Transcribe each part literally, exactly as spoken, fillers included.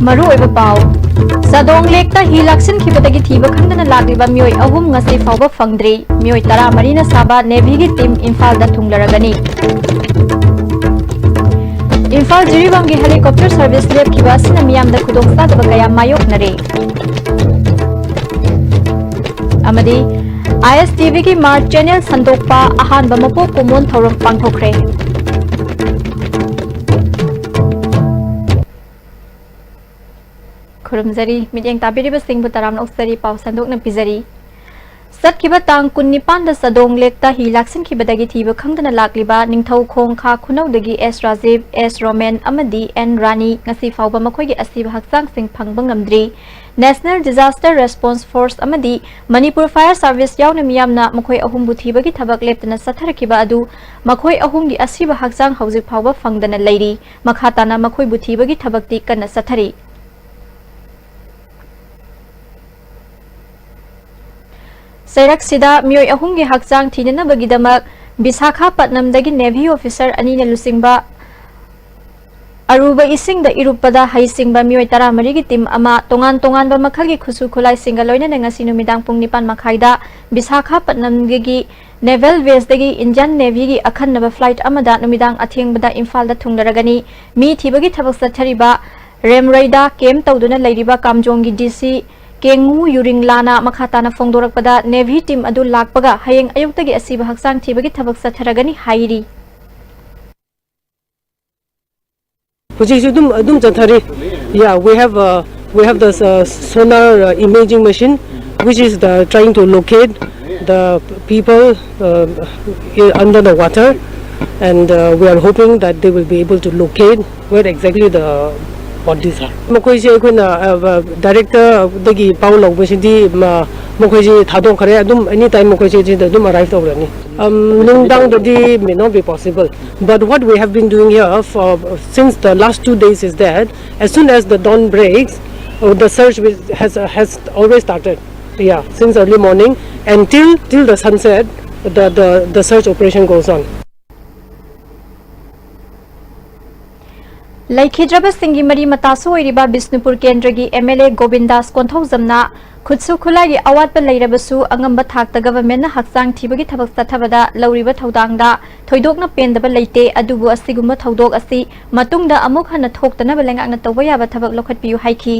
ꯃꯔꯨꯑꯣꯏꯕ ꯄꯥꯎ꯫ ꯆꯥꯗꯣꯡ ꯂꯦꯛꯇ ꯍꯤ ꯂꯥꯛꯁꯤꯟꯈꯤꯕꯗꯒꯤ ꯊꯤꯕ ꯈꯪꯗꯅ ꯂꯥꯛꯂꯤꯕ ꯃꯤꯑꯣꯏ ꯑꯍꯨꯝ ꯉꯁꯤ ꯐꯥꯎꯕ ꯐꯪꯗ꯭ꯔꯤ꯫ ꯃꯤꯑꯣꯏ ꯇꯔꯥꯃꯔꯤꯅ ꯁꯥꯕ ꯅꯦꯚꯤꯒꯤ ꯇꯤꯝ ꯏꯝꯐꯥꯜꯗ ꯊꯨꯡꯂꯔꯒꯅꯤ꯫ ꯏꯝꯐꯥꯜ ꯖꯤꯔꯤꯕꯥꯝꯒꯤ ꯍꯦꯂꯤꯀꯣꯞꯇꯔ ꯁꯔꯚꯤꯁ ꯂꯦꯞꯈꯤꯕ ꯑꯁꯤꯅ ꯃꯤꯌꯥꯝꯗ ꯈꯨꯗꯣꯡꯆꯥꯗꯕ ꯀꯌꯥ ꯃꯥꯌꯣꯛꯅꯔꯦ꯫ ꯑꯃꯗꯤ ꯑꯥꯏ ꯑꯦꯁ ꯇꯤ ꯚꯤꯒꯤ ꯃꯥꯔꯆ ꯆꯦꯅꯦꯜ ꯁꯟꯗꯣꯛꯄ ꯑꯍꯥꯟꯕ ꯃꯄꯣꯛ ꯀꯨꯝꯑꯣꯟ ꯊꯧꯔꯝ ꯄꯥꯡꯊꯣꯛꯈ꯭ꯔꯦ꯫ ꯈꯨꯔꯨꯝꯖꯔꯤ꯫ ꯃꯤꯠꯌꯦꯡ ꯇꯥꯕꯤꯔꯤꯕꯁꯤꯡꯕꯨ ꯇꯔꯥꯝꯅ ꯑꯣꯛꯆꯔꯤ꯫ ꯄꯥꯎ ꯁꯟꯗꯣꯛꯅ ꯄꯤꯖꯔꯤ꯫ ꯆꯠꯈꯤꯕ ꯇꯥꯡ ꯀꯨꯟꯅꯤꯄꯥꯟꯗ ꯆꯥꯗꯣꯡ ꯂꯦꯛꯇ ꯍꯤ ꯂꯥꯛꯁꯤꯟꯈꯤꯕꯗꯒꯤ ꯊꯤꯕ ꯈꯪꯗꯅ ꯂꯥꯛꯂꯤꯕ ꯅꯤꯡꯊꯧꯈꯣꯡ ꯈꯥ ꯈꯨꯅꯧꯗꯒꯤ ꯑꯦꯁ ꯔꯥꯖꯤꯕ, ꯑꯦꯁ ꯔꯣꯃꯦꯟ ꯑꯃꯗꯤ ꯑꯦꯟ ꯔꯥꯅꯤ ꯉꯁꯤ ꯐꯥꯎꯕ ꯃꯈꯣꯏꯒꯤ ꯑꯁꯤꯕ ꯍꯛꯆꯥꯡꯁꯤꯡ ꯐꯪꯕ ꯉꯝꯗ꯭ꯔꯤ꯫ National Disaster Response Force ꯑꯃꯗꯤ ꯃꯅꯤꯄꯨꯔ Fire Service ꯌꯥꯎꯅ ꯃꯤꯌꯥꯝꯅ ꯃꯈꯣꯏ ꯑꯍꯨꯝꯕꯨ ꯊꯤꯕꯒꯤ ꯊꯕꯛ ꯂꯦꯞꯇꯅ ꯆꯠꯊꯔꯛꯈꯤꯕ ꯑꯗꯨ ꯃꯈꯣꯏ ꯑꯍꯨꯝꯒꯤ ꯑꯁꯤꯕ ꯍꯛꯆꯥꯡ ꯍꯧꯖꯤꯛ ꯐꯥꯎꯕ ꯐꯪꯗꯅ ꯂꯩꯔꯤ꯫ ꯃꯈꯥ ꯇꯥꯅ ꯃꯈꯣꯏꯕꯨ ꯊꯤꯕꯒꯤ ꯊꯕꯛꯇꯤ ꯀꯟꯅ ꯆꯠꯊꯔꯤ꯫ ꯆꯩꯔꯛꯁꯤꯗ ꯃꯤꯑꯣꯏ ꯑꯍꯨꯝꯒꯤ ꯍꯛꯆꯥꯡ ꯊꯤꯅꯅꯕꯒꯤꯗꯃꯛ ꯕꯤꯁꯥꯈꯥꯄꯠꯅꯝꯗꯒꯤ ꯅꯦꯚꯤ ꯑꯣꯐꯤꯁꯥꯔ ꯑꯅꯤꯅ ꯂꯨꯆꯤꯡꯕ ꯑꯔꯨꯕ ꯏꯁꯤꯡꯗ ꯏꯔꯨꯞꯄꯗ ꯍꯩꯁꯤꯡꯕ ꯃꯤꯑꯣꯏ ꯇꯔꯥꯃꯔꯤꯒꯤ ꯇꯤꯝ ꯑꯃ ꯇꯣꯉꯥꯟ ꯇꯣꯉꯥꯟꯕ ꯃꯈꯜꯒꯤ ꯈꯨꯠꯁꯨ ꯈꯨꯠꯂꯥꯏꯁꯤꯡꯒ ꯂꯣꯏꯅꯅ ꯉꯁꯤ ꯅꯨꯃꯤꯗꯥꯡ ꯄꯨꯡ ꯅꯤꯄꯥꯟ ꯃꯈꯥꯏꯗ ꯕꯤꯁꯥꯈꯥꯄꯠꯅꯝꯒꯤ ꯅꯦꯚꯦꯜ ꯕꯦꯁꯇꯒꯤ ꯏꯟꯗꯤꯌꯟ ꯅꯦꯚꯤꯒꯤ ꯑꯈꯟꯅꯕ ꯐ꯭ꯂꯥꯏꯠ ꯑꯃꯗ ꯅꯨꯃꯤꯗꯥꯡ ꯑꯊꯦꯡꯕꯗ ꯏꯝꯐꯥꯜꯗ ꯊꯨꯡꯂꯔꯒꯅꯤ꯫ ꯃꯤ ꯊꯤꯕꯒꯤ ꯊꯕꯛ ꯆꯠꯊꯔꯤꯕ ꯔꯦꯝꯔꯩꯗ ꯀꯦꯝꯞ ꯇꯧꯗꯨꯅ ꯂꯩꯔꯤꯕ ꯀꯥꯝꯖꯣꯡꯒꯤ ꯗꯤ ꯁꯤ ꯀꯦꯡꯉꯨ ꯌꯨꯔꯤꯡꯂꯥꯅ ꯃꯈꯥ ꯇꯥꯅ ꯐꯣꯡꯗꯣꯔꯛꯄꯗ, ꯅꯦꯚꯤ ꯇꯤꯝ ꯑꯗꯨ ꯂꯥꯛꯄꯒ ꯍꯌꯦꯡ ꯑꯌꯨꯛꯇꯒꯤ ꯑꯁꯤꯕ ꯍꯛꯆꯥꯡ ꯊꯤꯕꯒꯤ ꯊꯕꯛ ꯆꯠꯊꯔꯒꯅꯤ ꯍꯥꯏꯔꯤ꯫ ꯍꯧꯖꯤꯛꯁꯨ ꯑꯗꯨꯝ ꯑꯗꯨꯝ ꯆꯠꯊꯔꯤ꯫ Yeah, we have uh, we have the uh, sonar uh, imaging machine, which is the trying to locate the people uh, i- under the water, and uh, we are hoping that they will be able to locate where exactly the bodies are. ꯃꯈꯣꯏꯁꯦ ꯑꯩꯈꯣꯏꯅ ꯗꯥꯏꯔꯦꯛꯇꯔꯗꯒꯤ ꯄꯥꯎ ꯂꯧꯕꯁꯤꯗꯤ ꯃ- ꯃꯈꯣꯏꯁꯦ ꯊꯥꯗꯣꯛꯈ꯭ꯔꯦ꯫ ꯑꯗꯨꯝ ꯑꯦꯅꯤ time ꯃꯈꯣꯏꯁꯦ ꯁꯤꯗ ꯑꯗꯨꯝ ꯑꯔꯥꯏꯚ ꯇꯧꯔꯅꯤ꯫ ꯅꯨꯡꯗꯥꯡꯗꯗꯤ may not be possible, but what we have been doing here for since the last two days is that as soon as the dawn breaks, uh, the search will, has uh, has always started. Yeah, since early morning and till till the sunset, the the the search operation goes on. ꯂꯩꯈꯤꯗ꯭ꯔꯕꯁꯤꯡꯒꯤ ꯃꯔꯤ ꯃꯇꯥꯁꯨ ꯑꯣꯏꯔꯤꯕ ꯕꯤꯁꯅꯨꯄꯨꯔ ꯀꯦꯟꯗ꯭ꯔꯒꯤ M L A ꯒꯣꯕꯤꯟꯗꯥꯁ ꯀꯣꯟꯊꯧꯖꯝꯅ ꯈꯨꯠꯁꯨ ꯈꯨꯠꯂꯥꯏꯒꯤ ꯑꯋꯥꯠꯄ ꯂꯩꯔꯕꯁꯨ ꯑꯉꯝꯕ ꯊꯥꯛꯇ ꯒꯚꯔꯟꯃꯦꯟꯠꯅ ꯍꯛꯆꯥꯡ ꯊꯤꯕꯒꯤ ꯊꯕꯛ ꯆꯠꯊꯕꯗ ꯂꯧꯔꯤꯕ ꯊꯧꯗꯥꯡꯗ ꯊꯣꯏꯗꯣꯛꯅ ꯄꯦꯟꯗꯕ ꯂꯩꯇꯦ, ꯑꯗꯨꯕꯨ ꯑꯁꯤꯒꯨꯝꯕ ꯊꯧꯗꯣꯛ ꯑꯁꯤ ꯃꯇꯨꯡꯗ ꯑꯃꯨꯛ ꯍꯟꯅ ꯊꯣꯛꯇꯅꯕ ꯂꯩꯉꯥꯛꯅ ꯇꯧꯕ ꯌꯥꯕ ꯊꯕꯛ ꯂꯧꯈꯠꯄꯤꯌꯨ ꯍꯥꯏꯈꯤ꯫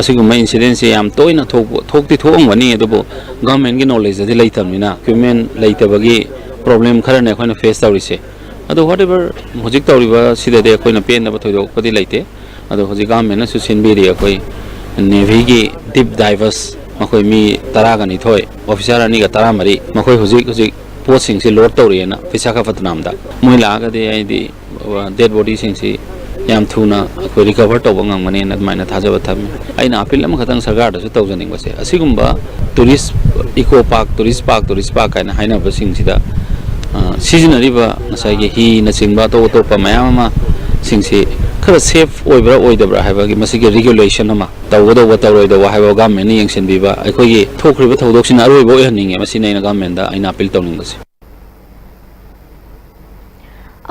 ꯑꯁꯤꯒꯨꯝꯕ ꯏꯟꯁꯤꯗꯦꯟꯁꯦ ꯌꯥꯝ ꯇꯣꯏꯅ ꯊꯣꯛꯄ ꯊꯣꯛꯇꯤ ꯊꯣꯛꯑꯝꯒꯅꯤ, ꯑꯗꯨꯕꯨ ꯒꯚꯔꯟꯃꯦꯟꯠꯀꯤ ꯅꯣꯂꯦꯖꯇꯗꯤ ꯂꯩꯇꯕꯅꯤꯅ, ꯏꯀ꯭ꯋꯤꯞꯃꯦꯟ ꯂꯩꯇꯕꯒꯤ ꯄ꯭ꯔꯣꯕ꯭ꯂꯦꯝ ꯈꯔꯅꯦ ꯑꯩꯈꯣꯏꯅ ꯐꯦꯁ ꯇꯧꯔꯤꯁꯦ꯫ ꯑꯗꯣ ꯋꯥꯠ ꯑꯦꯚꯔ ꯍꯧꯖꯤꯛ ꯇꯧꯔꯤꯕ ꯁꯤꯗꯗꯤ ꯑꯩꯈꯣꯏꯅ ꯄꯦꯟꯗꯕ ꯊꯣꯏꯗꯣꯛꯄꯗꯤ ꯂꯩꯇꯦ꯫ ꯑꯗꯣ ꯍꯧꯖꯤꯛ ꯒꯚꯔꯟꯃꯦꯟꯠꯅꯁꯨ ꯁꯤꯟꯕꯤꯔꯤ꯫ ꯑꯩꯈꯣꯏ ꯅꯦꯚꯤꯒꯤ ꯗꯤꯞ ꯗꯥꯏꯚꯔꯁ ꯃꯈꯣꯏ ꯃꯤ ꯇꯔꯥꯒ ꯅꯤꯊꯣꯏ, ꯑꯣꯐꯤꯁꯥꯔ ꯑꯅꯤꯒ ꯇꯔꯥꯃꯔꯤ, ꯃꯈꯣꯏ ꯍꯧꯖꯤꯛ ꯍꯧꯖꯤꯛ ꯄꯣꯠꯁꯤꯡꯁꯤ ꯂꯣꯗ ꯇꯧꯔꯤꯑꯅ ꯕꯤꯁꯥꯈꯥꯄꯠꯅꯝꯗ꯫ ꯃꯣꯏ ꯂꯥꯛꯑꯒꯗꯤ ꯑꯩꯗꯤ ꯗꯦꯗ ꯕꯣꯗꯤꯁꯤꯡꯁꯤ ꯌꯥꯝ ꯊꯨꯅ ꯑꯩꯈꯣꯏ ꯔꯤꯀꯚꯔ ꯇꯧꯕ ꯉꯝꯒꯅꯦꯅ ꯑꯗꯨꯃꯥꯏꯅ ꯊꯥꯖꯕ ꯊꯝꯃꯤ꯫ ꯑꯩꯅ ꯑꯄꯤꯜ ꯑꯃꯈꯛꯇꯪ ꯁꯔꯀꯥꯔꯗꯁꯨ ꯇꯧꯖꯅꯤꯡꯕꯁꯦ, ꯑꯁꯤꯒꯨꯝꯕ tourist eco park, tourist park, tourist park ꯀꯥꯏꯅ ꯍꯥꯏꯅꯕꯁꯤꯡꯁꯤꯗ, ꯑ, ꯁꯤꯖꯤꯟꯅꯔꯤꯕ ꯉꯁꯥꯏꯒꯤ ꯍꯤꯅꯆꯤꯡꯕ ꯑꯇꯣꯞ ꯑꯇꯣꯞꯄ ꯃꯌꯥꯝ ꯑꯃ ꯁꯤꯡꯁꯤ ꯈꯔ ꯁꯦꯐ ꯑꯣꯏꯕ꯭ꯔꯥ ꯑꯣꯏꯗꯕ꯭ꯔꯥ ꯍꯥꯏꯕꯒꯤ ꯃꯁꯤꯒꯤ ꯔꯤꯒꯨꯂꯦꯁꯟ ꯑꯃ ꯇꯧꯒꯗꯧꯕ ꯇꯧꯔꯣꯏꯗꯧꯕ ꯍꯥꯏꯕ ꯒꯚꯔꯟꯃꯦꯟꯠꯅ ꯌꯦꯡꯁꯤꯟꯕꯤꯕ, ꯑꯩꯈꯣꯏꯒꯤ ꯊꯣꯛꯈ꯭ꯔꯤꯕ ꯊꯧꯗꯣꯛꯁꯤꯅ ꯑꯔꯣꯏꯕ ꯑꯣꯏꯍꯟꯅꯤꯡꯉꯦ꯫ ꯃꯁꯤꯅꯤ ꯑꯩꯅ ꯒꯚꯔꯟꯃꯦꯟꯠꯗ ꯑꯩꯅ ꯑꯄꯤꯜ ꯇꯧꯅꯤꯡꯕꯁꯦ꯫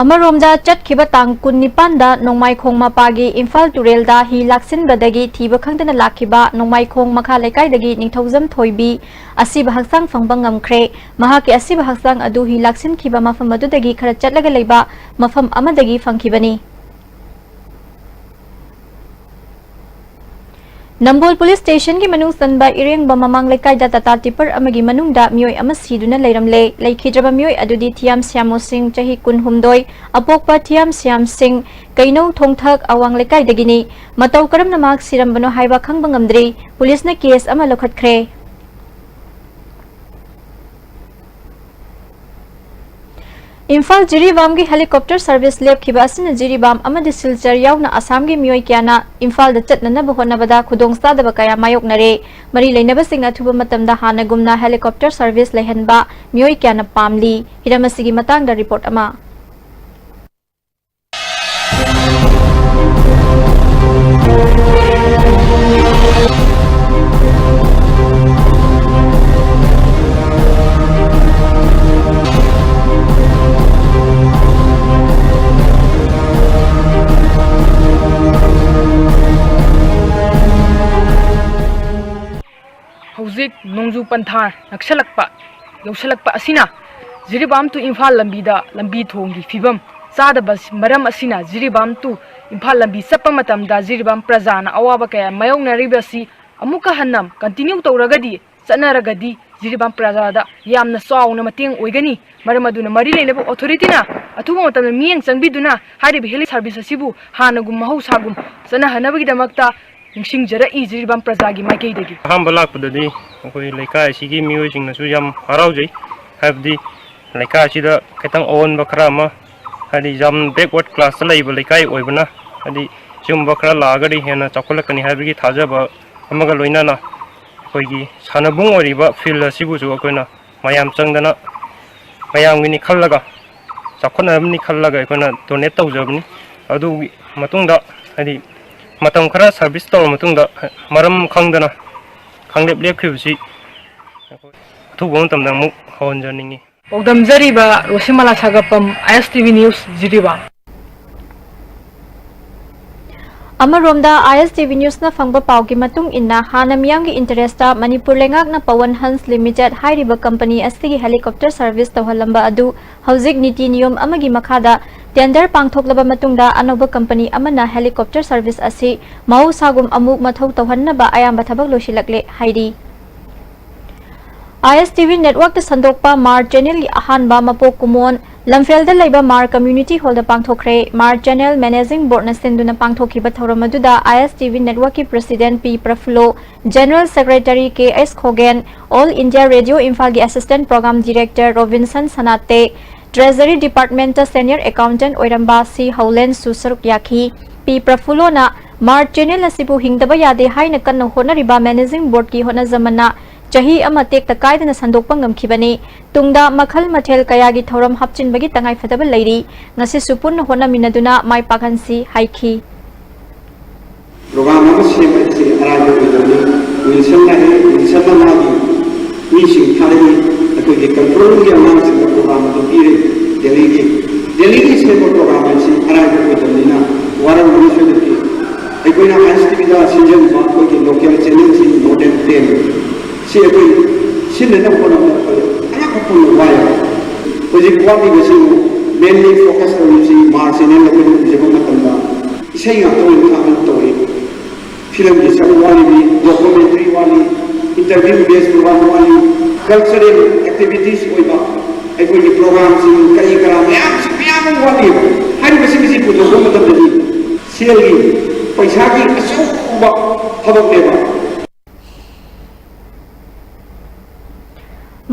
ꯑꯃꯔꯣꯝꯗ, ꯆꯠꯈꯤꯕ ꯇꯥꯡ ꯀꯨꯟꯅꯤꯄꯥꯟꯗ ꯅꯣꯡꯃꯥꯏꯈꯣꯡ ꯃꯄꯥꯒꯤ ꯏꯝꯐꯥꯜ ꯇꯨꯔꯦꯜꯗ ꯍꯤ ꯂꯥꯛꯁꯤꯟꯕꯗꯒꯤ ꯊꯤꯕ ꯈꯪꯗꯅ ꯂꯥꯛꯈꯤꯕ ꯅꯣꯡꯃꯥꯏꯈꯣꯡ ꯃꯈꯥ ꯂꯩꯀꯥꯏꯗꯒꯤ ꯅꯤꯡꯊꯧꯖꯝ ꯊꯣꯏꯕꯤ ꯑꯁꯤꯕ ꯍꯛꯆꯥꯡ ꯐꯪꯕ ꯉꯝꯈ꯭ꯔꯦ꯫ ꯃꯍꯥꯛꯀꯤ ꯑꯁꯤꯕ ꯍꯛꯆꯥꯡ ꯑꯗꯨ ꯍꯤ ꯂꯥꯛꯁꯤꯟꯈꯤꯕ ꯃꯐꯝ ꯑꯗꯨꯗꯒꯤ ꯈꯔ ꯆꯠꯂꯒ ꯂꯩꯕ ꯃꯐꯝ ꯑꯃꯗꯒꯤ ꯐꯪꯈꯤꯕꯅꯤ꯫ ꯅꯝꯕꯣꯜ ꯄꯨꯂꯤꯁ ꯁ꯭ꯇꯦꯁꯟꯒꯤ ꯃꯅꯨꯡ ꯆꯟꯕ ꯏꯔꯦꯡꯕꯝ ꯃꯃꯥꯡ ꯂꯩꯀꯥꯏꯗ ꯇꯥꯇꯥ ꯇꯤꯄꯔ ꯑꯃꯒꯤ ꯃꯅꯨꯡꯗ ꯃꯤꯑꯣꯏ ꯑꯃ ꯁꯤꯗꯨꯅ ꯂꯩꯔꯝꯂꯦ꯫ ꯂꯩꯈꯤꯗ꯭ꯔꯕ ꯃꯤꯑꯣꯏ ꯑꯗꯨꯗꯤ ꯊꯤꯌꯥꯝ ꯁ꯭ꯌꯥꯃꯣ ꯁꯤꯡ, ꯆꯍꯤ ꯀꯨꯟꯍꯨꯝꯗꯣꯏ, ꯑꯄꯣꯛꯄ ꯊꯤꯌꯥꯝ ꯁ꯭ꯌꯥꯝ ꯁꯤꯡ, ꯀꯩꯅꯧ ꯊꯣꯡꯊꯛ ꯑꯋꯥꯡ ꯂꯩꯀꯥꯏꯗꯒꯤꯅꯤ꯫ ꯃꯇꯧ ꯀꯔꯝꯅ ꯃꯍꯥꯛ ꯁꯤꯔꯝꯕꯅꯣ ꯍꯥꯏꯕ ꯈꯪꯕ ꯉꯝꯗ꯭ꯔꯤ꯫ ꯄꯨꯂꯤꯁꯅ ꯀꯦꯁ ꯑꯃ ꯂꯧꯈꯠꯈ꯭ꯔꯦ꯫ ꯏꯝꯐꯥꯜ ꯖꯤꯔꯤꯕꯥꯝꯒꯤ ꯍꯦꯂꯤꯀꯣꯞꯇꯔ ꯁꯔꯚꯤꯁ ꯂꯦꯞꯈꯤꯕ ꯑꯁꯤꯅ ꯖꯤꯔꯤꯕꯥꯝ ꯑꯃꯗꯤ ꯁꯤꯜꯆꯔ ꯌꯥꯎꯅ ꯑꯁꯥꯝꯒꯤ ꯃꯤꯑꯣꯏ ꯀꯌꯥꯅ ꯏꯝꯐꯥꯜꯗ ꯆꯠꯅꯅꯕ ꯍꯣꯠꯅꯕꯗ ꯈꯨꯗꯣꯡꯆꯥꯗꯕ ꯀꯌꯥ ꯃꯥꯌꯣꯛꯅꯔꯦ꯫ ꯃꯔꯤ ꯂꯩꯅꯕꯁꯤꯡꯅ ꯑꯊꯨꯕ ꯃꯇꯝꯗ ꯍꯥꯟꯅꯒꯨꯝꯅ ꯍꯦꯂꯤꯀꯣꯞꯇꯔ ꯁꯔꯚꯤꯁ ꯂꯩꯍꯟꯕ ꯃꯤꯑꯣꯏ ꯀꯌꯥꯅ ꯄꯥꯝꯂꯤ꯫ ꯍꯤꯔꯝ ꯑꯁꯤꯒꯤ ꯃꯇꯥꯡꯗ ꯔꯤꯄꯣꯔꯠ ꯑꯃ꯫ ꯍꯧꯖꯤꯛ ꯅꯣꯡꯖꯨ ꯄꯟꯊꯥ ꯅꯛꯁꯜꯂꯛꯄ, ꯌꯧꯁꯜꯂꯛꯄ ꯑꯁꯤꯅ ꯖꯤꯔꯤꯕꯥꯝ to ꯏꯝꯐꯥꯜ ꯂꯝꯕꯤꯗ ꯂꯝꯕꯤ ꯊꯣꯡꯒꯤ ꯐꯤꯕꯝ ꯆꯥꯗꯕ ꯃꯔꯝ ꯑꯁꯤꯅ ꯖꯤꯔꯤꯕꯥꯝ to ꯏꯝꯐꯥꯜ ꯂꯝꯕꯤ ꯆꯠꯄ ꯃꯇꯝꯗ ꯖꯤꯔꯤꯕꯥꯝ ꯄ꯭ꯔꯖꯥꯅ ꯑꯋꯥꯕ ꯀꯌꯥ ꯃꯥꯌꯣꯛꯅꯔꯤꯕꯁꯤ ꯑꯃꯨꯛꯀ ꯍꯟꯅ continue ꯇꯧꯔꯒꯗꯤ, ꯆꯠꯅꯔꯒꯗꯤ ꯖꯤꯔꯤꯕꯥꯝ ꯄ꯭ꯔꯖꯥꯗ ꯌꯥꯝꯅ ꯆꯥꯎꯅ ꯃꯇꯦꯡ ꯑꯣꯏꯒꯅꯤ꯫ ꯃꯔꯝ ꯑꯗꯨꯅ ꯃꯔꯤ ꯂꯩꯅꯕ authority ꯅ ꯑꯊꯨꯕ ꯃꯇꯝꯗ ꯃꯤꯠꯌꯦꯡ ꯆꯪꯕꯤꯗꯨꯅ ꯍꯥꯏꯔꯤꯕ ꯍꯦꯂꯤ ꯁꯔꯚꯤꯁ ꯑꯁꯤꯕꯨ ꯍꯥꯟꯅꯒꯨꯝ ꯃꯍꯧꯁꯥꯒꯨꯝ ꯆꯠꯅꯍꯟꯅꯕꯒꯤꯗꯃꯛꯇ ꯅꯤꯡꯁꯤꯡꯖꯔꯛꯏ ꯖꯤꯔꯤꯕꯥꯝ ꯄ꯭ꯔꯖꯥꯒꯤ ꯃꯥꯏꯀꯩꯗꯒꯤ꯫ ꯑꯍꯥꯟꯕ ꯂꯥꯛꯄꯗꯗꯤ ꯑꯩꯈꯣꯏ ꯂꯩꯀꯥꯏ ꯑꯁꯤꯒꯤ ꯃꯤꯑꯣꯏꯁꯤꯡꯅꯁꯨ ꯌꯥꯝ ꯍꯔꯥꯎꯖꯩ꯫ ꯍꯥꯏꯕꯗꯤ ꯂꯩꯀꯥꯏ ꯑꯁꯤꯗ ꯈꯤꯇꯪ ꯑꯑꯣꯟꯕ ꯈꯔ ꯑꯃ, ꯍꯥꯏꯗꯤ ꯌꯥꯝ backward class ꯇ ꯂꯩꯕ ꯂꯩꯀꯥꯏ ꯑꯣꯏꯕꯅ, ꯍꯥꯏꯗꯤ ꯁꯤꯒꯨꯝꯕ ꯈꯔ ꯂꯥꯛꯑꯒꯗꯤ ꯍꯦꯟꯅ ꯆꯥꯎꯈꯠꯂꯛꯀꯅꯤ ꯍꯥꯏꯕꯒꯤ ꯊꯥꯖꯕ ꯑꯃꯒ ꯂꯣꯏꯅꯅ ꯑꯩꯈꯣꯏꯒꯤ ꯁꯥꯟꯅꯕꯨꯡ ꯑꯣꯏꯔꯤꯕ field ꯑꯁꯤꯕꯨꯁꯨ ꯑꯩꯈꯣꯏꯅ ꯃꯌꯥꯝ ꯆꯪꯗꯅ, ꯃꯌꯥꯝꯒꯤꯅꯤ ꯈꯜꯂꯒ, ꯆꯥꯎꯈꯠꯅꯕꯅꯤ ꯈꯜꯂꯒ ꯑꯩꯈꯣꯏꯅ donate ꯇꯧꯖꯕꯅꯤ꯫ ꯑꯗꯨꯒꯤ ꯃꯇꯨꯡꯗ, ꯍꯥꯏꯗꯤ, ꯃꯇꯝ ꯈꯔ service ꯇꯧꯔ ꯃꯇꯨꯡꯗ, ꯃꯔꯝ ꯈꯪꯗꯅ ꯈꯪꯂꯦꯞ ꯂꯦꯞꯈꯤꯕꯁꯤ ꯑꯩꯈꯣꯏ ꯑꯊꯨꯕ ꯃꯇꯝꯗ ꯑꯃꯨꯛ ꯍꯧꯍꯟꯖꯅꯤꯡꯉꯤ꯫ ꯄꯥꯎꯗꯝꯖꯔꯤꯕ ꯔꯣꯁꯤꯃꯂꯥ ꯁꯥꯒꯞꯄꯝ, ISTV News, ꯖꯤꯔꯤꯕꯥꯝ꯫ ꯑꯃꯔꯣꯝꯗ, ISTV Newsꯅ ꯐꯪꯕ ꯄꯥꯎꯒꯤ ꯃꯇꯨꯡ ꯏꯟꯅ, ꯍꯥꯟꯅ ꯃꯤꯌꯥꯝꯒꯤ interestꯇ ꯃꯅꯤꯄꯨꯔ ꯂꯩꯉꯥꯛꯅ Pawan Hans Limited ꯍꯥꯏꯔꯤꯕ company ꯑꯁꯤꯒꯤ helicopter service ꯇꯧꯍꯜꯂꯝꯕ ꯑꯗꯨ ꯍꯧꯖꯤꯛ ꯅꯤꯇꯤ ꯅꯤꯌꯣꯝ ꯑꯃꯒꯤ ꯃꯈꯥꯗ tender ꯄꯥꯡꯊꯣꯛꯂꯕ ꯃꯇꯨꯡꯗ ꯑꯅꯧꯕ company ꯑꯃꯅ helicopter service ꯑꯁꯤ ꯃꯍꯧꯁꯥꯒꯨꯝ ꯑꯃꯨꯛ ꯃꯊꯧ ꯇꯧꯍꯟꯅꯕ ꯑꯌꯥꯝꯕ ꯊꯕꯛ ꯂꯣꯏꯁꯤꯜꯂꯛꯂꯦ ꯍꯥꯏꯔꯤ꯫ ISTV Networkꯇ ꯁꯟꯗꯣꯛꯄ ꯃꯥꯔ channelꯒꯤ ꯑꯍꯥꯟꯕ ꯃꯄꯣꯛ ꯀꯨꯝꯑꯣꯟ ꯂꯝꯐꯦꯜꯗ ꯂꯩꯕ ꯃꯥꯔ Community Hallꯗ ꯄꯥꯡꯊꯣꯛꯈ꯭ꯔꯦ꯫ ꯃꯥꯔ channel managing boardꯅ ꯁꯤꯟꯗꯨꯅ ꯄꯥꯡꯊꯣꯛꯈꯤꯕ ꯊꯧꯔꯝ ꯑꯗꯨꯗ ISTV Networkꯀꯤ president P Praphullo, general secretary K S Khogen, All India Radio ꯏꯝꯐꯥꯜꯒꯤ assistant program director ꯔꯣꯕꯤꯟꯁꯟ ꯁꯅꯥꯇꯦ, treasury departmentꯇ senior accountant ꯑꯣꯏꯔꯝꯕ ꯁꯤ ꯍꯧꯂꯦꯟꯁꯨ ꯁꯔꯨꯛ ꯌꯥꯈꯤ꯫ ꯄꯤ ꯄ꯭ꯔꯐꯨꯜꯂꯣꯅ ꯃꯥꯔ channel ꯑꯁꯤꯕꯨ ꯍꯤꯡꯗꯕ ꯌꯥꯗꯦ ꯍꯥꯏꯅ ꯀꯟꯅ ꯍꯣꯠꯅꯔꯤꯕ managing boardꯀꯤ ꯍꯣꯠꯅꯖꯃꯟꯅ ꯆꯍꯤ ꯑꯃ ꯇꯦꯛꯇ ꯀꯥꯏꯗꯅ ꯁꯟꯗꯣꯛꯄ ꯉꯝꯈꯤꯕꯅꯤ꯫ ꯇꯨꯡꯗ ꯃꯈꯜ ꯃꯊꯦꯜ ꯀꯌꯥꯒꯤ ꯊꯧꯔꯝ ꯍꯥꯞꯆꯤꯟꯕꯒꯤ ꯇꯉꯥꯏꯐꯗꯕ ꯂꯩꯔꯤ꯫ ꯉꯁꯤꯁꯨ ꯄꯨꯟꯅ ꯍꯣꯠꯅꯃꯤꯟꯅꯗꯨꯅ ꯃꯥꯏ ꯄꯥꯛꯍꯟꯁꯤ ꯍꯥꯏꯈꯤ꯫ Program ꯑꯃ ꯁꯦꯝꯕ ꯍꯥꯏꯕꯁꯤ ꯑꯔꯥꯏꯕ ꯑꯣꯏꯗꯕꯅꯤ꯫ ꯋꯤꯜꯁꯟ ꯂꯥꯛꯏ, ꯋꯤꯜꯁꯟꯅ ꯃꯥꯒꯤ ꯃꯤꯁꯤꯡ ꯊꯥꯔꯛꯏ, ꯑꯩꯈꯣꯏꯒꯤ controlꯒꯤ ꯑꯉꯥꯡꯁꯤꯡꯗ program ꯑꯗꯨ ꯄꯤꯔꯦ꯫ ꯗꯦꯜꯂꯤꯒꯤ, ꯗꯦꯜꯂꯤꯒꯤ ꯁꯦꯝꯕ program ꯍꯥꯏꯁꯤ ꯑꯔꯥꯏꯕ ꯑꯣꯏꯗꯕꯅꯤꯅ ꯋꯥꯔꯝꯒꯅꯤ ꯁꯣꯏꯗꯅ꯫ ꯑꯩꯈꯣꯏꯅ ISTVꯗ ꯁꯤꯖꯤꯟꯅꯕ ꯑꯩꯈꯣꯏꯒꯤ local channelꯁꯤꯡ more than ten, ꯁꯤ ꯑꯩꯈꯣꯏ ꯁꯤꯟꯅꯅꯕ ꯍꯣꯠꯅꯕꯗ ꯑꯩꯈꯣꯏ ꯑꯉꯛꯄ ꯄꯨꯝꯅ ꯋꯥꯏ꯫ ꯍꯧꯖꯤꯛ ꯋꯥꯠꯂꯤꯕꯁꯤ mainly focus ꯇꯧꯔꯤꯕꯁꯤ ꯃꯥꯔ channel ꯑꯩꯈꯣꯏꯅ ꯎꯖꯕ ꯃꯇꯝꯗ ꯏꯁꯩ ꯉꯥꯛꯇ ꯑꯣꯏꯅ ꯊꯥꯕ ꯇꯧꯔꯤ꯫ Filmꯒꯤ ꯁꯔꯨꯛ ꯋꯥꯠꯂꯤꯕꯅꯤ, documentary ꯋꯥꯠꯂꯤ, interview based program ꯋꯥꯠꯂꯤ, cultural activities ꯑꯣꯏꯕ ꯑꯩꯈꯣꯏꯒꯤ programꯁꯤꯡ ꯀꯔꯤ ꯀꯔꯥ ꯃꯌꯥꯝꯁꯤ ꯃꯌꯥꯝ ꯑꯃ ꯋꯥꯠꯂꯤꯕ꯫ ꯍꯥꯏꯔꯤꯕꯁꯤꯡꯁꯤ ꯄꯨꯊꯣꯛꯄ ꯃꯇꯝꯗꯗꯤ ꯁꯦꯜꯒꯤ, ꯄꯩꯁꯥꯒꯤ ꯑꯆꯧꯕ ꯊꯕꯛꯅꯦꯕ꯫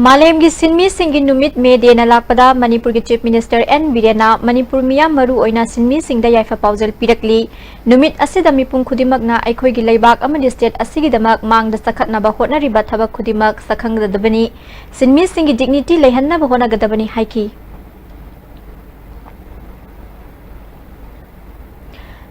ꯃꯥꯂꯦꯝꯒꯤ ꯁꯤꯟꯃꯤꯁꯤꯡꯒꯤ ꯅꯨꯃꯤꯠ May Dayꯅ ꯂꯥꯛꯄꯗ ꯃꯅꯤꯄꯨꯔꯒꯤ Chief Minister ꯑꯦꯟ ꯕꯤꯔꯦꯟꯅ ꯃꯅꯤꯄꯨꯔ ꯃꯤꯌꯥꯝ ꯃꯔꯨ ꯑꯣꯏꯅ ꯁꯤꯟꯃꯤꯁꯤꯡꯗ ꯌꯥꯏꯐ ꯄꯥꯎꯖꯦꯜ ꯄꯤꯔꯛꯂꯤ꯫ ꯅꯨꯃꯤꯠ ꯑꯁꯤꯗ ꯃꯤꯄꯨꯝ ꯈꯨꯗꯤꯡꯃꯛꯅ ꯑꯩꯈꯣꯏꯒꯤ ꯂꯩꯕꯥꯛ ꯑꯃꯗꯤ state ꯑꯁꯤꯒꯤꯗꯃꯛ ꯃꯥꯡꯗ ꯆꯈꯠꯅꯕ ꯍꯣꯠꯅꯔꯤꯕ ꯊꯕꯛ ꯈꯨꯗꯤꯡꯃꯛ ꯁꯛꯈꯪꯒꯗꯕꯅꯤ꯫ ꯁꯤꯟꯃꯤꯁꯤꯡꯒꯤ dignity ꯂꯩꯍꯟꯅꯕ ꯍꯣꯠꯅꯒꯗꯕꯅꯤ ꯍꯥꯏꯈꯤ꯫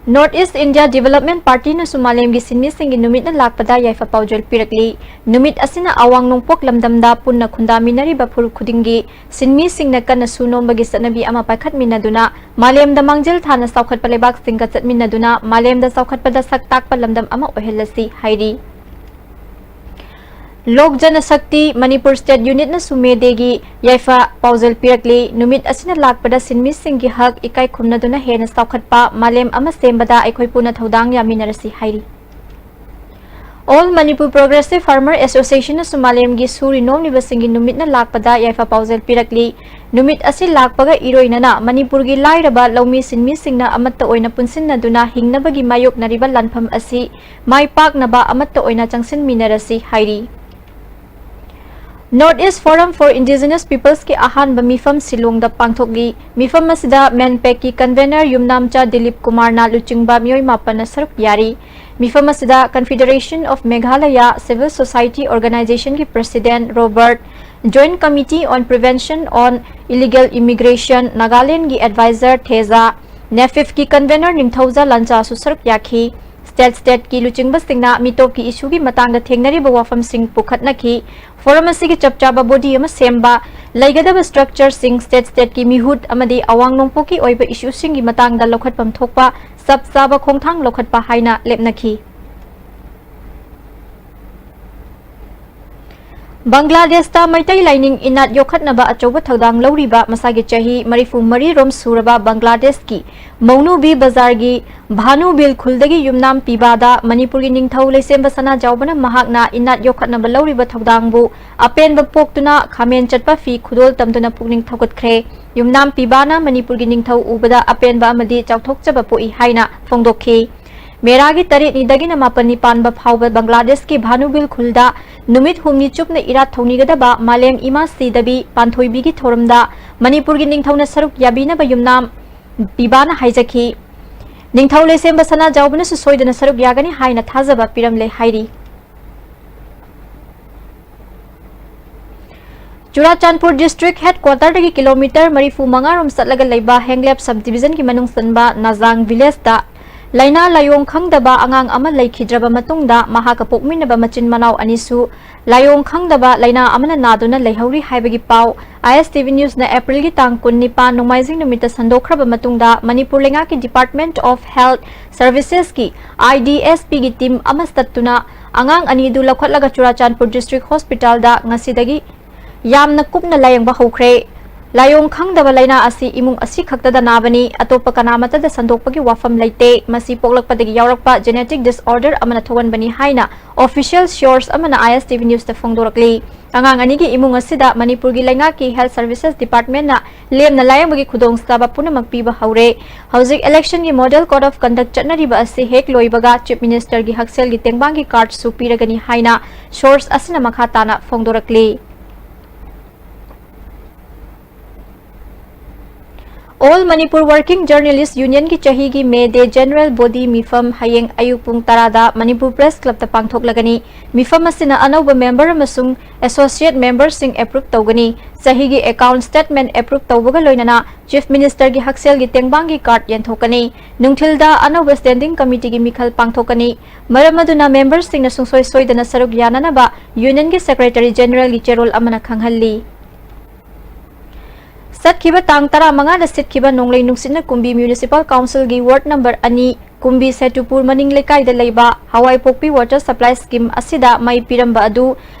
North East India Development Partyꯅꯁꯨ ꯃꯥꯂꯦꯝꯒꯤ ꯁꯤꯟꯃꯤꯁꯤꯡꯒꯤ ꯅꯨꯃꯤꯠꯅ ꯂꯥꯛꯄꯗ ꯌꯥꯏꯐ ꯄꯥꯎꯖꯦꯜ ꯄꯤꯔꯛꯂꯤ꯫ ꯅꯨꯃꯤꯠ ꯑꯁꯤꯅ ꯑꯋꯥꯡ ꯅꯣꯡꯄꯣꯛ ꯂꯝꯗꯝꯗ ꯄꯨꯟꯅ ꯈꯨꯟꯗꯥꯃꯤꯟꯅꯔꯤꯕ ꯐꯨꯔꯨꯞ ꯈꯨꯗꯤꯡꯒꯤ ꯁꯤꯟꯃꯤꯁꯤꯡꯅ ꯀꯟꯅ ꯁꯨ ꯅꯣꯝꯕꯒꯤ ꯆꯠꯅꯕꯤ ꯑꯃ ꯄꯥꯏꯈꯠꯃꯤꯟꯅꯗꯨꯅ ꯃꯥꯂꯦꯝꯗ ꯃꯥꯡꯖꯤꯜ ꯊꯥꯅ ꯆꯥꯎꯈꯠꯄ ꯂꯩꯕꯥꯛꯁꯤꯡꯒ ꯆꯠꯃꯤꯟꯅꯗꯨꯅ ꯃꯥꯂꯦꯝꯗ ꯆꯥꯎꯈꯠꯄꯗ ꯁꯛ ꯇꯥꯛꯄ ꯂꯝꯗꯝ ꯑꯃ ꯑꯣꯏꯍꯜꯂꯁꯤ ꯍꯥꯏꯔꯤ꯫ ꯂꯣꯛ ꯖꯅ ꯁꯛꯇꯤ ꯃꯅꯤꯄꯨꯔ ꯁ꯭ꯇꯦꯠ ꯌꯨꯅꯤꯠꯅꯁꯨ ꯃꯦ ꯗꯦꯒꯤ ꯌꯥꯏꯐ ꯄꯥꯎꯖꯦꯜ ꯄꯤꯔꯛꯂꯤ꯫ ꯅꯨꯃꯤꯠ ꯑꯁꯤꯅ ꯂꯥꯛꯄꯗ ꯁꯤꯟꯃꯤꯁꯤꯡꯒꯤ ꯍꯛ ꯏꯀꯥꯏ ꯈꯨꯝꯅꯗꯨꯅ ꯍꯦꯟꯅ ꯆꯥꯎꯈꯠꯄ ꯃꯥꯂꯦꯝ ꯑꯃ ꯁꯦꯝꯕꯗ ꯑꯩꯈꯣꯏ ꯄꯨꯟꯅ ꯊꯧꯗꯥꯡ ꯌꯥꯃꯤꯟꯅꯔꯁꯤ ꯍꯥꯏꯔꯤ꯫ All Manipur Progressive Farmer Associationꯅꯁꯨ ꯃꯥꯂꯦꯝꯒꯤ ꯁꯨꯔꯤ ꯅꯣꯝꯂꯤꯕꯁꯤꯡꯒꯤ ꯅꯨꯃꯤꯠꯅ ꯂꯥꯛꯄꯗ ꯌꯥꯏꯐ ꯄꯥꯎꯖꯦꯜ ꯄꯤꯔꯛꯂꯤ꯫ ꯅꯨꯃꯤꯠ ꯑꯁꯤ ꯂꯥꯛꯄꯒ ꯏꯔꯣꯏꯅꯅ ꯃꯅꯤꯄꯨꯔꯒꯤ ꯂꯥꯏꯔꯕ ꯂꯧꯃꯤ ꯁꯤꯟꯃꯤꯁꯤꯡꯅ ꯑꯃꯠꯇ ꯑꯣꯏꯅ ꯄꯨꯟꯁꯤꯟꯅꯗꯨꯅ ꯍꯤꯡꯅꯕꯒꯤ ꯃꯥꯌꯣꯛꯅꯔꯤꯕ ꯂꯥꯟꯐꯝ ꯑꯁꯤ ꯃꯥꯏ ꯄꯥꯛꯅꯕ ꯑꯃꯠꯇ ꯑꯣꯏꯅ ꯆꯪꯁꯤꯟꯃꯤꯟꯅꯔꯁꯤ ꯍꯥꯏꯔꯤ꯫ North East Forum for Indigenous Peoplesꯀꯤ ꯑꯍꯥꯟꯕ ꯃꯤꯐꯝ ꯁꯤꯂꯣꯡꯗ ꯄꯥꯡꯊꯣꯛꯂꯤ꯫ ꯃꯤꯐꯝ ꯑꯁꯤꯗ ꯃꯦꯟꯄꯦꯛꯀꯤ convener ꯌꯨꯝꯅꯥꯝꯆꯥ ꯗꯤꯂꯤꯞ ꯀꯨꯃꯥꯔꯅ ꯂꯨꯆꯤꯡꯕ ꯃꯤꯑꯣꯏ ꯃꯥꯄꯟꯅ ꯁꯔꯨꯛ ꯌꯥꯔꯤ꯫ ꯃꯤꯐꯝ ꯑꯁꯤꯗ Confederation of Meghalaya Civil Society Organizationꯒꯤ president Robert, Joint Committee on Prevention on Illegal Immigration ꯅꯥꯒꯥꯂꯦꯟꯗꯒꯤ advisor ꯊꯦꯖꯥ, ꯅꯦꯐꯤꯐꯀꯤ convener ꯅꯤꯡꯊꯧꯖꯥ ꯂꯥꯟꯆꯥꯁꯨ ꯁꯔꯨꯛ ꯌꯥꯈꯤ꯫ State stateꯀꯤ ꯂꯨꯆꯤꯡꯕꯁꯤꯡꯅ ꯃꯤꯇꯣꯞꯀꯤ issueꯒꯤ ꯃꯇꯥꯡꯗ ꯊꯦꯡꯅꯔꯤꯕ ꯋꯥꯐꯝꯁꯤꯡ ꯄꯨꯈꯠꯅꯈꯤ꯫ Forum ꯑꯁꯤꯒꯤ ꯆꯞ ꯆꯥꯕ body ꯑꯃ ꯁꯦꯝꯕ, ꯂꯩꯒꯗꯕ structureꯁꯤꯡ, state stateꯀꯤ ꯃꯤꯍꯨꯠ ꯑꯃꯗꯤ ꯑꯋꯥꯡ ꯅꯣꯡꯄꯣꯛꯀꯤ ꯑꯣꯏꯕ issueꯁꯤꯡꯒꯤ ꯃꯇꯥꯡꯗ ꯂꯧꯈꯠꯐꯝ ꯊꯣꯛꯄ ꯆꯞ ꯆꯥꯕ ꯈꯣꯡꯊꯥꯡ ꯂꯧꯈꯠꯄ ꯍꯥꯏꯅ ꯂꯦꯞꯅꯈꯤ꯫ ꯕꯪꯒ꯭ꯂꯥꯗꯦꯁꯇ ꯃꯩꯇꯩ ꯂꯥꯏꯅꯤꯡ ꯏꯅꯥꯠ ꯌꯣꯛꯈꯠꯅꯕ ꯑꯆꯧꯕ ꯊꯧꯗꯥꯡ ꯂꯧꯔꯤꯕ ꯃꯁꯥꯒꯤ ꯆꯍꯤ ꯃꯔꯤꯐꯨ ꯃꯔꯤ ꯔꯣꯝ ꯁꯨꯔꯕ ꯕꯪꯒ꯭ꯂꯥꯗꯦꯁꯀꯤ ꯃꯧꯅꯨꯕꯤ ꯕꯖꯥꯔꯒꯤ ꯚꯥꯅꯨꯕꯤꯜ ꯈꯨꯜꯗꯒꯤ ꯌꯨꯝꯅꯥꯝ ꯄꯤꯕꯥꯗ ꯃꯅꯤꯄꯨꯔꯒꯤ ꯅꯤꯡꯊꯧ ꯂꯩꯁꯦꯝꯕ ꯁꯅꯥꯖꯥꯎꯕꯅ ꯃꯍꯥꯛꯅ ꯏꯅꯥꯠ ꯌꯣꯛꯈꯠꯅꯕ ꯂꯧꯔꯤꯕ ꯊꯧꯗꯥꯡꯕꯨ ꯑꯄꯦꯟꯕ ꯄꯣꯛꯇꯨꯅ ꯈꯥꯃꯦꯟ ꯆꯠꯄ ꯐꯤ ꯈꯨꯗꯣꯜ ꯇꯝꯗꯨꯅ ꯄꯨꯛꯅꯤꯡ ꯊꯧꯒꯠꯈ꯭ꯔꯦ꯫ ꯌꯨꯝꯅꯥꯝ ꯄꯤꯕꯥꯅ ꯃꯅꯤꯄꯨꯔꯒꯤ ꯅꯤꯡꯊꯧ ꯎꯕꯗ ꯑꯄꯦꯟꯕ ꯑꯃꯗꯤ ꯆꯥꯎꯊꯣꯛꯆꯕ ꯄꯣꯛꯏ ꯍꯥꯏꯅ ꯐꯣꯡꯗꯣꯛꯈꯤ꯫ ꯃꯦꯔꯥꯒꯤ ꯇꯔꯦꯠꯅꯤꯗꯒꯤꯅ ꯃꯥꯄꯟꯅꯤ ꯄꯥꯟꯕ ꯐꯥꯎꯕ ꯕꯪꯒ꯭ꯂꯥꯗꯦꯁꯀꯤ ꯚꯥꯅꯨꯕꯤꯜ ꯈꯨꯜꯗ ꯅꯨꯃꯤꯠ ꯍꯨꯝꯅꯤ ꯆꯨꯞꯅ ꯏꯔꯥꯠ ꯊꯧꯅꯤꯒꯗꯕ ꯃꯥꯂꯦꯝ ꯏꯃꯥ ꯁꯤꯗꯕꯤ ꯄꯥꯟꯊꯣꯏꯕꯤꯒꯤ ꯊꯧꯔꯝꯗ ꯃꯅꯤꯄꯨꯔꯒꯤ ꯅꯤꯡꯊꯧꯅ ꯁꯔꯨꯛ ꯌꯥꯕꯤꯅꯕ ꯌꯨꯝꯅꯥꯝ ꯄꯤꯕꯥꯅ ꯍꯥꯏꯖꯈꯤ꯫ ꯅꯤꯡꯊꯧ ꯂꯩꯁꯦꯝꯕ ꯁꯅꯥꯖꯥꯎꯕꯅꯁꯨ ꯁꯣꯏꯗꯅ ꯁꯔꯨꯛ ꯌꯥꯒꯅꯤ ꯍꯥꯏꯅ ꯊꯥꯖꯕ ꯄꯤꯔꯝꯂꯦ ꯍꯥꯏꯔꯤ꯫ ꯆꯨꯔꯥꯆꯥꯟꯄꯨꯔ district headquarterꯗꯒꯤ kilometre ꯃꯔꯤꯐꯨ ꯃꯉꯥ ꯔꯣꯝ ꯆꯠꯂꯒ ꯂꯩꯕ ꯍꯦꯡꯂꯦꯞ sub divisionꯒꯤ ꯃꯅꯨꯡ ꯆꯟꯕ ꯅꯥꯖꯥꯡ villageꯇ ꯂꯥꯏꯅꯥ ꯂꯥꯏꯑꯣꯡ ꯈꯪꯗꯕ ꯑꯉꯥꯡ ꯑꯃ ꯂꯩꯈꯤꯗ꯭ꯔꯕ ꯃꯇꯨꯡꯗ, ꯃꯍꯥꯛꯀ ꯄꯣꯛꯃꯤꯟꯅꯕ ꯃꯆꯤꯟ ꯃꯅꯥꯎ ꯑꯅꯤꯁꯨ ꯂꯥꯏꯑꯣꯡ ꯈꯪꯗꯕ ꯂꯥꯏꯅꯥ ꯑꯃꯅ ꯅꯥꯗꯨꯅ ꯂꯩꯍꯧꯔꯤ ꯍꯥꯏꯕꯒꯤ ꯄꯥꯎ ISTV Newsꯅ Aprilꯒꯤ ꯇꯥꯡ ꯀꯨꯟꯅꯤꯄꯥꯟ, ꯅꯣꯡꯃꯥꯏꯖꯤꯡ ꯅꯨꯃꯤꯠꯇ ꯁꯟꯗꯣꯛꯈ꯭ꯔꯕ ꯃꯇꯨꯡꯗ, ꯃꯅꯤꯄꯨꯔ ꯂꯩꯉꯥꯛꯀꯤ Department of Health Servicesꯀꯤ IDSPꯒꯤ team ꯑꯃ ꯆꯠꯇꯨꯅ ꯑꯉꯥꯡ ꯑꯅꯤꯗꯨ ꯂꯧꯈꯠꯂꯒ ꯆꯨꯔꯥꯆꯥꯟꯄꯨꯔ District Hospitalꯗ ꯉꯁꯤꯗꯒꯤ ꯌꯥꯝꯅ ꯀꯨꯞꯅ ꯂꯥꯌꯦꯡꯕ ꯍꯧꯈ꯭ꯔꯦ꯫ ꯂꯥꯏꯑꯣꯡ ꯈꯪꯗꯕ ꯂꯥꯏꯅꯥ ꯑꯁꯤ ꯏꯃꯨꯡ ꯑꯁꯤ ꯈꯛꯇꯗ ꯅꯥꯕꯅꯤ, ꯑꯇꯣꯞꯄ ꯀꯅꯥꯃꯠꯇꯗ ꯁꯟꯗꯣꯛꯄꯒꯤ ꯋꯥꯐꯝ ꯂꯩꯇꯦ꯫ ꯃꯁꯤ ꯄꯣꯛꯂꯛꯄꯗꯒꯤ ꯌꯥꯎꯔꯛꯄ genetic disorder ꯑꯃꯅ ꯊꯣꯛꯍꯟꯕꯅꯤ ꯍꯥꯏꯅ official source ꯑꯃꯅ ISTV Newsꯇ ꯐꯣꯡꯗꯣꯔꯛꯂꯤ꯫ ꯑꯉꯥꯡ ꯑꯅꯤꯒꯤ ꯏꯃꯨꯡ ꯑꯁꯤꯗ ꯃꯅꯤꯄꯨꯔꯒꯤ ꯂꯩꯉꯥꯛꯀꯤ Health Services Departmentꯅ ꯂꯦꯝꯅ ꯂꯥꯌꯦꯡꯕꯒꯤ ꯈꯨꯗꯣꯡꯆꯥꯕ ꯄꯨꯝꯅꯃꯛ ꯄꯤꯕ ꯍꯧꯔꯦ꯫ ꯍꯧꯖꯤꯛ electionꯒꯤ model code of conduct ꯆꯠꯅꯔꯤꯕ ꯑꯁꯤ ꯍꯦꯛ ꯂꯣꯏꯕꯒ Chief Ministerꯒꯤ ꯍꯛꯁꯦꯜꯒꯤ ꯇꯦꯡꯕꯥꯡꯒꯤ cardꯁꯨ ꯄꯤꯔꯒꯅꯤ ꯍꯥꯏꯅ source ꯑꯁꯤꯅ ꯃꯈꯥ ꯇꯥꯅ ꯐꯣꯡꯗꯣꯔꯛꯂꯤ꯫ All Manipur Working Journalist Unionꯒꯤ ꯆꯍꯤꯒꯤ May Day General Body ꯃꯤꯐꯝ ꯍꯌꯦꯡ ꯑꯌꯨꯛ ꯄꯨꯡ ꯇꯔꯥꯗ ꯃꯅꯤꯄꯨꯔ Press Clubꯇ ꯄꯥꯡꯊꯣꯛꯂꯒꯅꯤ꯫ ꯃꯤꯐꯝ ꯑꯁꯤꯅ ꯑꯅꯧꯕ member ꯑꯃꯁꯨꯡ associate memberꯁꯤꯡ approve ꯇꯧꯒꯅꯤ꯫ ꯆꯍꯤꯒꯤ account statement approve ꯇꯧꯕꯒ ꯂꯣꯏꯅꯅ Chief Ministerꯒꯤ ꯍꯛꯁꯦꯜꯒꯤ ꯇꯦꯡꯕꯥꯡꯒꯤ card ꯌꯦꯟꯊꯣꯛꯀꯅꯤ꯫ ꯅꯨꯡꯊꯤꯜꯗ ꯑꯅꯧꯕ Standing Committeeꯒꯤ ꯃꯤꯈꯜ ꯄꯥꯡꯊꯣꯛꯀꯅꯤ꯫ ꯃꯔꯝ ꯑꯗꯨꯅ memberꯁꯤꯡꯅ ꯁꯨꯡꯁꯣꯏ ꯁꯣꯏꯗꯅ ꯁꯔꯨꯛ ꯌꯥꯅꯅꯕ Unionꯒꯤ Secretary Generalꯒꯤ ꯆꯦꯔꯣꯜ ꯑꯃꯅ ꯈꯪꯍꯜꯂꯤ꯫ ꯆꯠꯈꯤꯕ ꯇꯥꯡ ꯇꯔꯥꯃꯉꯥꯗ ꯁꯤꯠꯈꯤꯕ ꯅꯣꯡꯂꯩ ꯅꯨꯡꯁꯤꯠꯅ ꯀꯨꯝꯕꯤ Municipal Councilꯒꯤ ward number ꯑꯅꯤ, ꯀꯨꯝꯕꯤ ꯁꯦꯇꯨꯄꯨꯔ ꯃꯅꯤꯡ ꯂꯩꯀꯥꯏꯗ ꯂꯩꯕ ꯍꯋꯥꯏꯄꯣꯛꯄꯤ water supply scheme ꯑꯁꯤꯗ ꯃꯩ ꯄꯤꯔꯝꯕ ꯑꯗꯨ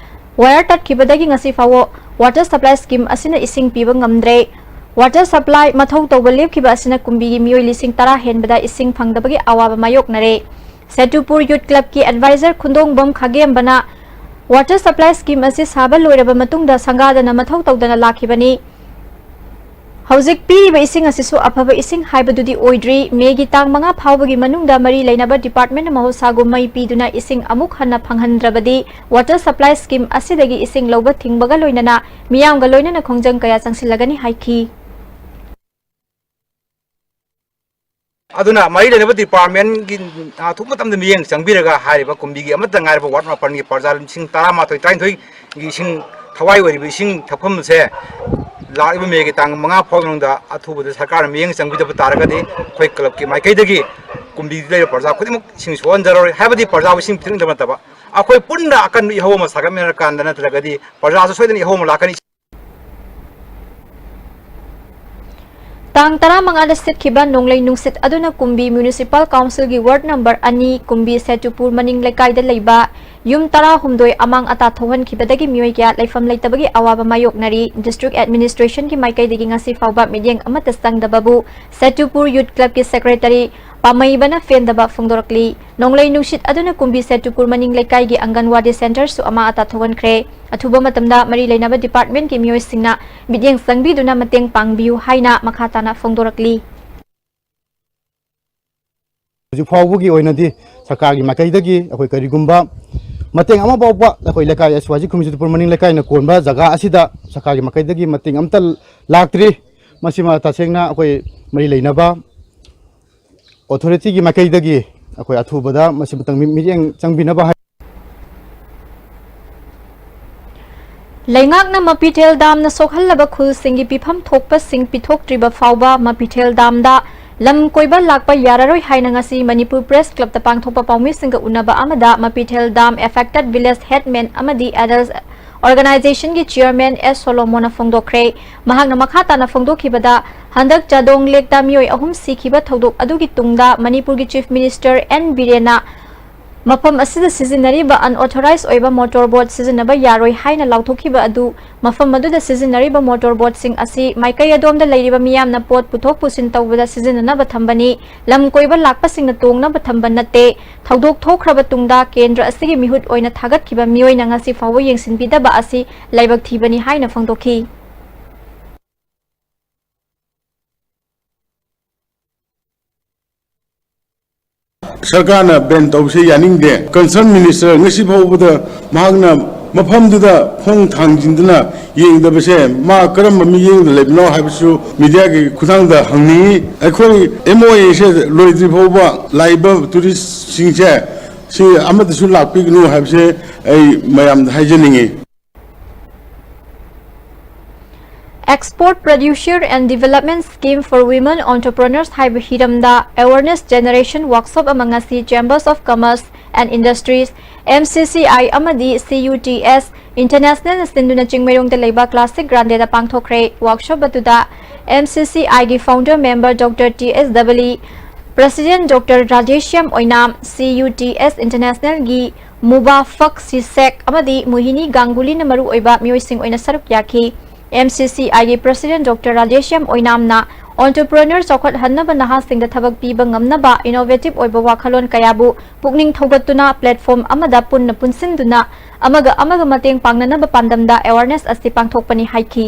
wire ꯇꯠꯈꯤꯕꯗꯒꯤ ꯉꯁꯤ ꯐꯥꯎꯕ water supply scheme ꯑꯁꯤꯅ ꯏꯁꯤꯡ ꯄꯤꯕ ꯉꯝꯗ꯭ꯔꯦ꯫ Water supply ꯃꯊꯧ ꯇꯧꯕ ꯂꯦꯞꯈꯤꯕ ꯑꯁꯤꯅ ꯀꯨꯝꯕꯤꯒꯤ ꯃꯤꯑꯣꯏ ꯂꯤꯁꯤꯡ ꯇꯔꯥ ꯍꯦꯟꯕꯗ ꯏꯁꯤꯡ ꯐꯪꯗꯕꯒꯤ ꯑꯋꯥꯕ ꯃꯥꯌꯣꯛꯅꯔꯦ꯫ ꯁꯦꯇꯨꯄꯨꯔ Youth Clubꯀꯤ advisor ꯈꯨꯟꯗꯣꯡꯕꯝ ꯈꯥꯒꯦꯝꯕꯅ water supply scheme ꯑꯁꯤ ꯁꯥꯕ ꯂꯣꯏꯔꯕ ꯃꯇꯨꯡꯗ ꯁꯪꯒꯥꯗꯅ ꯃꯊꯧ ꯇꯧꯗꯅ ꯂꯥꯛꯈꯤꯕꯅꯤ꯫ ꯍꯧꯖꯤꯛ ꯄꯤꯔꯤꯕ ꯏꯁꯤꯡ ꯑꯁꯤꯁꯨ ꯑꯐꯕ ꯏꯁꯤꯡ ꯍꯥꯏꯕꯗꯨꯗꯤ ꯑꯣꯏꯗ꯭ꯔꯤ꯫ ꯃꯦꯒꯤ ꯇꯥꯡ ꯃꯉꯥ ꯐꯥꯎꯕꯒꯤ ꯃꯅꯨꯡꯗ ꯃꯔꯤ ꯂꯩꯅꯕ departmentꯅ ꯃꯍꯧꯁꯥꯒꯨꯝ ꯃꯩ ꯄꯤꯗꯨꯅ ꯏꯁꯤꯡ ꯑꯃꯨꯛ ꯍꯟꯅ ꯐꯪꯍꯟꯗ꯭ꯔꯕꯗꯤ water supply scheme ꯑꯁꯤꯗꯒꯤ ꯏꯁꯤꯡ ꯂꯧꯕ ꯊꯤꯡꯕꯒ ꯂꯣꯏꯅꯅ ꯃꯤꯌꯥꯝꯒ ꯂꯣꯏꯅꯅ ꯈꯣꯡꯖꯪ ꯀꯌꯥ ꯆꯪꯁꯤꯜꯂꯒꯅꯤ ꯍꯥꯏꯈꯤ꯫ ꯑꯗꯨꯅ ꯃꯔꯤ ꯂꯩꯅꯕ departmentꯒꯤ ꯑꯊꯨꯕ ꯃꯇꯝꯗ ꯃꯤꯠꯌꯦꯡ ꯆꯪꯕꯤꯔꯒ ꯍꯥꯏꯔꯤꯕ ꯀꯨꯝꯕꯤꯒꯤ ꯑꯃꯠꯇ ꯉꯥꯏꯔꯕ ward ꯃꯥꯄꯟꯒꯤ ꯄ꯭ꯔꯖꯥ ꯂꯤꯁꯤꯡ ꯇꯔꯥꯃꯥꯊꯣꯏ, ꯇꯔꯥꯅꯤꯊꯣꯏꯒꯤ ꯏꯁꯤꯡ ꯊꯋꯥꯏ ꯑꯣꯏꯔꯤꯕ ꯏꯁꯤꯡ ꯊꯛꯐꯝ ꯑꯁꯦ ꯂꯥꯛꯂꯤꯕ ꯃꯦꯒꯤ ꯇꯥꯡ ꯃꯉꯥ ꯐꯥꯎꯕ ꯃꯅꯨꯡꯗ ꯑꯊꯨꯕꯗ ꯁꯔꯀꯥꯔꯅ ꯃꯤꯠꯌꯦꯡ ꯆꯪꯕꯤꯗꯕ ꯇꯥꯔꯒꯗꯤ ꯑꯩꯈꯣꯏ clubꯀꯤ ꯃꯥꯏꯀꯩꯗꯒꯤ ꯀꯨꯝꯕꯤꯗ ꯂꯩꯔꯤꯕ ꯄ꯭ꯔꯖꯥ ꯈꯨꯗꯤꯡꯃꯛ ꯏꯁꯤꯡ ꯁꯣꯛꯍꯟꯖꯔꯣꯏ ꯍꯥꯏꯕꯗꯤ ꯄ꯭ꯔꯖꯥꯕꯨ ꯏꯁꯤꯡ ꯄꯤꯊꯛꯅꯗꯕ ꯅꯠꯇꯕ, ꯑꯩꯈꯣꯏ ꯄꯨꯟꯅ ꯑꯀꯟꯕ ꯏꯍꯧ ꯑꯃ ꯁꯥꯒꯠꯃꯤꯟꯅꯔꯀꯥꯟꯗ ꯅꯠꯇ꯭ꯔꯒꯗꯤ ꯄ꯭ꯔꯖꯥꯁꯨ ꯁꯣꯏꯗꯅ ꯏꯍꯧ ꯑꯃ ꯂꯥꯛꯀꯅꯤ꯫ ꯇꯥꯡ ꯇꯔꯥꯃꯉꯥꯗ ꯁꯤꯠꯈꯤꯕ ꯅꯣꯡꯂꯩ ꯅꯨꯡꯁꯤꯠ ꯑꯗꯨꯅ ꯀꯨꯝꯕꯤ ꯃ꯭ꯌꯨꯅꯤꯁꯤꯄꯥꯜ ꯀꯥꯎꯟꯁꯤꯜꯒꯤ ꯋꯥꯔꯗ ꯅꯝꯕꯔ ꯑꯅꯤ, ꯀꯨꯝꯕꯤ ꯁꯦꯇꯨꯄꯨꯔ ꯃꯅꯤꯡ ꯂꯩꯀꯥꯏꯗ ꯂꯩꯕ ꯌꯨꯝ ꯇꯔꯥꯍꯨꯝꯗꯣꯏ ꯑꯃꯥꯡ ꯑꯇꯥ ꯊꯣꯛꯍꯟꯈꯤꯕꯗꯒꯤ ꯃꯤꯑꯣꯏ ꯀꯌꯥ ꯂꯩꯐꯝ ꯂꯩꯇꯕꯒꯤ ꯑꯋꯥꯕ ꯃꯥꯌꯣꯛꯅꯔꯤ꯫ ꯗꯤꯁꯇ꯭ꯔꯤꯛ ꯑꯦꯗꯃꯤꯅꯤꯁꯇ꯭ꯔꯦꯁꯟꯒꯤ ꯃꯥꯏꯀꯩꯗꯒꯤ ꯉꯁꯤ ꯐꯥꯎꯕ ꯃꯤꯠꯌꯦꯡ ꯑꯃꯠꯇ ꯆꯪꯗꯕꯕꯨ ꯁꯦꯇꯨꯄꯨꯔ ꯌꯨꯠ ꯀ꯭ꯂꯕꯀꯤ ꯁꯦꯀ꯭ꯔꯦꯇꯔꯤ ꯄꯥꯃꯩꯕꯅ ꯄꯦꯟꯗꯕ ꯐꯣꯡꯗꯣꯔꯛꯂꯤ꯫ ꯅꯣꯡꯂꯩ ꯅꯨꯡꯁꯤꯠ ꯑꯗꯨꯅ ꯀꯨꯝꯕꯤ ꯁꯦꯇꯨꯄꯨꯔ ꯃꯅꯤꯡ ꯂꯩꯀꯥꯏꯒꯤ ꯑꯪꯒꯟꯋꯥꯗꯤ ꯁꯦꯟꯇꯔꯁꯨ ꯑꯃꯥ ꯑꯇꯥ ꯊꯣꯛꯍꯟꯈ꯭ꯔꯦ꯫ ꯑꯊꯨꯕ ꯃꯇꯝꯗ ꯃꯔꯤ ꯂꯩꯅꯕ ꯗꯤꯄꯥꯔꯠꯃꯦꯟꯠꯀꯤ ꯃꯤꯑꯣꯏꯁꯤꯡꯅ ꯃꯤꯠꯌꯦꯡ ꯆꯪꯕꯤꯗꯨꯅ ꯃꯇꯦꯡ ꯄꯥꯡꯕꯤꯌꯨ ꯍꯥꯏꯅ ꯃꯈꯥ ꯇꯥꯅ ꯐꯣꯡꯗꯣꯔꯛꯂꯤ꯫ ꯍꯧꯖꯤꯛ ꯐꯥꯎꯕꯒꯤ ꯑꯣꯏꯅꯗꯤ ꯁꯔꯀꯥꯔꯒꯤ ꯃꯥꯏꯀꯩꯗꯒꯤ ꯑꯩꯈꯣꯏ ꯀꯔꯤꯒꯨꯝꯕ ꯃꯇꯦꯡ ꯑꯃ ꯐꯥꯎꯕ ꯑꯩꯈꯣꯏ ꯂꯩꯀꯥꯏ ꯑꯁꯤ ꯍꯧꯖꯤꯛ ꯈꯨꯝꯕꯤ ꯁꯦꯇꯨꯄꯨꯔ ꯃꯅꯤꯡ ꯂꯩꯀꯥꯏꯅ ꯀꯣꯟꯕ ꯖꯒꯥ ꯑꯁꯤꯗ ꯁꯔꯀꯥꯔꯒꯤ ꯃꯥꯏꯀꯩꯗꯒꯤ ꯃꯇꯦꯡ ꯑꯃꯠꯇ ꯂꯥꯛꯇ꯭ꯔꯤ꯫ ꯃꯁꯤꯃ ꯇꯁꯦꯡꯅ ꯑꯩꯈꯣꯏ ꯃꯔꯤ ꯂꯩꯅꯕ ꯑꯣꯊꯣꯔꯤꯇꯤꯒꯤ ꯃꯥꯏꯀꯩꯗꯒꯤ ꯑꯩꯈꯣꯏ ꯑꯊꯨꯕꯗ ꯃꯁꯤꯃꯇꯪ ꯃꯤ-, ꯃꯤꯠꯌꯦꯡ ꯆꯪꯕꯤꯅꯕ ꯍꯥꯏ꯫ ꯂꯩꯉꯥꯛꯅ ꯃꯄꯤꯊꯦꯜ ꯗꯥꯝꯅ ꯁꯣꯛꯍꯜꯂꯕ ꯈꯨꯜꯁꯤꯡꯒꯤ ꯄꯤꯐꯝ ꯊꯣꯛꯄꯁꯤꯡ ꯄꯤꯊꯣꯛꯇ꯭ꯔꯤꯕ ꯐꯥꯎꯕ ꯃꯄꯤꯊꯦꯜ ꯗꯥꯝꯗ ꯂꯝ ꯀꯣꯏꯕ ꯂꯥꯛꯄ ꯌꯥꯔꯔꯣꯏ ꯍꯥꯏꯅ ꯉꯁꯤ ꯃꯅꯤꯄꯨꯔ ꯄ꯭ꯔꯦꯁ ꯀ꯭ꯂꯕꯇ ꯄꯥꯡꯊꯣꯛꯄ ꯄꯥꯎꯃꯤꯁꯤꯡꯒ ꯎꯅꯕ ꯑꯃꯗ ꯃꯄꯤꯊꯦꯜ ꯗꯥꯝ ꯑꯦꯐꯦꯛꯇꯦꯗ ꯚꯤꯂꯦꯖ ꯍꯦꯗꯃꯦꯟ ꯑꯃꯗꯤ ꯑꯦꯗꯜꯠ ꯑꯣꯔꯒꯅꯥꯏꯖꯦꯁꯟꯒꯤ ꯆꯤꯌꯔꯃꯦꯟ ꯑꯦꯁ ꯁꯣꯂꯣꯃꯣꯟꯅ ꯐꯣꯡꯗꯣꯛꯈ꯭ꯔꯦ꯫ ꯃꯍꯥꯛꯅ ꯃꯈꯥ ꯇꯥꯅ ꯐꯣꯡꯗꯣꯛꯈꯤꯕꯗ, ꯍꯟꯗꯛ ꯆꯥꯗꯣꯡ ꯂꯦꯛꯇ ꯃꯤꯑꯣꯏ ꯑꯍꯨꯝ ꯁꯤꯈꯤꯕ ꯊꯧꯗꯣꯛ ꯑꯗꯨꯒꯤ ꯇꯨꯡꯗ ꯃꯅꯤꯄꯨꯔꯒꯤ ꯆꯤꯐ ꯃꯤꯅꯤꯁꯇꯔ ꯑꯦꯟ ꯕꯤꯔꯦꯟꯅ ꯃꯐꯝ ꯑꯁꯤꯗ ꯁꯤꯖꯤꯟꯅꯔꯤꯕ ꯑꯟꯑꯣꯊꯣꯔꯥꯏꯖ ꯑꯣꯏꯕ ꯃꯣꯇꯣꯔ ꯕꯣꯠ ꯁꯤꯖꯤꯟꯅꯕ ꯌꯥꯔꯣꯏ ꯍꯥꯏꯅ ꯂꯥꯎꯊꯣꯛꯈꯤꯕ ꯑꯗꯨ, ꯃꯐꯝ ꯑꯗꯨꯗ ꯁꯤꯖꯤꯟꯅꯔꯤꯕ ꯃꯣꯇꯣꯔ ꯕꯣꯠꯁꯤꯡ ꯑꯁꯤ ꯃꯥꯏꯀꯩ ꯑꯗꯣꯝꯗ ꯂꯩꯔꯤꯕ ꯃꯤꯌꯥꯝꯅ ꯄꯣꯠ ꯄꯨꯊꯣꯛ ꯄꯨꯁꯤꯟ ꯇꯧꯕꯗ ꯁꯤꯖꯤꯟꯅꯅꯕ ꯊꯝꯕꯅꯤ, ꯂꯝ ꯀꯣꯏꯕ ꯂꯥꯛꯄꯁꯤꯡꯅ ꯇꯣꯡꯅꯕ ꯊꯝꯕ ꯅꯠꯇꯦ꯫ ꯊꯧꯗꯣꯛ ꯊꯣꯛꯈ꯭ꯔꯕ ꯇꯨꯡꯗ ꯀꯦꯟꯗ꯭ꯔ ꯑꯁꯤꯒꯤ ꯃꯤꯍꯨꯠ ꯑꯣꯏꯅ ꯊꯥꯒꯠꯈꯤꯕ ꯃꯤꯑꯣꯏꯅ ꯉꯁꯤ ꯐꯥꯎꯕ ꯌꯦꯡꯁꯤꯟꯕꯤꯗꯕ ꯑꯁꯤ ꯂꯥꯏꯕꯛ ꯊꯤꯕꯅꯤ ꯍꯥꯏꯅ ꯐꯣꯡꯗꯣꯛꯈꯤ꯫ ꯁꯔꯀꯥꯔꯅ ꯕꯦꯟ ꯇꯧꯕꯁꯦ ꯌꯥꯅꯤꯡꯗꯦ꯫ ꯀꯟꯁꯔꯟ ꯃꯤꯅꯤꯁꯇꯔ ꯉꯁꯤ ꯐꯥꯎꯕꯗ ꯃꯍꯥꯛꯅ ꯃꯐꯝꯗꯨꯗ ꯈꯣꯡ ꯊꯥꯡꯖꯤꯟꯗꯨꯅ ꯌꯦꯡꯗꯕꯁꯦ ꯃꯥ ꯀꯔꯝꯕ ꯃꯤꯠꯌꯦꯡꯗ ꯂꯩꯕꯅꯣ ꯍꯥꯏꯕꯁꯨ ꯃꯤꯗꯤꯌꯥꯒꯤ ꯈꯨꯠꯊꯥꯡꯗ ꯍꯪꯅꯤꯡꯏ꯫ ꯑꯩꯈꯣꯏ ꯑꯦꯝ ꯑꯣ ꯑꯦꯁꯦ ꯂꯣꯏꯗ꯭ꯔꯤ ꯐꯥꯎꯕ ꯂꯥꯛꯏꯕ ꯇꯨꯔꯤꯁꯁꯤꯡꯁꯦ ꯁꯤ ꯑꯃꯠꯇꯁꯨ ꯂꯥꯛꯄꯤꯒꯅꯨ ꯍꯥꯏꯕꯁꯦ ꯑꯩ ꯃꯌꯥꯝꯗ ꯍꯥꯏꯖꯅꯤꯡꯏ꯫ Export Producer and Development Scheme for Women Entrepreneurs ꯍꯥꯏꯕ ꯍꯤꯔꯝꯗ Awareness Generation Workshop ꯑꯃ ꯉꯁꯤ Chambers of Commerce and Industries, M C C I ꯑꯃꯗꯤ C U T S International ꯅ ꯁꯤꯟꯗꯨꯅ ꯆꯤꯡꯃꯩꯔꯣꯡꯗ ꯂꯩꯕ Classic Grande ꯗ ꯄꯥꯡꯊꯣꯛꯈ꯭ꯔꯦ꯫ Workshop ꯑꯗꯨꯗ M C C I ꯒꯤ Founder Member Doctor T S Dabali, President Doctor Radheshyam Oinam, C U T S International ꯒꯤ Muba Fak Sisek ꯑꯃꯗꯤ Mohini Ganguly ꯅ ꯃꯔꯨꯑꯣꯏꯕ ꯃꯤꯑꯣꯏꯁꯤꯡ ꯑꯣꯏꯅ ꯁꯔꯨꯛ ꯌꯥꯈꯤ꯫ M C C I ꯒꯤ President Doctor Radheshyam Oinam ꯅ entrepreneur ꯆꯥꯎꯈꯠꯍꯟꯅꯕ ꯅꯍꯥꯁꯤꯡꯗ ꯊꯕꯛ ꯄꯤꯕ ꯉꯝꯅꯕ innovative ꯑꯣꯏꯕ ꯋꯥꯈꯜꯂꯣꯟ ꯀꯌꯥꯕꯨ ꯄꯨꯛꯅꯤꯡ ꯊꯧꯒꯠꯇꯨꯅ platform ꯑꯃꯗ ꯄꯨꯟꯅ ꯄꯨꯟꯁꯤꯟꯗꯨꯅ ꯑꯃꯒ ꯑꯃꯒ ꯃꯇꯦꯡ ꯄꯥꯡꯅꯅꯕ ꯄꯥꯟꯗꯝꯗ awareness ꯑꯁꯤ ꯄꯥꯡꯊꯣꯛꯄꯅꯤ ꯍꯥꯏꯈꯤ꯫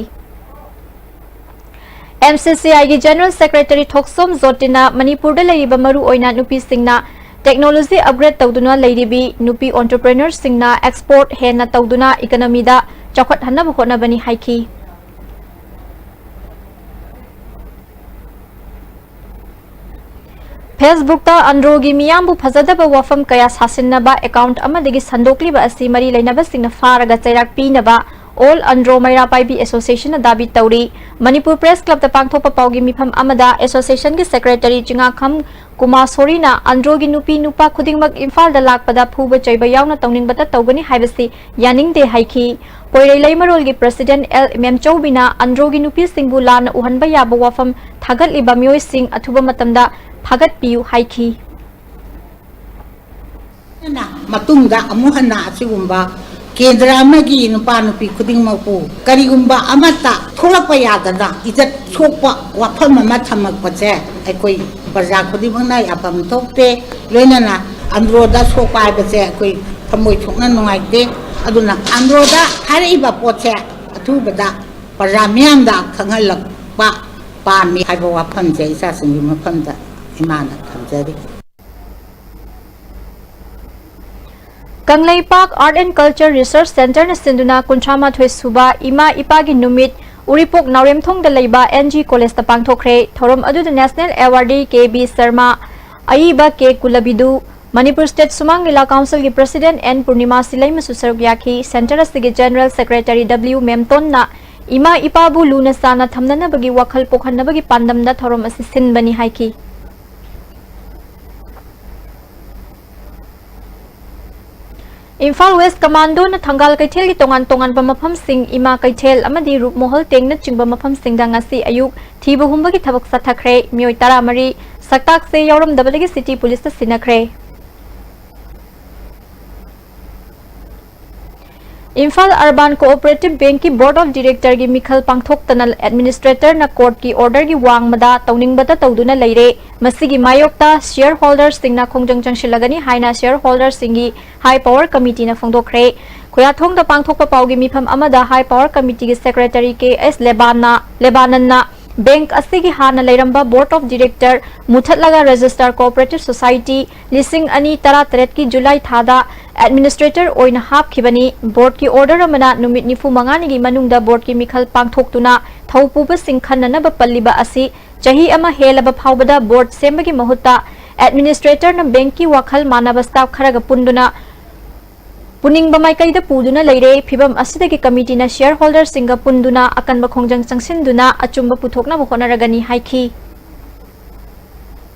M C C I ꯒꯤ General Secretary ꯊꯣꯛꯁꯣꯝ ꯖꯣꯇꯤꯅ ꯃꯅꯤꯄꯨꯔꯗ ꯂꯩꯔꯤꯕ ꯃꯔꯨꯑꯣꯏꯅ ꯅꯨꯄꯤꯁꯤꯡꯅ technology upgrade ꯇꯧꯗꯨꯅ ꯂꯩꯔꯤꯕꯤ ꯅꯨꯄꯤ entrepreneur ꯁꯤꯡꯅ export ꯍꯦꯟꯅ ꯇꯧꯗꯨꯅ economy ꯗ ꯆꯥꯎꯈꯠꯍꯟꯅꯕ ꯍꯣꯠꯅꯕꯅꯤ ꯍꯥꯏꯈꯤ꯫ Facebook ꯇ ꯑꯟꯗ꯭ꯔꯣꯒꯤ ꯃꯤꯌꯥꯝꯕꯨ ꯐꯖꯗꯕ ꯋꯥꯐꯝ ꯀꯌꯥ ꯁꯥꯁꯤꯟꯅꯕ account ꯑꯃꯗꯒꯤ ꯁꯟꯗꯣꯛꯂꯤꯕ ꯑꯁꯤ ꯃꯔꯤ ꯂꯩꯅꯕꯁꯤꯡꯅ ꯐꯥꯔꯒ ꯆꯩꯔꯥꯛ ꯄꯤꯅꯕ All Andro ꯃꯩꯔꯥ ꯄꯥꯏꯕꯤ Association ꯅ ꯗꯥꯕꯤ ꯇꯧꯔꯤ꯫ ꯃꯅꯤꯄꯨꯔ Press Club ꯇ ꯄꯥꯡꯊꯣꯛꯄ ꯄꯥꯎꯒꯤ ꯃꯤꯐꯝ ꯑꯃꯗ association ꯒꯤ Secretary ꯆꯤꯉꯥꯈꯝ ꯀꯨꯃꯥꯔ ꯁꯣꯔꯤꯅ ꯑꯟꯗ꯭ꯔꯣꯒꯤ ꯅꯨꯄꯤ ꯅꯨꯄꯥ ꯈꯨꯗꯤꯡꯃꯛ ꯏꯝꯐꯥꯜꯗ ꯂꯥꯛꯄꯗ ꯐꯨꯕ ꯆꯩꯕ ꯌꯥꯎꯅ ꯇꯧꯅꯤꯡꯕꯇ ꯇꯧꯒꯅꯤ ꯍꯥꯏꯕꯁꯤ ꯌꯥꯅꯤꯡꯗꯦ ꯍꯥꯏꯈꯤ꯫ ꯄꯣꯏꯔꯩ ꯂꯩꯃꯔꯣꯜꯒꯤ President L ꯃꯦꯝꯆꯧꯕꯤꯅ ꯑꯟꯗ꯭ꯔꯣꯒꯤ ꯅꯨꯄꯤꯁꯤꯡꯕꯨ ꯂꯥꯟꯅ ꯎꯍꯟꯕ ꯌꯥꯕ ꯋꯥꯐꯝ ꯊꯥꯒꯠꯂꯤꯕ ꯃꯤꯑꯣꯏꯁꯤꯡ ꯑꯊꯨꯕ ꯃꯇꯝꯗ ꯐꯥꯒꯠꯄꯤꯌꯨ ꯍꯥꯏꯈꯤ꯫ ꯃꯇꯨꯡꯗ ꯑꯃꯨꯛ ꯍꯟꯅ ꯑꯁꯤꯒꯨꯝꯕ ꯀꯦꯟꯗ꯭ꯔ ꯑꯃꯒꯤ ꯅꯨꯄꯥ ꯅꯨꯄꯤ ꯈꯨꯗꯤꯡꯃꯛꯄꯨ ꯀꯔꯤꯒꯨꯝꯕ ꯑꯃꯠꯇ ꯊꯣꯛꯂꯛꯄ ꯌꯥꯗꯅ ꯏꯖꯠ ꯁꯣꯛꯄ ꯋꯥꯐꯝ ꯑꯃ ꯊꯝꯃꯛꯄꯁꯦ ꯑꯩꯈꯣꯏ ꯄ꯭ꯔꯖꯥ ꯈꯨꯗꯤꯡꯃꯛꯅ ꯌꯥꯐꯝ ꯊꯣꯛꯇꯦ꯫ ꯂꯣꯏꯅꯅ ꯑꯟꯗ꯭ꯔꯣꯗ ꯁꯣꯛꯄ ꯍꯥꯏꯕꯁꯦ ꯑꯩꯈꯣꯏ ꯊꯃꯣꯏ ꯁꯣꯛꯅ ꯅꯨꯡꯉꯥꯏꯇꯦ꯫ ꯑꯗꯨꯅ ꯑꯟꯗ꯭ꯔꯣꯗ ꯍꯥꯏꯔꯛꯏꯕ ꯄꯣꯠꯁꯦ ꯑꯊꯨꯕꯗ ꯄ꯭ꯔꯖꯥ ꯃꯤꯌꯥꯝꯗ ꯈꯪꯍꯜꯂꯛꯄ ꯄꯥꯝꯃꯤ ꯍꯥꯏꯕ ꯋꯥꯐꯝꯁꯦ ꯏꯆꯥꯁꯤꯡꯒꯤ ꯃꯐꯝꯗ ꯏꯃꯥꯅ ꯊꯝꯖꯔꯤ꯫ Kangleipak Art and Culture Research Centre ꯅ ꯁꯤꯟꯗꯨꯅ ꯀꯨꯟꯊ꯭ꯔꯥ ꯃꯥꯊꯣꯏ ꯁꯨꯕ ꯏꯃꯥ ꯏꯄꯥꯒꯤ ꯅꯨꯃꯤꯠ ꯎꯔꯤꯄꯣꯛ ꯅꯥꯎꯔꯦꯝꯊꯣꯡꯗ ꯂꯩꯕ N G College ꯇ ꯄꯥꯡꯊꯣꯛꯈ꯭ꯔꯦ꯫ ꯊꯧꯔꯝ ꯑꯗꯨꯗ National Awardee K B Sharma, ꯑꯏꯕ K ꯀꯨꯂꯕꯤꯗꯨ, ꯃꯅꯤꯄꯨꯔ State ꯁꯨꯃꯥꯡ ꯂꯤꯂꯥ Council ꯒꯤ President N ꯄꯨꯔꯅꯤꯃꯥ ꯁꯤꯂꯩꯃꯁꯨ ꯁꯔꯨꯛ ꯌꯥꯈꯤ꯫ Centre ꯑꯁꯤꯒꯤ General Secretary W ꯃꯦꯝꯇꯣꯟꯅ ꯏꯃꯥ ꯏꯄꯥꯕꯨ ꯂꯨꯅ ꯆꯥꯟꯅ ꯊꯝꯅꯅꯕꯒꯤ ꯋꯥꯈꯜ ꯄꯣꯛꯍꯟꯅꯕꯒꯤ ꯄꯥꯟꯗꯝꯗ ꯊꯧꯔꯝ ꯑꯁꯤ ꯁꯤꯟꯕꯅꯤ ꯍꯥꯏꯈꯤ꯫ ꯏꯝꯐꯥꯜ ꯋꯦꯁ ꯀꯃꯥꯟꯗꯣꯅ ꯊꯪꯒꯥꯜ ꯀꯩꯊꯦꯜꯒꯤ ꯇꯣꯉꯥꯟ ꯇꯣꯉꯥꯟꯕ ꯃꯐꯝꯁꯤꯡ, ꯏꯃꯥ ꯀꯩꯊꯦꯜ ꯑꯃꯗꯤ ꯔꯨꯞꯃꯣꯍꯜ ꯇꯦꯡꯅꯆꯤꯡꯕ ꯃꯐꯝꯁꯤꯡꯗ ꯉꯁꯤ ꯑꯌꯨꯛ ꯊꯤꯕ ꯍꯨꯝꯕꯒꯤ ꯊꯕꯛ ꯆꯠꯊꯈ꯭ꯔꯦ꯫ ꯃꯤꯑꯣꯏ ꯇꯔꯥꯃꯔꯤ ꯁꯛꯇꯥꯛꯁꯦ ꯌꯥꯎꯔꯝꯗꯕꯗꯒꯤ ꯁꯤꯇꯤ ꯄꯨꯂꯤꯁꯇ ꯁꯤꯟꯅꯈ꯭ꯔꯦ꯫ ꯏꯝꯐꯥꯜ ꯑꯔꯕꯥꯟ ꯀꯣꯑꯣꯄꯔꯦꯇꯤꯚ ꯕꯦꯡꯛꯀꯤ ꯕꯣꯔꯗ ꯑꯣꯐ ꯗꯤꯔꯦꯛꯇꯔꯒꯤ ꯃꯤꯈꯜ ꯄꯥꯡꯊꯣꯛꯇꯅ ꯑꯦꯗꯃꯤꯅꯤꯁꯇ꯭ꯔꯦꯇꯔꯅ ꯀꯣꯔꯠꯀꯤ ꯑꯣꯔꯗꯔꯒꯤ ꯋꯥꯡꯃꯗ ꯇꯧꯅꯤꯡꯕꯇ ꯇꯧꯗꯨꯅ ꯂꯩꯔꯦ꯫ ꯃꯁꯤꯒꯤ ꯃꯥꯌꯣꯛꯇ ꯁꯤꯌꯔ ꯍꯣꯜꯗꯔꯁꯤꯡꯅ ꯈꯣꯡꯖꯪ ꯆꯪꯁꯤꯜꯂꯒꯅꯤ ꯍꯥꯏꯅ ꯁꯤꯌꯔ ꯍꯣꯜꯗꯔꯁꯤꯡꯒꯤ ꯍꯥꯏ ꯄꯥꯋꯔ ꯀꯃꯤꯇꯤꯅ ꯐꯣꯡꯗꯣꯛꯈ꯭ꯔꯦ꯫ ꯈꯨꯌꯥꯊꯣꯡꯗ ꯄꯥꯡꯊꯣꯛꯄ ꯄꯥꯎꯒꯤ ꯃꯤꯐꯝ ꯑꯃꯗ ꯍꯥꯏ ꯄꯥꯋꯔ ꯀꯃꯤꯇꯤꯒꯤ ꯁꯦꯀ꯭ꯔꯦꯇꯔꯤ ꯀꯦ ꯑꯦꯁ ꯂꯦꯕꯥꯟꯅ, ꯂꯦꯕꯥꯅꯟꯅ ꯕꯦꯡꯛ ꯑꯁꯤꯒꯤ ꯍꯥꯟꯅ ꯂꯩꯔꯝꯕ ꯕꯣꯔꯗ ꯑꯣꯐ ꯗꯤꯔꯦꯛꯇꯔ ꯃꯨꯊꯠꯂꯒ ꯔꯦꯖꯤꯁꯇꯔ ꯀꯣꯑꯣꯄꯔꯦꯇꯤꯚ ꯁꯣꯁꯥꯏꯇꯤ ꯂꯤꯁꯤꯡ ꯑꯅꯤ ꯇꯔꯥꯇꯔꯦꯠꯀꯤ ꯖꯨꯂꯥꯏ ꯊꯥꯗ ꯑꯦꯗꯃꯤꯅꯤꯁꯇ꯭ꯔꯦꯇꯔ ꯑꯣꯏꯅ ꯍꯥꯞꯈꯤꯕꯅꯤ꯫ ꯕꯣꯔꯗꯀꯤ ꯑꯣꯔꯗꯔ ꯑꯃꯅ ꯅꯨꯃꯤꯠ ꯅꯤꯐꯨ ꯃꯉꯥꯅꯤꯒꯤ ꯃꯅꯨꯡꯗ ꯕꯣꯔꯗꯀꯤ ꯃꯤꯈꯜ ꯄꯥꯡꯊꯣꯛꯇꯨꯅ ꯊꯧ ꯄꯨꯕꯁꯤꯡ ꯈꯟꯅꯅꯕ ꯄꯜꯂꯤꯕ ꯑꯁꯤ ꯆꯍꯤ ꯑꯃ ꯍꯦꯜꯂꯕ ꯐꯥꯎꯕꯗ ꯕꯣꯔꯗ ꯁꯦꯝꯕꯒꯤ ꯃꯍꯨꯠꯇ ꯑꯦꯗꯃꯤꯅꯤꯁꯇ꯭ꯔꯦꯇꯔꯅ ꯕꯦꯡꯛꯀꯤ ꯋꯥꯈꯜ ꯃꯥꯟꯅꯕ ꯁ꯭ꯇꯥꯐ ꯈꯔꯒ ꯄꯨꯟꯗꯨꯅ ꯄꯨꯅꯤꯡꯕ ꯃꯥꯏꯀꯩꯗ ꯄꯨꯗꯨꯅ ꯂꯩꯔꯦ꯫ ꯐꯤꯚꯝ ꯑꯁꯤꯗꯒꯤ ꯀꯃꯤꯇꯤꯅ ꯁꯤꯌꯔ ꯍꯣꯜꯗꯔꯁꯤꯡꯒ ꯄꯨꯟꯗꯨꯅ ꯑꯀꯟꯕ ꯈꯣꯡꯖꯪ ꯆꯪꯁꯤꯟꯗꯨꯅ ꯑꯆꯨꯝꯕ ꯄꯨꯊꯣꯛꯅꯕ ꯍꯣꯠꯅꯔꯒꯅꯤ ꯍꯥꯏꯈꯤ꯫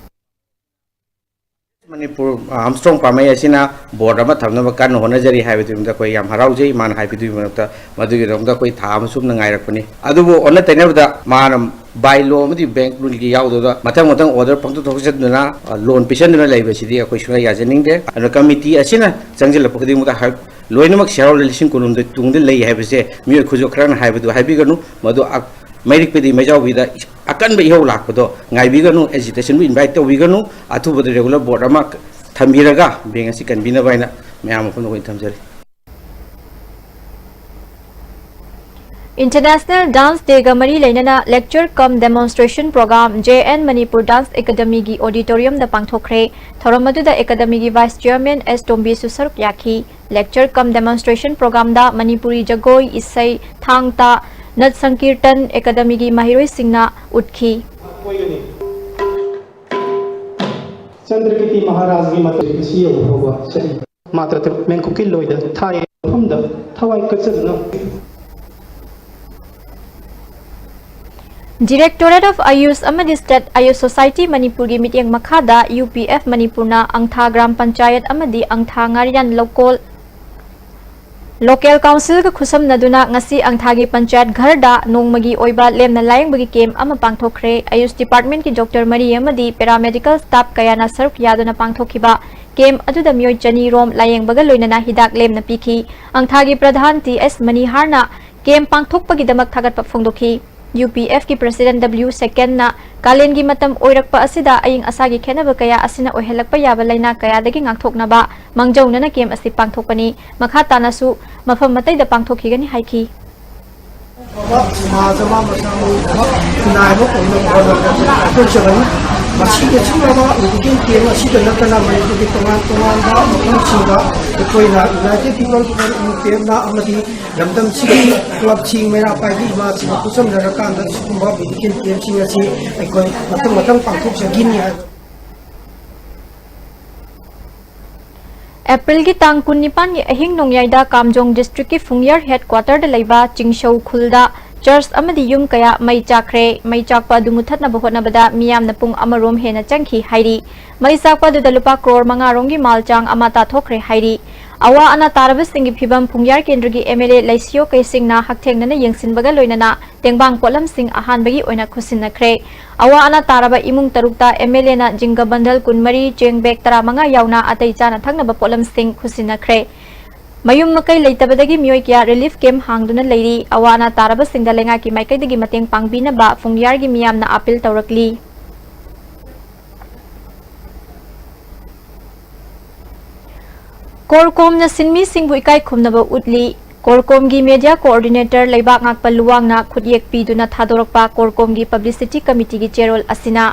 ꯃꯅꯤꯄꯨꯔ, ꯑ, ꯑꯥꯔꯝꯁꯇ꯭ꯔꯣꯡ ꯄꯥꯝꯃꯩ ꯑꯁꯤꯅ ꯕꯣꯔꯗ ꯑꯃ ꯊꯝꯅꯕ ꯀꯟꯅ ꯍꯣꯠꯅꯖꯔꯤ ꯍꯥꯏꯕꯗꯨꯃꯗ ꯑꯩꯈꯣꯏ ꯌꯥꯝ ꯍꯔꯥꯎꯖꯩ꯫ ꯃꯥꯅ ꯍꯥꯏꯕꯤꯗꯨꯒꯤ ꯃꯔꯛꯇ, ꯃꯗꯨꯒꯤꯗꯃꯛꯇ ꯑꯩꯈꯣꯏ ꯊꯥ ꯑꯃ ꯆꯨꯞꯅ ꯉꯥꯏꯔꯛꯄꯅꯤ꯫ ꯑꯗꯨꯕꯨ ꯑꯣꯟꯅ ꯇꯩꯅꯕꯗ ꯃꯥꯅ ꯕꯥꯏ ꯂꯣ ꯑꯃꯗꯤ ꯕꯦꯡꯛ ꯔꯨꯜꯒꯤ ꯌꯥꯎꯗꯕ ꯃꯊꯪ ꯃꯊꯪ ꯑꯣꯔꯗꯔ ꯄꯪꯊꯣꯛ ꯊꯣꯛꯆꯟꯗꯨꯅ, ꯑ, ꯂꯣꯟ ꯄꯤꯁꯟꯗꯨꯅ ꯂꯩꯕꯁꯤꯗꯤ ꯑꯩꯈꯣꯏ ꯁꯨꯡꯌꯥ ꯌꯥꯖꯅꯤꯡꯗꯦ꯫ ꯑꯗꯨꯅ ꯀꯃꯤꯇꯤ ꯑꯁꯤꯅ ꯆꯪꯁꯤꯜꯂꯛꯄ ꯈꯨꯗꯤꯡꯃꯛꯇ ꯍꯥꯏ-, ꯂꯣꯏꯅꯃꯛ ꯁꯤꯌꯔ ꯍꯣꯜꯗꯔ ꯂꯤꯁꯤꯡ ꯀꯨꯟꯍꯨꯝꯗꯣꯏ ꯇꯨꯡꯗ ꯂꯩ ꯍꯥꯏꯕꯁꯦ ꯃꯤꯑꯣꯏ ꯈꯨꯖꯣ ꯈꯔꯅ ꯍꯥꯏꯕꯗꯨ ꯍꯥꯏꯕꯤꯒꯅꯨ꯫ ꯃꯗꯨ ꯑ-, ꯃꯩꯔꯤꯛꯄꯗꯤ ꯃꯩꯖꯥꯎꯕꯤꯗ ꯑꯀꯟꯕ ꯏꯍꯧ ꯂꯥꯛꯄꯗꯣ ꯉꯥꯏꯕꯤꯒꯅꯨ꯫ ꯑꯦꯖꯤꯇꯦꯁꯟꯕꯨ ꯏꯟꯚꯥꯏꯠ ꯇꯧꯕꯤꯒꯅꯨ꯫ ꯑꯊꯨꯕꯗ ꯔꯤꯒꯨꯂꯔ ꯕꯣꯔꯗ ꯑꯃ ꯊꯝꯕꯤꯔꯒ ꯕꯦꯡꯛ ꯑꯁꯤ ꯀꯟꯕꯤꯅꯕ ꯍꯥꯏꯅ ꯃꯌꯥꯝ ꯃꯐꯝꯗ ꯑꯩꯈꯣꯏ ꯊꯝꯖꯔꯤ꯫ ꯏꯟꯇꯔꯅꯦꯁꯅꯦꯜ ꯗꯥꯟꯁ ꯗꯦꯒ ꯃꯔꯤ ꯂꯩꯅꯅ lecture cum demonstration programme J N Manipur dance ꯑꯦꯀꯥꯗꯃꯤꯒꯤ ꯑꯣꯗꯤꯇꯣꯔꯤꯌꯝꯗ ꯄꯥꯡꯊꯣꯛꯈ꯭ꯔꯦ꯫ ꯊꯧꯔꯝ ꯑꯗꯨꯗ ꯑꯦꯀꯥꯗꯃꯤꯒꯤ ꯚꯥꯏꯁ ꯆꯤꯌꯔꯃꯦꯟ ꯑꯦꯁ ꯇꯣꯝꯕꯤꯁꯨ ꯁꯔꯨꯛ ꯌꯥꯈꯤ꯫ ꯂꯦꯛꯆꯔ ꯀꯝ ꯗꯦꯃꯣꯟꯁꯇ꯭ꯔꯦꯁꯟ ꯄ꯭ꯔꯣꯒ꯭ꯔꯥꯝꯗ ꯃꯅꯤꯄꯨꯔꯤ ꯖꯒꯣꯏ, ꯏꯁꯩ, ꯊꯥꯡ ꯇꯥ, ꯅꯠ ꯁꯪꯀꯤꯔꯇꯟ ꯑꯦꯀꯥꯗꯃꯤꯒꯤ ꯃꯍꯩꯔꯣꯏꯁꯤꯡꯅ ꯎꯠꯈꯤ꯫ ꯆꯟꯗ꯭ꯔꯀꯤꯇꯤ ꯃꯍꯥꯔꯥꯖꯒꯤ ꯃꯇꯝ ꯑꯁꯤ ꯌꯧꯕ ꯐꯥꯎꯕ ꯆꯠꯂꯤ꯫ ꯃꯥꯇ꯭ꯔ ꯇꯔꯨꯛ ꯃꯦꯟꯀꯨꯞꯀꯤ ꯂꯣꯏꯗ ꯊꯥꯏ ꯃꯐꯝꯗ ꯊꯋꯥꯏ ꯀꯠꯆꯗꯨꯅ Directorate of Ayush ꯑꯃꯗꯤ State Ayush Society ꯃꯅꯤꯄꯨꯔꯒꯤ ꯃꯤꯠꯌꯦꯡ ꯃꯈꯥꯗ ꯌꯨ ꯄꯤ ꯑꯦꯐ ꯃꯅꯤꯄꯨꯔꯅ ꯑꯪꯊꯥ ꯒ꯭ꯔꯥꯝ ꯄꯟꯆꯥꯌꯠ ꯑꯃꯗꯤ ꯑꯪꯊꯥ ꯉꯥꯔꯤꯌꯥꯟ ꯂꯧꯀꯣꯜ Local Councilꯒ ꯈꯨꯠꯁꯝꯅꯗꯨꯅ ꯉꯁꯤ ꯑꯪꯊꯥꯒꯤ ꯄꯟꯆꯥꯌꯠ ꯘꯔꯗ ꯅꯣꯡꯃꯒꯤ ꯑꯣꯏꯕ ꯂꯦꯝꯅ ꯂꯥꯌꯦꯡꯕꯒꯤ ꯀꯦꯝ ꯑꯃ ꯄꯥꯡꯊꯣꯛꯈ꯭ꯔꯦ꯫ ꯑꯌꯨꯁ departmentꯀꯤ doctor ꯃꯔꯤ ꯑꯃꯗꯤ paraMedical staff ꯀꯌꯥꯅ ꯁꯔꯨꯛ ꯌꯥꯗꯨꯅ ꯄꯥꯡꯊꯣꯛꯈꯤꯕ ꯀꯦꯝ ꯑꯗꯨꯗ ꯃꯤꯑꯣꯏ ꯆꯅꯤ ꯔꯣꯝ ꯂꯥꯌꯦꯡꯕꯒ ꯂꯣꯏꯅꯅ ꯍꯤꯗꯥꯛ ꯂꯦꯝꯅ ꯄꯤꯈꯤ꯫ ꯑꯪꯊꯥꯒꯤ ꯄ꯭ꯔꯙꯥꯟ ꯇꯤ ꯑꯦꯁ ꯃꯅꯤꯍꯥꯔꯅ ꯀꯦꯝ ꯄꯥꯡꯊꯣꯛꯄꯒꯤꯗꯃꯛ ꯊꯥꯒꯠꯄ ꯐꯣꯡꯗꯣꯛꯈꯤ꯫ ꯌꯨ ꯄꯤ ꯑꯦꯐꯀꯤ president ꯗꯕ꯭ꯂꯤꯎ ꯁꯦꯀꯦꯟꯅ ꯀꯥꯂꯦꯟꯒꯤ ꯃꯇꯝ ꯑꯣꯏꯔꯛꯄ ꯑꯁꯤꯗ ꯑꯏꯪ ꯑꯁꯥꯒꯤ ꯈꯦꯠꯅꯕ ꯀꯌꯥ ꯑꯁꯤꯅ ꯑꯣꯏꯍꯜꯂꯛꯄ ꯌꯥꯕ ꯂꯥꯏꯅꯥ ꯀꯌꯥꯗꯒꯤ ꯉꯥꯛꯊꯣꯛꯅꯕ ꯃꯥꯡꯖꯧꯅꯅ ꯀꯦꯝ ꯑꯁꯤ ꯄꯥꯡꯊꯣꯛꯄꯅꯤ꯫ ꯃꯈꯥ ꯇꯥꯅꯁꯨ ꯃꯐꯝ ꯑꯇꯩꯗ ꯄꯥꯡꯊꯣꯛꯈꯤꯒꯅꯤ ꯍꯥꯏꯈꯤ꯫ ꯑꯐꯕ ꯁꯃꯥꯖ ꯑꯃ ꯃꯆꯥ ꯃꯎ ꯑꯃ ꯈꯨꯟꯅꯥꯏ ꯑꯃ ꯑꯣꯏꯅꯕ ꯍꯣꯠꯅꯕꯗ ꯑꯩꯈꯣꯏ ꯆꯪꯒꯅꯤ꯫ ꯃꯁꯤꯒ ꯆꯨꯝꯅꯕ medical camp ꯑꯁꯤꯗ ꯅꯠꯇꯅ ꯃꯅꯤꯄꯨꯔꯒꯤ ꯇꯣꯉꯥꯟ ꯇꯣꯉꯥꯟꯕ ꯃꯐꯝꯁꯤꯡꯗ ꯑꯩꯈꯣꯏꯅ United People Forum ꯅ ꯑꯃꯗꯤ ꯂꯝꯗꯝꯁꯤꯒꯤ clubꯁꯤꯡ, ꯃꯩꯔꯥ ꯄꯥꯏꯕꯤ ꯏꯃꯥꯁꯤꯡꯒ ꯈꯨꯠꯁꯝꯅꯔꯀꯥꯟꯗ ꯁꯤꯒꯨꯝꯕ medical campꯁꯤꯡ ꯑꯁꯤ ꯑꯩꯈꯣꯏ ꯃꯊꯪ ꯃꯊꯪ ꯄꯥꯡꯊꯣꯛꯆꯈꯤꯅꯤ ꯍꯥꯏꯕ꯫ ꯑꯦꯄ꯭ꯔꯤꯜꯒꯤ ꯇꯥꯡ ꯀꯨꯟꯅꯤꯄꯥꯟꯒꯤ ꯑꯍꯤꯡ ꯅꯣꯡꯌꯥꯏꯗ ꯀꯥꯝꯖꯣꯡ districtꯀꯤ ꯐꯨꯡꯌꯔ headquarterꯗ ꯂꯩꯕ ꯆꯤꯡꯁꯧ ꯈꯨꯜꯗ church ꯑꯃꯗꯤ ꯌꯨꯝ ꯀꯌꯥ ꯃꯩ ꯆꯥꯛꯈ꯭ꯔꯦ꯫ ꯃꯩ ꯆꯥꯛꯄ ꯑꯗꯨ ꯃꯨꯊꯠꯅꯕ ꯍꯣꯠꯅꯕꯗ ꯃꯤꯌꯥꯝꯅ ꯄꯨꯡ ꯑꯃꯔꯣꯝ ꯍꯦꯟꯅ ꯆꯪꯈꯤ ꯍꯥꯏꯔꯤ꯫ ꯃꯩ ꯆꯥꯛꯄ ꯑꯗꯨꯗ ꯂꯨꯄꯥ ꯀ꯭ꯔꯣꯔ ꯃꯉꯥ ꯔꯣꯝꯒꯤ ꯃꯥꯜ ꯆꯥꯡ ꯑꯃ ꯇꯥꯊꯣꯛꯈ꯭ꯔꯦ ꯍꯥꯏꯔꯤ꯫ ꯑꯋꯥ ꯑꯅꯥ ꯇꯥꯔꯕꯁꯤꯡꯒꯤ ꯐꯤꯕꯝ ꯐꯨꯡꯌꯥꯔ ꯀꯦꯟꯗ꯭ꯔꯒꯤ ꯑꯦꯝ ꯑꯦꯜ ꯑꯦ ꯂꯩꯁꯤꯌꯣ ꯀꯩꯁꯤꯡꯅ ꯍꯛꯊꯦꯡꯅꯅ ꯌꯦꯡꯁꯤꯟꯕꯒ ꯂꯣꯏꯅꯅ ꯇꯦꯡꯕꯥꯡ ꯄꯣꯠꯂꯝꯁꯤꯡ ꯑꯍꯥꯟꯕꯒꯤ ꯑꯣꯏꯅ ꯈꯨꯠꯁꯤꯟꯅꯈ꯭ꯔꯦ꯫ ꯑꯋꯥ ꯑꯅꯥ ꯇꯥꯔꯕ ꯏꯃꯨꯡ ꯇꯔꯨꯛꯇ ꯑꯦꯝ ꯑꯦꯜ ꯑꯦꯅ ꯖꯤꯡꯒ bundle ꯀꯨꯟꯃꯔꯤ, ꯆꯦꯡ bag ꯇꯔꯥꯃꯉꯥ ꯌꯥꯎꯅ ꯑꯇꯩ ꯆꯥꯅ ꯊꯛꯅꯕ ꯄꯣꯠꯂꯝꯁꯤꯡ ꯈꯨꯠꯁꯤꯟꯅꯈ꯭ꯔꯦ꯫ ꯃꯌꯨꯝ ꯃꯀꯩ ꯂꯩꯇꯕꯗꯒꯤ ꯃꯤꯑꯣꯏ ꯀꯌꯥ relief camp ꯍꯥꯡꯗꯨꯅ ꯂꯩꯔꯤ꯫ ꯑꯋꯥ ꯑꯅꯥ ꯇꯥꯔꯕꯁꯤꯡꯗ ꯂꯩꯉꯥꯛꯀꯤ ꯃꯥꯏꯀꯩꯗꯒꯤ ꯃꯇꯦꯡ ꯄꯥꯡꯕꯤꯅꯕ ꯐꯨꯡꯌꯥꯔꯒꯤ ꯃꯤꯌꯥꯝꯅ appeal ꯇꯧꯔꯛꯂꯤ꯫ ꯀꯣꯔꯀꯣꯝꯅ ꯁꯤꯟꯃꯤꯁꯤꯡꯕꯨ ꯏꯀꯥꯏ ꯈꯨꯝꯅꯕ ꯎꯠꯂꯤ꯫ ꯀꯣꯔꯀꯣꯝꯒꯤ media coordinator ꯂꯩꯕꯥꯛ ꯉꯥꯛꯄ ꯂꯨꯋꯥꯡꯅ ꯈꯨꯠꯌꯦꯛ ꯄꯤꯗꯨꯅ ꯊꯥꯗꯣꯔꯛꯄ ꯀꯣꯔꯀꯣꯝꯒꯤ publicity committeeꯒꯤ ꯆꯦꯔꯣꯜ ꯑꯁꯤꯅ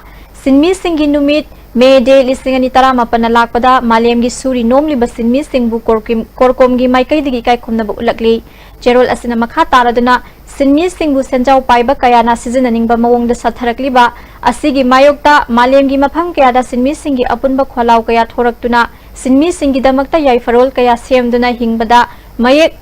ꯁꯤꯟꯃꯤꯁꯤꯡꯒꯤ ꯅꯨꯃꯤꯠ May Day ꯂꯤꯁꯤꯡ ꯑꯅꯤ ꯇꯔꯥꯃꯥꯄꯟꯅ ꯂꯥꯛꯄꯗ ꯃꯥꯂꯦꯝꯒꯤ ꯁꯨꯔꯤ ꯅꯣꯝꯂꯤꯕ ꯁꯤꯟꯃꯤꯁꯤꯡꯕꯨ ꯀꯣꯔꯀꯤꯝ-, ꯀꯣꯔꯀꯣꯝꯒꯤ ꯃꯥꯏꯀꯩꯗꯒꯤ ꯏꯀꯥꯏ ꯈꯨꯝꯅꯕ ꯎꯠꯂꯛꯂꯤ꯫ ꯆꯦꯔꯣꯜ ꯑꯁꯤꯅ ꯃꯈꯥ ꯇꯥꯔꯗꯨꯅ ꯁꯤꯟꯃꯤꯁꯤꯡꯕꯨ ꯁꯦꯟꯖꯥꯎ ꯄꯥꯏꯕ ꯀꯌꯥꯅ ꯁꯤꯖꯤꯟꯅꯅꯤꯡꯕ ꯃꯑꯣꯡꯗ ꯁꯥꯊꯔꯛꯂꯤꯕ ꯑꯁꯤꯒꯤ ꯃꯥꯌꯣꯛꯇ ꯃꯥꯂꯦꯝꯒꯤ ꯃꯐꯝ ꯀꯌꯥꯗ ꯁꯤꯟꯃꯤꯁꯤꯡꯒꯤ ꯑꯄꯨꯟꯕ ꯈꯣꯜꯂꯥꯎ ꯀꯌꯥ ꯊꯣꯔꯛꯇꯨꯅ ꯁꯤꯟꯃꯤꯁꯤꯡꯒꯤꯗꯃꯛꯇ ꯌꯥꯏꯐꯔꯣꯜ ꯀꯌꯥ ꯁꯦꯝꯗꯨꯅ ꯍꯤꯡꯕꯗ ꯃꯌꯦꯛ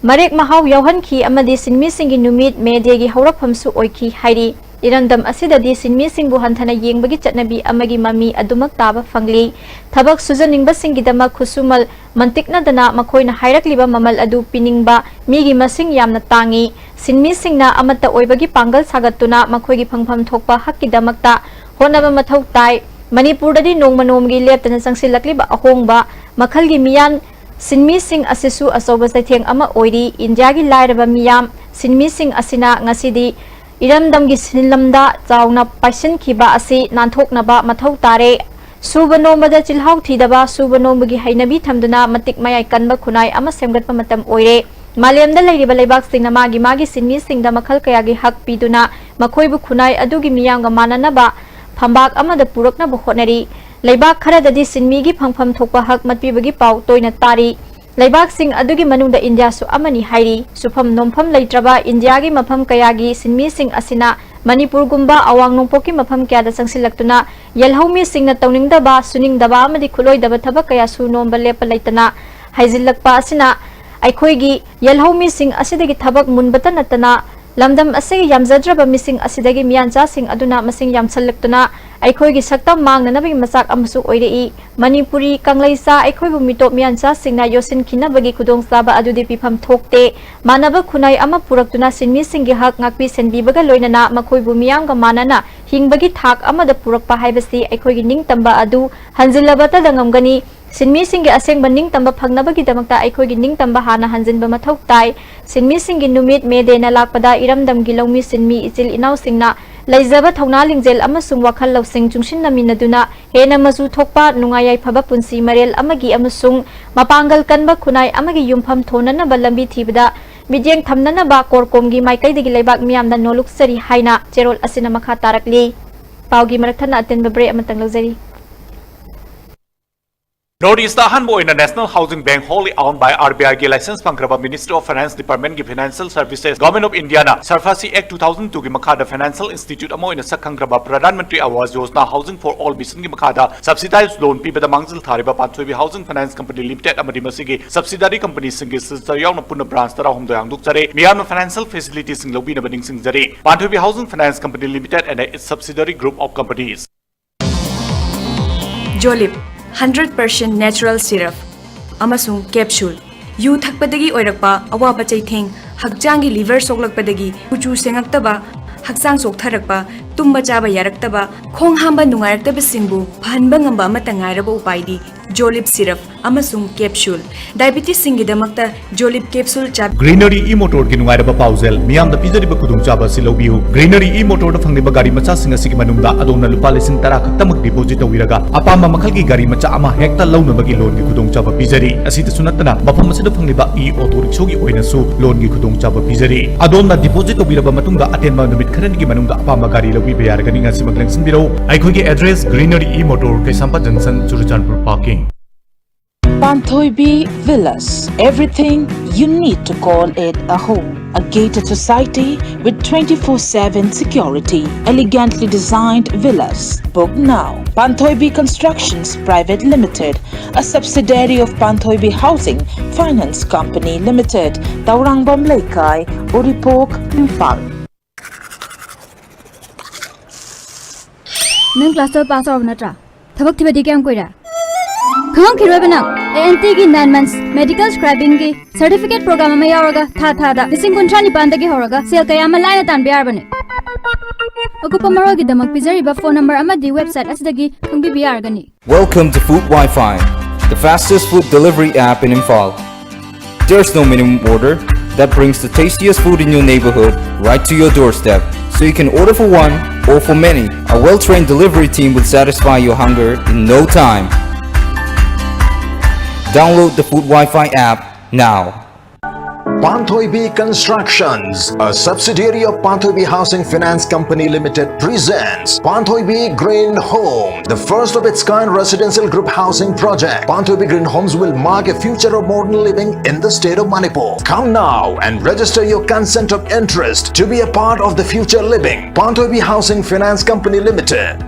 ꯃꯔꯦꯛ ꯃꯍꯥꯎ ꯌꯥꯎꯍꯟꯈꯤ ꯑꯃꯗꯤ ꯁꯤꯟꯃꯤꯁꯤꯡꯒꯤ ꯅꯨꯃꯤꯠ May Day ꯒꯤ ꯍꯧꯔꯛꯐꯝꯁꯨ ꯑꯣꯏꯈꯤ ꯍꯥꯏꯔꯤ꯫ ꯏꯔꯝꯗꯝ ꯑꯁꯤꯗꯗꯤ ꯁꯤꯟꯃꯤꯁꯤꯡꯕꯨ ꯍꯟꯊꯅ ꯌꯦꯡꯕꯒꯤ ꯆꯠꯅꯕꯤ ꯑꯃꯒꯤ ꯃꯃꯤ ꯑꯗꯨꯃꯛ ꯇꯥꯕ ꯐꯪꯂꯤ꯫ ꯊꯕꯛ ꯁꯨꯖꯅꯤꯡꯕꯁꯤꯡꯒꯤꯗꯃꯛ ꯈꯨꯠꯁꯨꯃꯜ ꯃꯟꯇꯤꯛꯅꯗꯅ ꯃꯈꯣꯏꯅ ꯍꯥꯏꯔꯛꯂꯤꯕ ꯃꯃꯜ ꯑꯗꯨ ꯄꯤꯅꯤꯡꯕ ꯃꯤꯒꯤ ꯃꯁꯤꯡ ꯌꯥꯝꯅ ꯇꯥꯡꯏ꯫ ꯁꯤꯟꯃꯤꯁꯤꯡꯅ ꯑꯃꯠꯇ ꯑꯣꯏꯕꯒꯤ ꯄꯥꯡꯒꯜ ꯁꯥꯒꯠꯇꯨꯅ ꯃꯈꯣꯏꯒꯤ ꯐꯪꯐꯝ ꯊꯣꯛꯄ ꯍꯛꯀꯤꯗꯃꯛꯇ ꯍꯣꯠꯅꯕ ꯃꯊꯧ ꯇꯥꯏ꯫ ꯃꯅꯤꯄꯨꯔꯗꯗꯤ ꯅꯣꯡꯃ ꯅꯣꯡꯃꯒꯤ ꯂꯦꯞꯇꯅ ꯆꯪꯁꯤꯜꯂꯛꯂꯤꯕ ꯑꯍꯣꯡꯕ ꯃꯈꯜꯒꯤ ꯃꯤꯌꯥꯟ ꯁꯤꯟꯃꯤꯁꯤꯡ ꯑꯁꯤꯁꯨ ꯑꯆꯧꯕ ꯆꯩꯊꯦꯡ ꯑꯃ ꯑꯣꯏꯔꯤ꯫ ꯏꯟꯗꯤꯌꯥꯒꯤ ꯂꯥꯏꯔꯕ ꯃꯤꯌꯥꯝ ꯁꯤꯟꯃꯤꯁꯤꯡ ꯑꯁꯤꯅ ꯉꯁꯤꯗꯤ ꯏꯔꯝꯗꯝꯒꯤ ꯁꯤꯟꯂꯝꯗ ꯆꯥꯎꯅ ꯄꯥꯏꯁꯤꯟꯈꯤꯕ ꯑꯁꯤ ꯅꯥꯟꯊꯣꯛꯅꯕ ꯃꯊꯧ ꯇꯥꯔꯦ꯫ ꯁꯨꯕ ꯅꯣꯝꯕꯗ ꯆꯤꯜꯍꯥꯎ ꯊꯤꯗꯕ, ꯁꯨꯕ ꯅꯣꯝꯕꯒꯤ ꯍꯩꯅꯕꯤ ꯊꯝꯗꯨꯅ ꯃꯇꯤꯛ ꯃꯌꯥꯏ ꯀꯟꯕ ꯈꯨꯟꯅꯥꯏ ꯑꯃ ꯁꯦꯝꯒꯠꯄ ꯃꯇꯝ ꯑꯣꯏꯔꯦ꯫ ꯃꯥꯂꯦꯝꯗ ꯂꯩꯔꯤꯕ ꯂꯩꯕꯥꯛꯁꯤꯡꯅ ꯃꯥꯒꯤ ꯃꯥꯒꯤ ꯁꯤꯟꯃꯤꯁꯤꯡꯗ ꯃꯈꯜ ꯀꯌꯥꯒꯤ ꯍꯛ ꯄꯤꯗꯨꯅ ꯃꯈꯣꯏꯕꯨ ꯈꯨꯟꯅꯥꯏ ꯑꯗꯨꯒꯤ ꯃꯤꯌꯥꯝꯒ ꯃꯥꯟꯅꯅꯕ ꯐꯝꯕꯥꯛ ꯑꯃꯗ ꯄꯨꯔꯛꯅꯕ ꯍꯣꯠꯅꯔꯤ꯫ ꯂꯩꯕꯥꯛ ꯈꯔꯗꯗꯤ ꯁꯤꯟꯃꯤꯒꯤ ꯐꯪꯐꯝ ꯊꯣꯛꯄ ꯍꯛ ꯃꯠꯄꯤꯕꯒꯤ ꯄꯥꯎ ꯇꯣꯏꯅ ꯇꯥꯔꯤ꯫ ꯂꯩꯕꯥꯛꯁꯤꯡ ꯑꯗꯨꯒꯤ ꯃꯅꯨꯡꯗ ꯏꯟꯗꯤꯌꯥꯁꯨ ꯑꯃꯅꯤ ꯍꯥꯏꯔꯤ꯫ ꯁꯨꯐꯝ ꯅꯣꯝꯐꯝ ꯂꯩꯇ꯭ꯔꯕ ꯏꯟꯗꯤꯌꯥꯒꯤ ꯃꯐꯝ ꯀꯌꯥꯒꯤ ꯁꯤꯟꯃꯤꯁꯤꯡ ꯑꯁꯤꯅ ꯃꯅꯤꯄꯨꯔꯒꯨꯝꯕ ꯑꯋꯥꯡ ꯅꯣꯡꯄꯣꯛꯀꯤ ꯃꯐꯝ ꯀꯌꯥꯗ ꯆꯪꯁꯤꯜꯂꯛꯇꯨꯅ ꯌꯦꯜꯍꯧꯃꯤꯁꯤꯡꯅ ꯇꯧꯅꯤꯡꯗꯕ, ꯁꯨꯅꯤꯡꯗꯕ ꯑꯃꯗꯤ ꯈꯨꯠꯂꯣꯏꯗꯕ ꯊꯕꯛ ꯀꯌꯥ ꯁꯨ ꯅꯣꯝꯕ ꯂꯦꯞꯄ ꯂꯩꯇꯅ ꯍꯩꯖꯤꯜꯂꯛꯄ ꯑꯁꯤꯅ ꯑꯩꯈꯣꯏꯒꯤ ꯌꯦꯜꯍꯧꯃꯤꯁꯤꯡ ꯑꯁꯤꯗꯒꯤ ꯊꯕꯛ ꯃꯨꯟꯕꯇ ꯅꯠꯇꯅ ꯂꯝꯗꯝ ꯑꯁꯤꯒꯤ ꯌꯥꯝꯖꯗ꯭ꯔꯕ ꯃꯤꯁꯤꯡ ꯑꯁꯤꯗꯒꯤ ꯃꯤꯌꯥꯟꯆꯥꯁꯤꯡ ꯑꯗꯨꯅ ꯃꯁꯤꯡ ꯌꯥꯝꯁꯤꯜꯂꯛꯇꯨꯅ ꯑꯩꯈꯣꯏꯒꯤ ꯁꯛꯇꯝ ꯃꯥꯡꯅꯅꯕꯒꯤ ꯃꯆꯥꯛ ꯑꯃꯁꯨ ꯑꯣꯏꯔꯛꯏ꯫ ꯃꯅꯤꯄꯨꯔꯤ ꯀꯪꯂꯩꯆꯥ ꯑꯩꯈꯣꯏꯕꯨ ꯃꯤꯇꯣꯞ ꯃꯤꯌꯥꯟꯆꯥꯁꯤꯡꯅ ꯌꯣꯠꯁꯤꯟꯈꯤꯅꯕꯒꯤ ꯈꯨꯗꯣꯡꯆꯥꯕ ꯑꯗꯨꯗꯤ ꯄꯤꯐꯝ ꯊꯣꯛꯇꯦ꯫ ꯃꯥꯟꯅꯕ ꯈꯨꯟꯅꯥꯏ ꯑꯃ ꯄꯨꯔꯛꯇꯨꯅ ꯁꯤꯟꯃꯤꯁꯤꯡꯒꯤ ꯍꯛ ꯉꯥꯛꯄꯤ ꯁꯦꯟꯕꯤꯕꯒ ꯂꯣꯏꯅꯅ ꯃꯈꯣꯏꯕꯨ ꯃꯤꯌꯥꯝꯒ ꯃꯥꯟꯅꯅ ꯍꯤꯡꯕꯒꯤ ꯊꯥꯛ ꯑꯃꯗ ꯄꯨꯔꯛꯄ ꯍꯥꯏꯕꯁꯤ ꯑꯩꯈꯣꯏꯒꯤ ꯅꯤꯡꯇꯝꯕ ꯑꯗꯨ ꯍꯟꯖꯤꯜꯂꯕꯇꯗ ꯉꯝꯒꯅꯤ꯫ ꯁꯤꯟꯃꯤꯁꯤꯡꯒꯤ ꯑꯁꯦꯡꯕ ꯅꯤꯡꯇꯝꯕ ꯐꯪꯅꯕꯒꯤꯗꯃꯛꯇ ꯑꯩꯈꯣꯏꯒꯤ ꯅꯤꯡꯇꯝꯕ ꯍꯥꯟꯅ ꯍꯟꯖꯤꯟꯕ ꯃꯊꯧ ꯇꯥꯏ꯫ ꯁꯤꯟꯃꯤꯁꯤꯡꯒꯤ ꯅꯨꯃꯤꯠ May Day ꯅ ꯂꯥꯛꯄꯗ ꯏꯔꯝꯗꯝꯒꯤ ꯂꯧꯃꯤ ꯁꯤꯟꯃꯤ ꯏꯆꯤꯜ ꯏꯅꯥꯎꯁꯤꯡꯅ ꯂꯩꯖꯕ ꯊꯧꯅꯥ ꯂꯤꯡꯖꯦꯜ ꯑꯃꯁꯨꯡ ꯋꯥꯈꯜ ꯂꯧꯁꯤꯡ ꯆꯨꯡꯁꯤꯟꯅꯃꯤꯟꯅꯗꯨꯅ ꯍꯦꯟꯅ ꯃꯆꯨ ꯊꯣꯛꯄ, ꯅꯨꯡꯉꯥꯏ ꯌꯥꯏꯐꯕ ꯄꯨꯟꯁꯤ ꯃꯔꯦꯜ ꯑꯃꯒꯤ ꯑꯃꯁꯨꯡ ꯃꯄꯥꯡꯒꯜ ꯀꯟꯕ ꯈꯨꯟꯅꯥꯏ ꯑꯃꯒꯤ ꯌꯨꯝꯐꯝ ꯊꯣꯟꯅꯅꯕ ꯂꯝꯕꯤ ꯊꯤꯕꯗ ꯃꯤꯠꯌꯦꯡ ꯊꯝꯅꯅꯕ ꯀꯣꯔꯀꯣꯝꯒꯤ ꯃꯥꯏꯀꯩꯗꯒꯤ ꯂꯩꯕꯥꯛ ꯃꯤꯌꯥꯝꯗ ꯅꯣꯜꯂꯨꯛꯆꯔꯤ ꯍꯥꯏꯅ ꯆꯦꯔꯣꯜ ꯑꯁꯤꯅ ꯃꯈꯥ ꯇꯥꯔꯛꯂꯤ꯫ ꯄꯥꯎꯒꯤ ꯃꯔꯛ ꯊꯠꯅ ꯑꯇꯦꯟꯕ break ꯑꯃꯇꯪ ꯂꯧꯖꯔꯤ꯫ North East ꯑꯍꯥꯟꯕ ꯑꯣꯏꯅ National Housing Bank, wholly owned by R B I ꯒꯤ license ꯐꯪꯈ꯭ꯔꯕ Ministry of Finance Department ꯒꯤ Financial Services, Government of India ꯅ SARFAESI Act two thousand two ꯒꯤ ꯃꯈꯥꯗ financial institute ꯑꯃ ꯑꯣꯏꯅ ꯁꯛ ꯈꯪꯈ꯭ꯔꯕ Pradhan Mantri Awas Yojana Housing for All mission ꯒꯤ ꯃꯈꯥꯗ subsidized loan ꯄꯤꯕꯗ ꯃꯥꯡꯖꯤꯜ ꯊꯥꯔꯤꯕ ꯄꯥꯟꯊꯣꯏꯕꯤ Housing Finance Company Limited ꯑꯃꯗꯤ ꯃꯁꯤꯒꯤ subsidiary company ꯁꯤꯡꯒꯤ signature ꯌꯥꯎꯅ ꯄꯨꯟꯅ branch ꯇꯔꯥꯍꯨꯝꯗꯣꯏ ꯍꯥꯡꯗꯣꯛꯆꯔꯦ꯫ ꯃꯤꯌꯥꯝꯅ financial facility ꯁꯤꯡ ꯂꯧꯕꯤꯅꯕ ꯅꯤꯡꯁꯤꯡꯖꯔꯤ꯫ ꯄꯥꯟꯊꯣꯏꯕꯤ Housing Finance Company Limited and its subsidiary group of companies. Jolib, hundred percent natural syrup ꯑꯃꯁꯨꯡ capsule꯫ ꯌꯨ ꯊꯛꯄꯗꯒꯤ ꯑꯣꯏꯔꯛꯄ ꯑꯋꯥꯕ ꯆꯩꯊꯦꯡ, ꯍꯛꯆꯥꯡꯒꯤ liver ꯁꯣꯛꯂꯛꯄꯗꯒꯤ ꯀꯨꯆꯨ ꯁꯦꯡꯉꯛꯇꯕ, ꯍꯛꯆꯥꯡ ꯆꯣꯛꯊꯔꯛꯄ, ꯇꯨꯝꯕ ꯆꯥꯕ ꯌꯥꯔꯛꯇꯕ, ꯈꯣꯡ ꯍꯥꯝꯕ ꯅꯨꯡꯉꯥꯏꯔꯛꯇꯕꯁꯤꯡꯕꯨ ꯐꯍꯟꯕ ꯉꯝꯕ ꯑꯃꯠꯇ ꯉꯥꯏꯔꯕ ꯎꯄꯥꯏꯗꯤ Jolib syrup ꯑꯃꯁꯨꯡ capsule꯫ Diabetes ꯁꯤꯡꯒꯤꯗꯃꯛꯇ Jolib capsule ꯆꯥꯕꯤꯌꯨ꯫ Greenery E-Motor ꯒꯤ ꯅꯨꯡꯉꯥꯏꯔꯕ ꯄꯥꯎꯖꯦꯜ, ꯃꯤꯌꯥꯝꯗ ꯄꯤꯖꯔꯤꯕ ꯈꯨꯗꯣꯡꯆꯥꯕ ꯑꯁꯤ ꯂꯧꯕꯤꯌꯨ꯫ Greenery E-Motor ꯗ ꯐꯪꯂꯤꯕ ꯒꯥꯔꯤ ꯃꯆꯥꯁꯤꯡ ꯑꯁꯤꯒꯤ ꯃꯅꯨꯡꯗ ꯑꯗꯣꯝꯅ ꯂꯨꯄꯥ ꯂꯤꯁꯤꯡ ꯇꯔꯥ ꯈꯛꯇꯃꯛ deposit ꯇꯧꯕꯤꯔꯒ ꯑꯄꯥꯝꯕ ꯃꯈꯜꯒꯤ ꯒꯥꯔꯤ ꯃꯆꯥ ꯑꯃ ꯍꯦꯛꯇ ꯂꯧꯅꯕꯒꯤ loan ꯒꯤ ꯈꯨꯗꯣꯡꯆꯥꯕ ꯄꯤꯖꯔꯤ꯫ ꯑꯁꯤꯗꯁꯨ ꯅꯠꯇꯅ ꯃꯐꯝ ꯑꯁꯤꯗ ꯐꯪꯂꯤꯕ E-Auto Rickshaw ꯒꯤ ꯑꯣꯏꯅꯁꯨ loan ꯒꯤ ꯈꯨꯗꯣꯡꯆꯥꯕ ꯄꯤꯖꯔꯤ꯫ ꯑꯗꯣꯝꯅ deposit ꯇꯧꯕꯤꯔꯕ ꯃꯇꯨꯡꯗ ꯑꯇꯦꯟꯕ ꯅꯨꯃꯤꯠ ꯈꯔꯅꯤꯒꯤ ꯃꯅꯨꯡꯗ ꯑꯄꯥꯝꯕ ꯒꯥꯔꯤ ꯂꯧꯕꯤꯕ ꯌꯥꯔꯒꯅꯤ꯫ ꯉꯁꯤꯃꯛ ꯂꯦꯡꯁꯤꯟꯕꯤꯔꯛꯎ꯫ ꯑꯩꯈꯣꯏꯒꯤ address Greenery E-Motor, Keishampat junction, Churachandpur parking. Panthoibi Villas, everything you need to call it a home. A gated society with twenty-four seven security. Elegantly designed villas. Book now. Panthoibi Constructions Private Limited, a subsidiary of Panthoibi Housing Finance Company Limited, Taurangvam Leikai, Uripok, Imphal. ꯅꯪ class twelve pass ꯇꯧꯔꯕ ꯅꯠꯇ꯭ꯔꯥ? ꯊꯕꯛ ꯊꯤꯕꯗꯤ ꯀꯌꯥꯝ ꯀꯨꯏꯔꯦ? ꯈꯪꯉꯝꯈꯤꯔꯣꯏꯕ ꯅꯪ꯫ A N ꯇꯤꯒꯤ nine months medical scribingꯒꯤ certificate program ꯑꯃ ꯌꯥꯎꯔꯒ ꯊꯥ ꯊꯥꯗ ꯂꯤꯁꯤꯡ ꯀꯨꯟꯊ꯭ꯔꯥ ꯅꯤꯄꯥꯟꯗꯒꯤ ꯍꯧꯔꯒ ꯁꯦꯜ ꯀꯌꯥ ꯑꯃ ꯂꯥꯏꯅ ꯇꯥꯟꯕ ꯌꯥꯔꯕꯅꯤ꯫ ꯑꯀꯨꯞꯄ ꯃꯔꯣꯜꯒꯤꯗꯃꯛ ꯄꯤꯖꯔꯤꯕ phone number ꯑꯃꯗꯤ website ꯑꯁꯤꯗꯒꯤ ꯈꯪꯕꯤꯕ ꯌꯥꯔꯒꯅꯤ꯫ Welcome to Food Wi-Fi, the fastest food delivery app in Imphal. There's no minimum order that brings the tastiest food in your neighborhood right to your doorstep. So you can order for one or for many. A well-trained delivery team will satisfy your hunger in no time. Download the Food Wi-Fi app now. Panthoibi Constructions, a subsidiary of Panthoibi Housing Finance Company Limited, presents Panthoibi Green Home, the first of its kind residential group housing project. Panthoibi Green Homes will mark a future of modern living in the state of Manipur. Come now and register your consent of interest to be a part of the future living. Panthoibi Housing Finance Company Limited.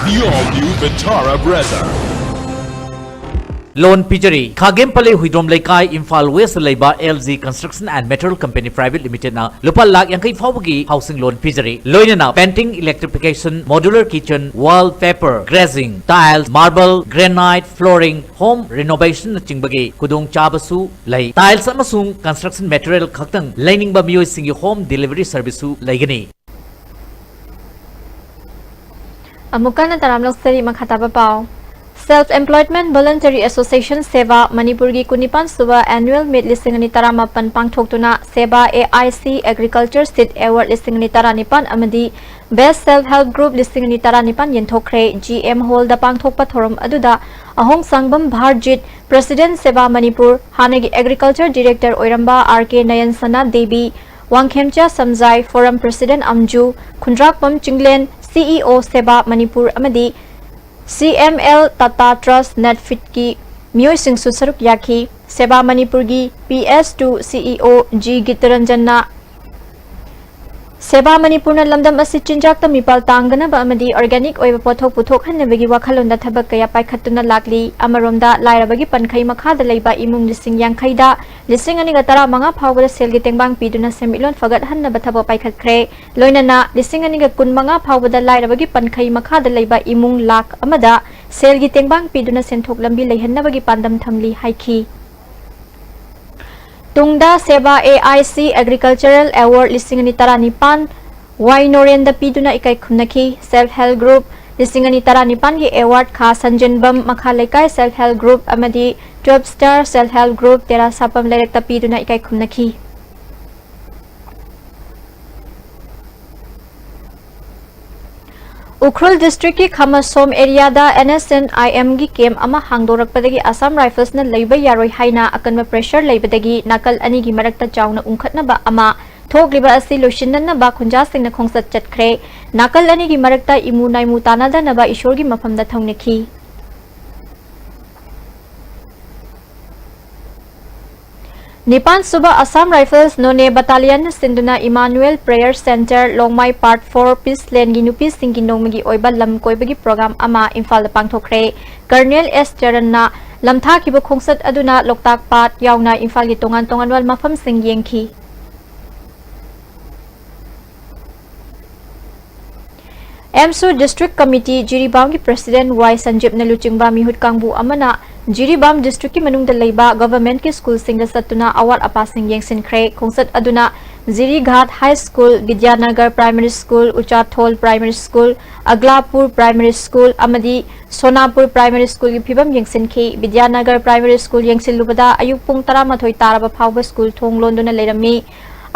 The all-new Vitara Brezza. Loan ꯄꯤꯖꯔꯤ꯫ ꯈꯥꯒꯦꯝ ꯄꯂꯦ Huidrom ꯂꯩꯀꯥꯏ, Imphal west ꯂꯩꯕ L G Construction and Material Company Private Limited ꯅ ꯂꯨꯄꯥ ꯂꯥꯈ ꯌꯥꯡꯈꯩ ꯐꯥꯎꯕꯒꯤ housing loan ꯄꯤꯖꯔꯤ꯫ ꯂꯣꯏꯅꯅ painting, electrification, modular kitchen, wall paper, glazing, tiles, marble, granite, flooring, home renovation ꯅꯆꯤꯡꯕꯒꯤ ꯈꯨꯗꯣꯡꯆꯥꯕꯁꯨ ꯂꯩ꯫ Tiles ꯑꯃꯁꯨꯡ construction material ꯈꯛꯇꯪ ꯂꯩꯅꯤꯡꯕ ꯃꯤꯑꯣꯏꯁꯤꯡꯒꯤ home delivery service ꯁꯨ ꯂꯩꯒꯅꯤ꯫ ꯑꯃꯨꯛꯀꯅ ꯇꯔꯥꯝꯅ ꯁꯔꯤ ꯃꯈꯥ ꯇꯥꯕ ꯄꯥꯎ꯫ Self Employment Voluntary Association ꯁꯦꯕꯥ ꯃꯅꯤꯄꯨꯔꯒꯤ ꯀꯨꯟꯅꯤꯄꯥꯟ ꯁꯨꯕ Annual Meet ꯂꯤꯁꯤꯡ ꯑꯅꯤ ꯇꯔꯥꯃꯥꯄꯟ ꯄꯥꯡꯊꯣꯛꯇꯨꯅ ꯁꯦꯕꯥ A I C Agriculture Seed Award ꯂꯤꯁꯤꯡ ꯑꯅꯤ ꯇꯔꯥꯅꯤꯄꯥꯟ ꯑꯃꯗꯤ Best Self Help Group ꯂꯤꯁꯤꯡ ꯑꯅꯤ ꯇꯔꯥꯅꯤꯄꯥꯟ ꯌꯦꯟꯊꯣꯛꯈ꯭ꯔꯦ꯫ G M Hall ꯗ ꯄꯥꯡꯊꯣꯛꯄ ꯊꯧꯔꯝ ꯑꯗꯨꯗ ꯑꯍꯣꯡꯁꯥꯡꯕꯝ ꯚꯥꯔꯖꯤꯠ, President ꯁꯦꯕꯥ ꯃꯅꯤꯄꯨꯔ, ꯍꯥꯟꯅꯒꯤ Agriculture Director ꯑꯣꯏꯔꯝꯕ R K ꯅꯌꯟꯁꯅꯥ Devi, Wangkhemcha ꯁꯝꯖꯥꯏ, Forum President ꯑꯝꯖꯨ, ꯈꯨꯟꯗ꯭ꯔꯥꯛꯄꯝ ꯆꯤꯡꯂꯦꯟ, C E O ꯁꯦꯕꯥ ꯃꯅꯤꯄꯨꯔ ꯑꯃꯗꯤ C M L Tata Trust NetFit ꯀꯤ ꯃꯤꯑꯣꯏꯁꯤꯡꯁꯨ ꯁꯔꯨꯛ ꯌꯥꯈꯤ꯫ ꯁꯦꯕꯥ ꯃꯅꯤꯄꯨꯔꯒꯤ P S two C E O G ꯒꯤꯇꯔꯟꯖꯟꯅ ꯁꯦꯕꯥ ꯃꯅꯤꯄꯨꯔꯅ ꯂꯝꯗꯝ ꯑꯁꯤ ꯆꯤꯟꯖꯥꯛꯇ ꯃꯤꯄꯥꯜ ꯇꯥꯡꯗꯅꯕ ꯑꯃꯗꯤ organic ꯑꯣꯏꯕ ꯄꯣꯠꯊꯣꯛ ꯄꯨꯊꯣꯛꯍꯟꯅꯕꯒꯤ ꯋꯥꯈꯜꯂꯣꯟꯗ ꯊꯕꯛ ꯀꯌꯥ ꯄꯥꯏꯈꯠꯇꯨꯅ ꯂꯥꯛꯂꯤ꯫ ꯑꯃꯔꯣꯝꯗ ꯂꯥꯏꯔꯕꯒꯤ ꯄꯟꯈꯩ ꯃꯈꯥꯗ ꯂꯩꯕ ꯏꯃꯨꯡ ꯂꯤꯁꯤꯡ ꯌꯥꯡꯈꯩꯗ ꯂꯤꯁꯤꯡ ꯑꯅꯤꯒ ꯇꯔꯥꯃꯉꯥ ꯐꯥꯎꯕꯗ ꯁꯦꯜꯒꯤ ꯇꯦꯡꯕꯥꯡ ꯄꯤꯗꯨꯅ ꯁꯦꯟꯃꯤꯠꯂꯣꯟ ꯐꯒꯠꯍꯟꯅꯕ ꯊꯕꯛ ꯄꯥꯏꯈꯠꯈ꯭ꯔꯦ꯫ ꯂꯣꯏꯅꯅ ꯂꯤꯁꯤꯡ ꯑꯅꯤꯒ ꯀꯨꯟꯃꯉꯥ ꯐꯥꯎꯕꯗ ꯂꯥꯏꯔꯕꯒꯤ ꯄꯟꯈꯩ ꯃꯈꯥꯗ ꯂꯩꯕ ꯏꯃꯨꯡ ꯂꯥꯈ ꯑꯃꯗ ꯁꯦꯜꯒꯤ ꯇꯦꯡꯕꯥꯡ ꯄꯤꯗꯨꯅ ꯁꯦꯟꯊꯣꯛ ꯂꯝꯕꯤ ꯂꯩꯍꯟꯅꯕꯒꯤ ꯄꯥꯟꯗꯝ ꯊꯝꯂꯤ ꯍꯥꯏꯈꯤ꯫ ꯇꯨꯡꯗ ꯁꯦꯕꯥ A I C Agricultural Award ꯂꯤꯁꯤꯡ ꯑꯅꯤ ꯇꯔꯥꯅꯤꯄꯥꯟ ꯋꯥꯏ ꯅꯣꯔꯦꯟꯗ ꯄꯤꯗꯨꯅ ꯏꯀꯥꯏ ꯈꯨꯝꯅꯈꯤ꯫ Self Help Group ꯂꯤꯁꯤꯡ ꯑꯅꯤ ꯇꯔꯥꯅꯤꯄꯥꯟꯒꯤ award ꯈꯥ ꯁꯟꯖꯤꯟꯕꯝ ꯃꯈꯥ ꯂꯩꯀꯥꯏ Self Help Group ꯑꯃꯗꯤ Twelve Star Self Help Group ꯇꯦꯔꯥ ꯁꯥꯄꯝ ꯂꯩꯔꯛꯇ ꯄꯤꯗꯨꯅ ꯏꯀꯥꯏ ꯈꯨꯝꯅꯈꯤ꯫ ꯎꯈ꯭ꯔꯨꯜ district ꯀꯤ ꯈꯥꯃꯁꯣꯝ area the N S N I M ꯒꯤ camp ꯑꯃ ꯍꯥꯡꯗꯣꯔꯛꯄꯗꯒꯤ Assam Rifles ꯅ ꯂꯩꯕ ꯌꯥꯔꯣꯏ ꯍꯥꯏꯅ ꯑꯀꯟꯕ pressure ꯂꯩꯕꯗꯒꯤ ꯅꯥꯀꯜ ꯑꯅꯤꯒꯤ ꯃꯔꯛꯇ ꯆꯥꯎꯅ ꯎꯪꯈꯠꯅꯕ ꯑꯃ ꯊꯣꯛꯂꯤꯕ ꯑꯁꯤ ꯂꯣꯏꯁꯤꯟꯅꯅꯕ ꯈꯨꯟꯖꯥꯁꯤꯡꯅ ꯈꯣꯡꯆꯠ ꯆꯠꯈ꯭ꯔꯦ꯫ ꯅꯥꯀꯜ ꯑꯅꯤꯒꯤ ꯃꯔꯛꯇ ꯏꯃꯨ ꯅꯥꯏꯃꯨ ꯇꯥꯟꯅꯗꯅꯕ ꯏꯁꯣꯔꯒꯤ ꯃꯐꯝꯗ ꯊꯧꯅꯈꯤ꯫ ꯅꯤꯄꯥꯟ ꯁꯨꯕ Assam Rifles Noney Battalion ꯅ ꯁꯤꯟꯗꯨꯅ Emmanuel Prayer Centre, ꯂꯣꯡꯃꯥꯏ Part four Peace Land ꯒꯤ ꯅꯨꯄꯤꯁꯤꯡꯒꯤ ꯅꯣꯡꯃꯒꯤ ꯑꯣꯏꯕ ꯂꯝ ꯀꯣꯏꯕꯒꯤ program ꯑꯃ ꯏꯝꯐꯥꯜꯗ ꯄꯥꯡꯊꯣꯛꯈ꯭ꯔꯦ꯫ Colonel S ꯆꯔꯟꯅ ꯂꯝꯊꯥꯈꯤꯕ ꯈꯣꯡꯆꯠ ꯑꯗꯨꯅ ꯂꯣꯛꯇꯥꯛ ꯄꯥꯠ ꯌꯥꯎꯅ ꯏꯝꯐꯥꯜꯒꯤ ꯇꯣꯉꯥꯟ ꯇꯣꯉꯥꯟꯕ ꯃꯐꯝꯁꯤꯡ ꯌꯦꯡꯈꯤ꯫ ꯑꯦꯝꯁꯨ District Committee ꯖꯤꯔꯤꯕꯥꯝꯒꯤ President ꯋꯥꯏ ꯁꯟꯖꯤꯞꯅ ꯂꯨꯆꯤꯡꯕ ꯃꯤꯍꯨꯠ ꯀꯥꯡꯕꯨ ꯑꯃꯅ ꯖꯤꯔꯤꯕꯥꯝ district ꯀꯤ ꯃꯅꯨꯡꯗ ꯂꯩꯕ government ꯀꯤ school ꯁꯤꯡꯗ ꯆꯠꯇꯨꯅ ꯑꯋꯥꯠ ꯑꯄꯥꯁꯤꯡ ꯌꯦꯡꯁꯤꯟꯈ꯭ꯔꯦ꯫ ꯈꯣꯡꯆꯠ ꯑꯗꯨꯅ ꯖꯤꯔꯤꯘꯥꯠ High School, ꯕꯤꯗ꯭ꯌꯥꯅꯒꯔ Primary School, ꯎꯆꯥꯊꯣꯜ Primary School, ꯑꯒ꯭ꯂꯥꯄꯨꯔ Primary School ꯑꯃꯗꯤ ꯁꯣꯅꯥꯄꯨꯔ Primary School ꯒꯤ ꯐꯤꯕꯝ ꯌꯦꯡꯁꯤꯟꯈꯤ꯫ ꯕꯤꯗ꯭ꯌꯥꯅꯒꯔ Primary School ꯌꯦꯡꯁꯤꯜꯂꯨꯕꯗ ꯑꯌꯨꯛ ꯄꯨꯡ ꯇꯔꯥꯃꯥꯊꯣꯏ ꯇꯥꯔꯕ ꯐꯥꯎꯕ school ꯊꯣꯡ ꯂꯣꯟꯗꯨꯅ ꯂꯩꯔꯝꯃꯤ꯫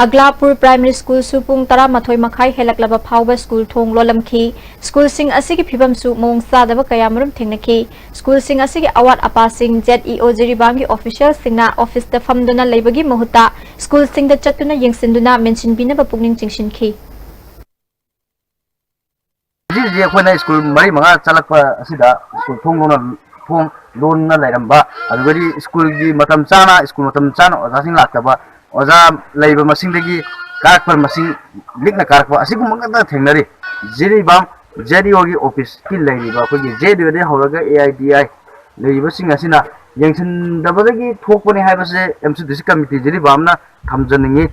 ꯑꯒ꯭ꯂꯥꯄꯨꯔ Primary School ꯁꯨ ꯄꯨꯡ ꯇꯔꯥꯃꯥꯊꯣꯏ ꯃꯈꯥꯏ ꯍꯦꯜꯂꯛꯂꯕ ꯐꯥꯎꯕ school ꯊꯣꯡ ꯂꯣꯜꯂꯝꯈꯤ꯫ School ꯁꯤꯡ ꯑꯁꯤꯒꯤ ꯐꯤꯕꯝꯁꯨ ꯃꯑꯣꯡ ꯆꯥꯗꯕ ꯀꯌꯥꯃꯔꯨꯝ ꯊꯦꯡꯅꯈꯤ꯫ School ꯁꯤꯡ ꯑꯁꯤꯒꯤ ꯑꯋꯥꯠ ꯑꯄꯥꯁꯤꯡ ꯖꯦꯗ ꯏ ꯑꯣ ꯖꯤꯔꯤꯕꯥꯝꯒꯤ official ꯁꯤꯡꯅ office ꯇ ꯐꯝꯗꯨꯅ ꯂꯩꯕꯒꯤ ꯃꯍꯨꯠꯇ school ꯁꯤꯡꯗ ꯆꯠꯇꯨꯅ ꯌꯦꯡꯁꯤꯟꯗꯨꯅ ꯃꯦꯟꯁꯤꯟꯕꯤꯅꯕ ꯄꯨꯛꯅꯤꯡ ꯆꯤꯡꯁꯤꯟꯈꯤ꯫ ꯍꯧꯖꯤꯛ ꯍꯧꯖꯤꯛ ꯑꯩꯈꯣꯏꯅ school ꯃꯔꯤ ꯃꯉꯥ ꯆꯠꯂꯛꯄ ꯑꯁꯤꯗ school ꯊꯣꯡ ꯂꯣꯟꯅ, ꯊꯣꯡ ꯂꯣꯟꯅ ꯂꯩꯔꯝꯕ, ꯑꯗꯨꯒꯗꯤ school ꯒꯤ ꯃꯇꯝ ꯆꯥꯅ, school ꯃꯇꯝ ꯆꯥꯅ ꯑꯣꯖꯥꯁꯤꯡ ꯂꯥꯛꯇꯕ, ꯑꯣꯖꯥ ꯂꯩꯕ ꯃꯁꯤꯡꯗꯒꯤ ꯀꯥꯔꯛꯄ ꯃꯁꯤꯡ ꯂꯤꯛꯅ ꯀꯥꯔꯛꯄ ꯑꯁꯤꯒꯨꯝꯕ ꯉꯥꯛꯇ ꯊꯦꯡꯅꯔꯤ꯫ ꯖꯤꯔꯤꯕꯥꯝ ꯖꯦꯗ ꯏ ꯑꯣ ꯒꯤ office ꯀꯤ ꯂꯩꯔꯤꯕ ꯑꯩꯈꯣꯏꯒꯤ ꯖꯦꯗ ꯏ ꯑꯣ ꯗꯒꯤ ꯍꯧꯔꯒ ꯑꯦ ꯑꯥꯏ ꯗꯤ ꯑꯥꯏ ꯂꯩꯔꯤꯕꯁꯤꯡ ꯑꯁꯤꯅ ꯌꯦꯡꯁꯤꯟꯗꯕꯗꯒꯤ ꯊꯣꯛꯄꯅꯤ ꯍꯥꯏꯕꯁꯦ ꯑꯦꯝꯁꯨ District Committee ꯖꯤꯔꯤꯕꯥꯝꯅ ꯊꯝꯖꯅꯤꯡꯉꯤ꯫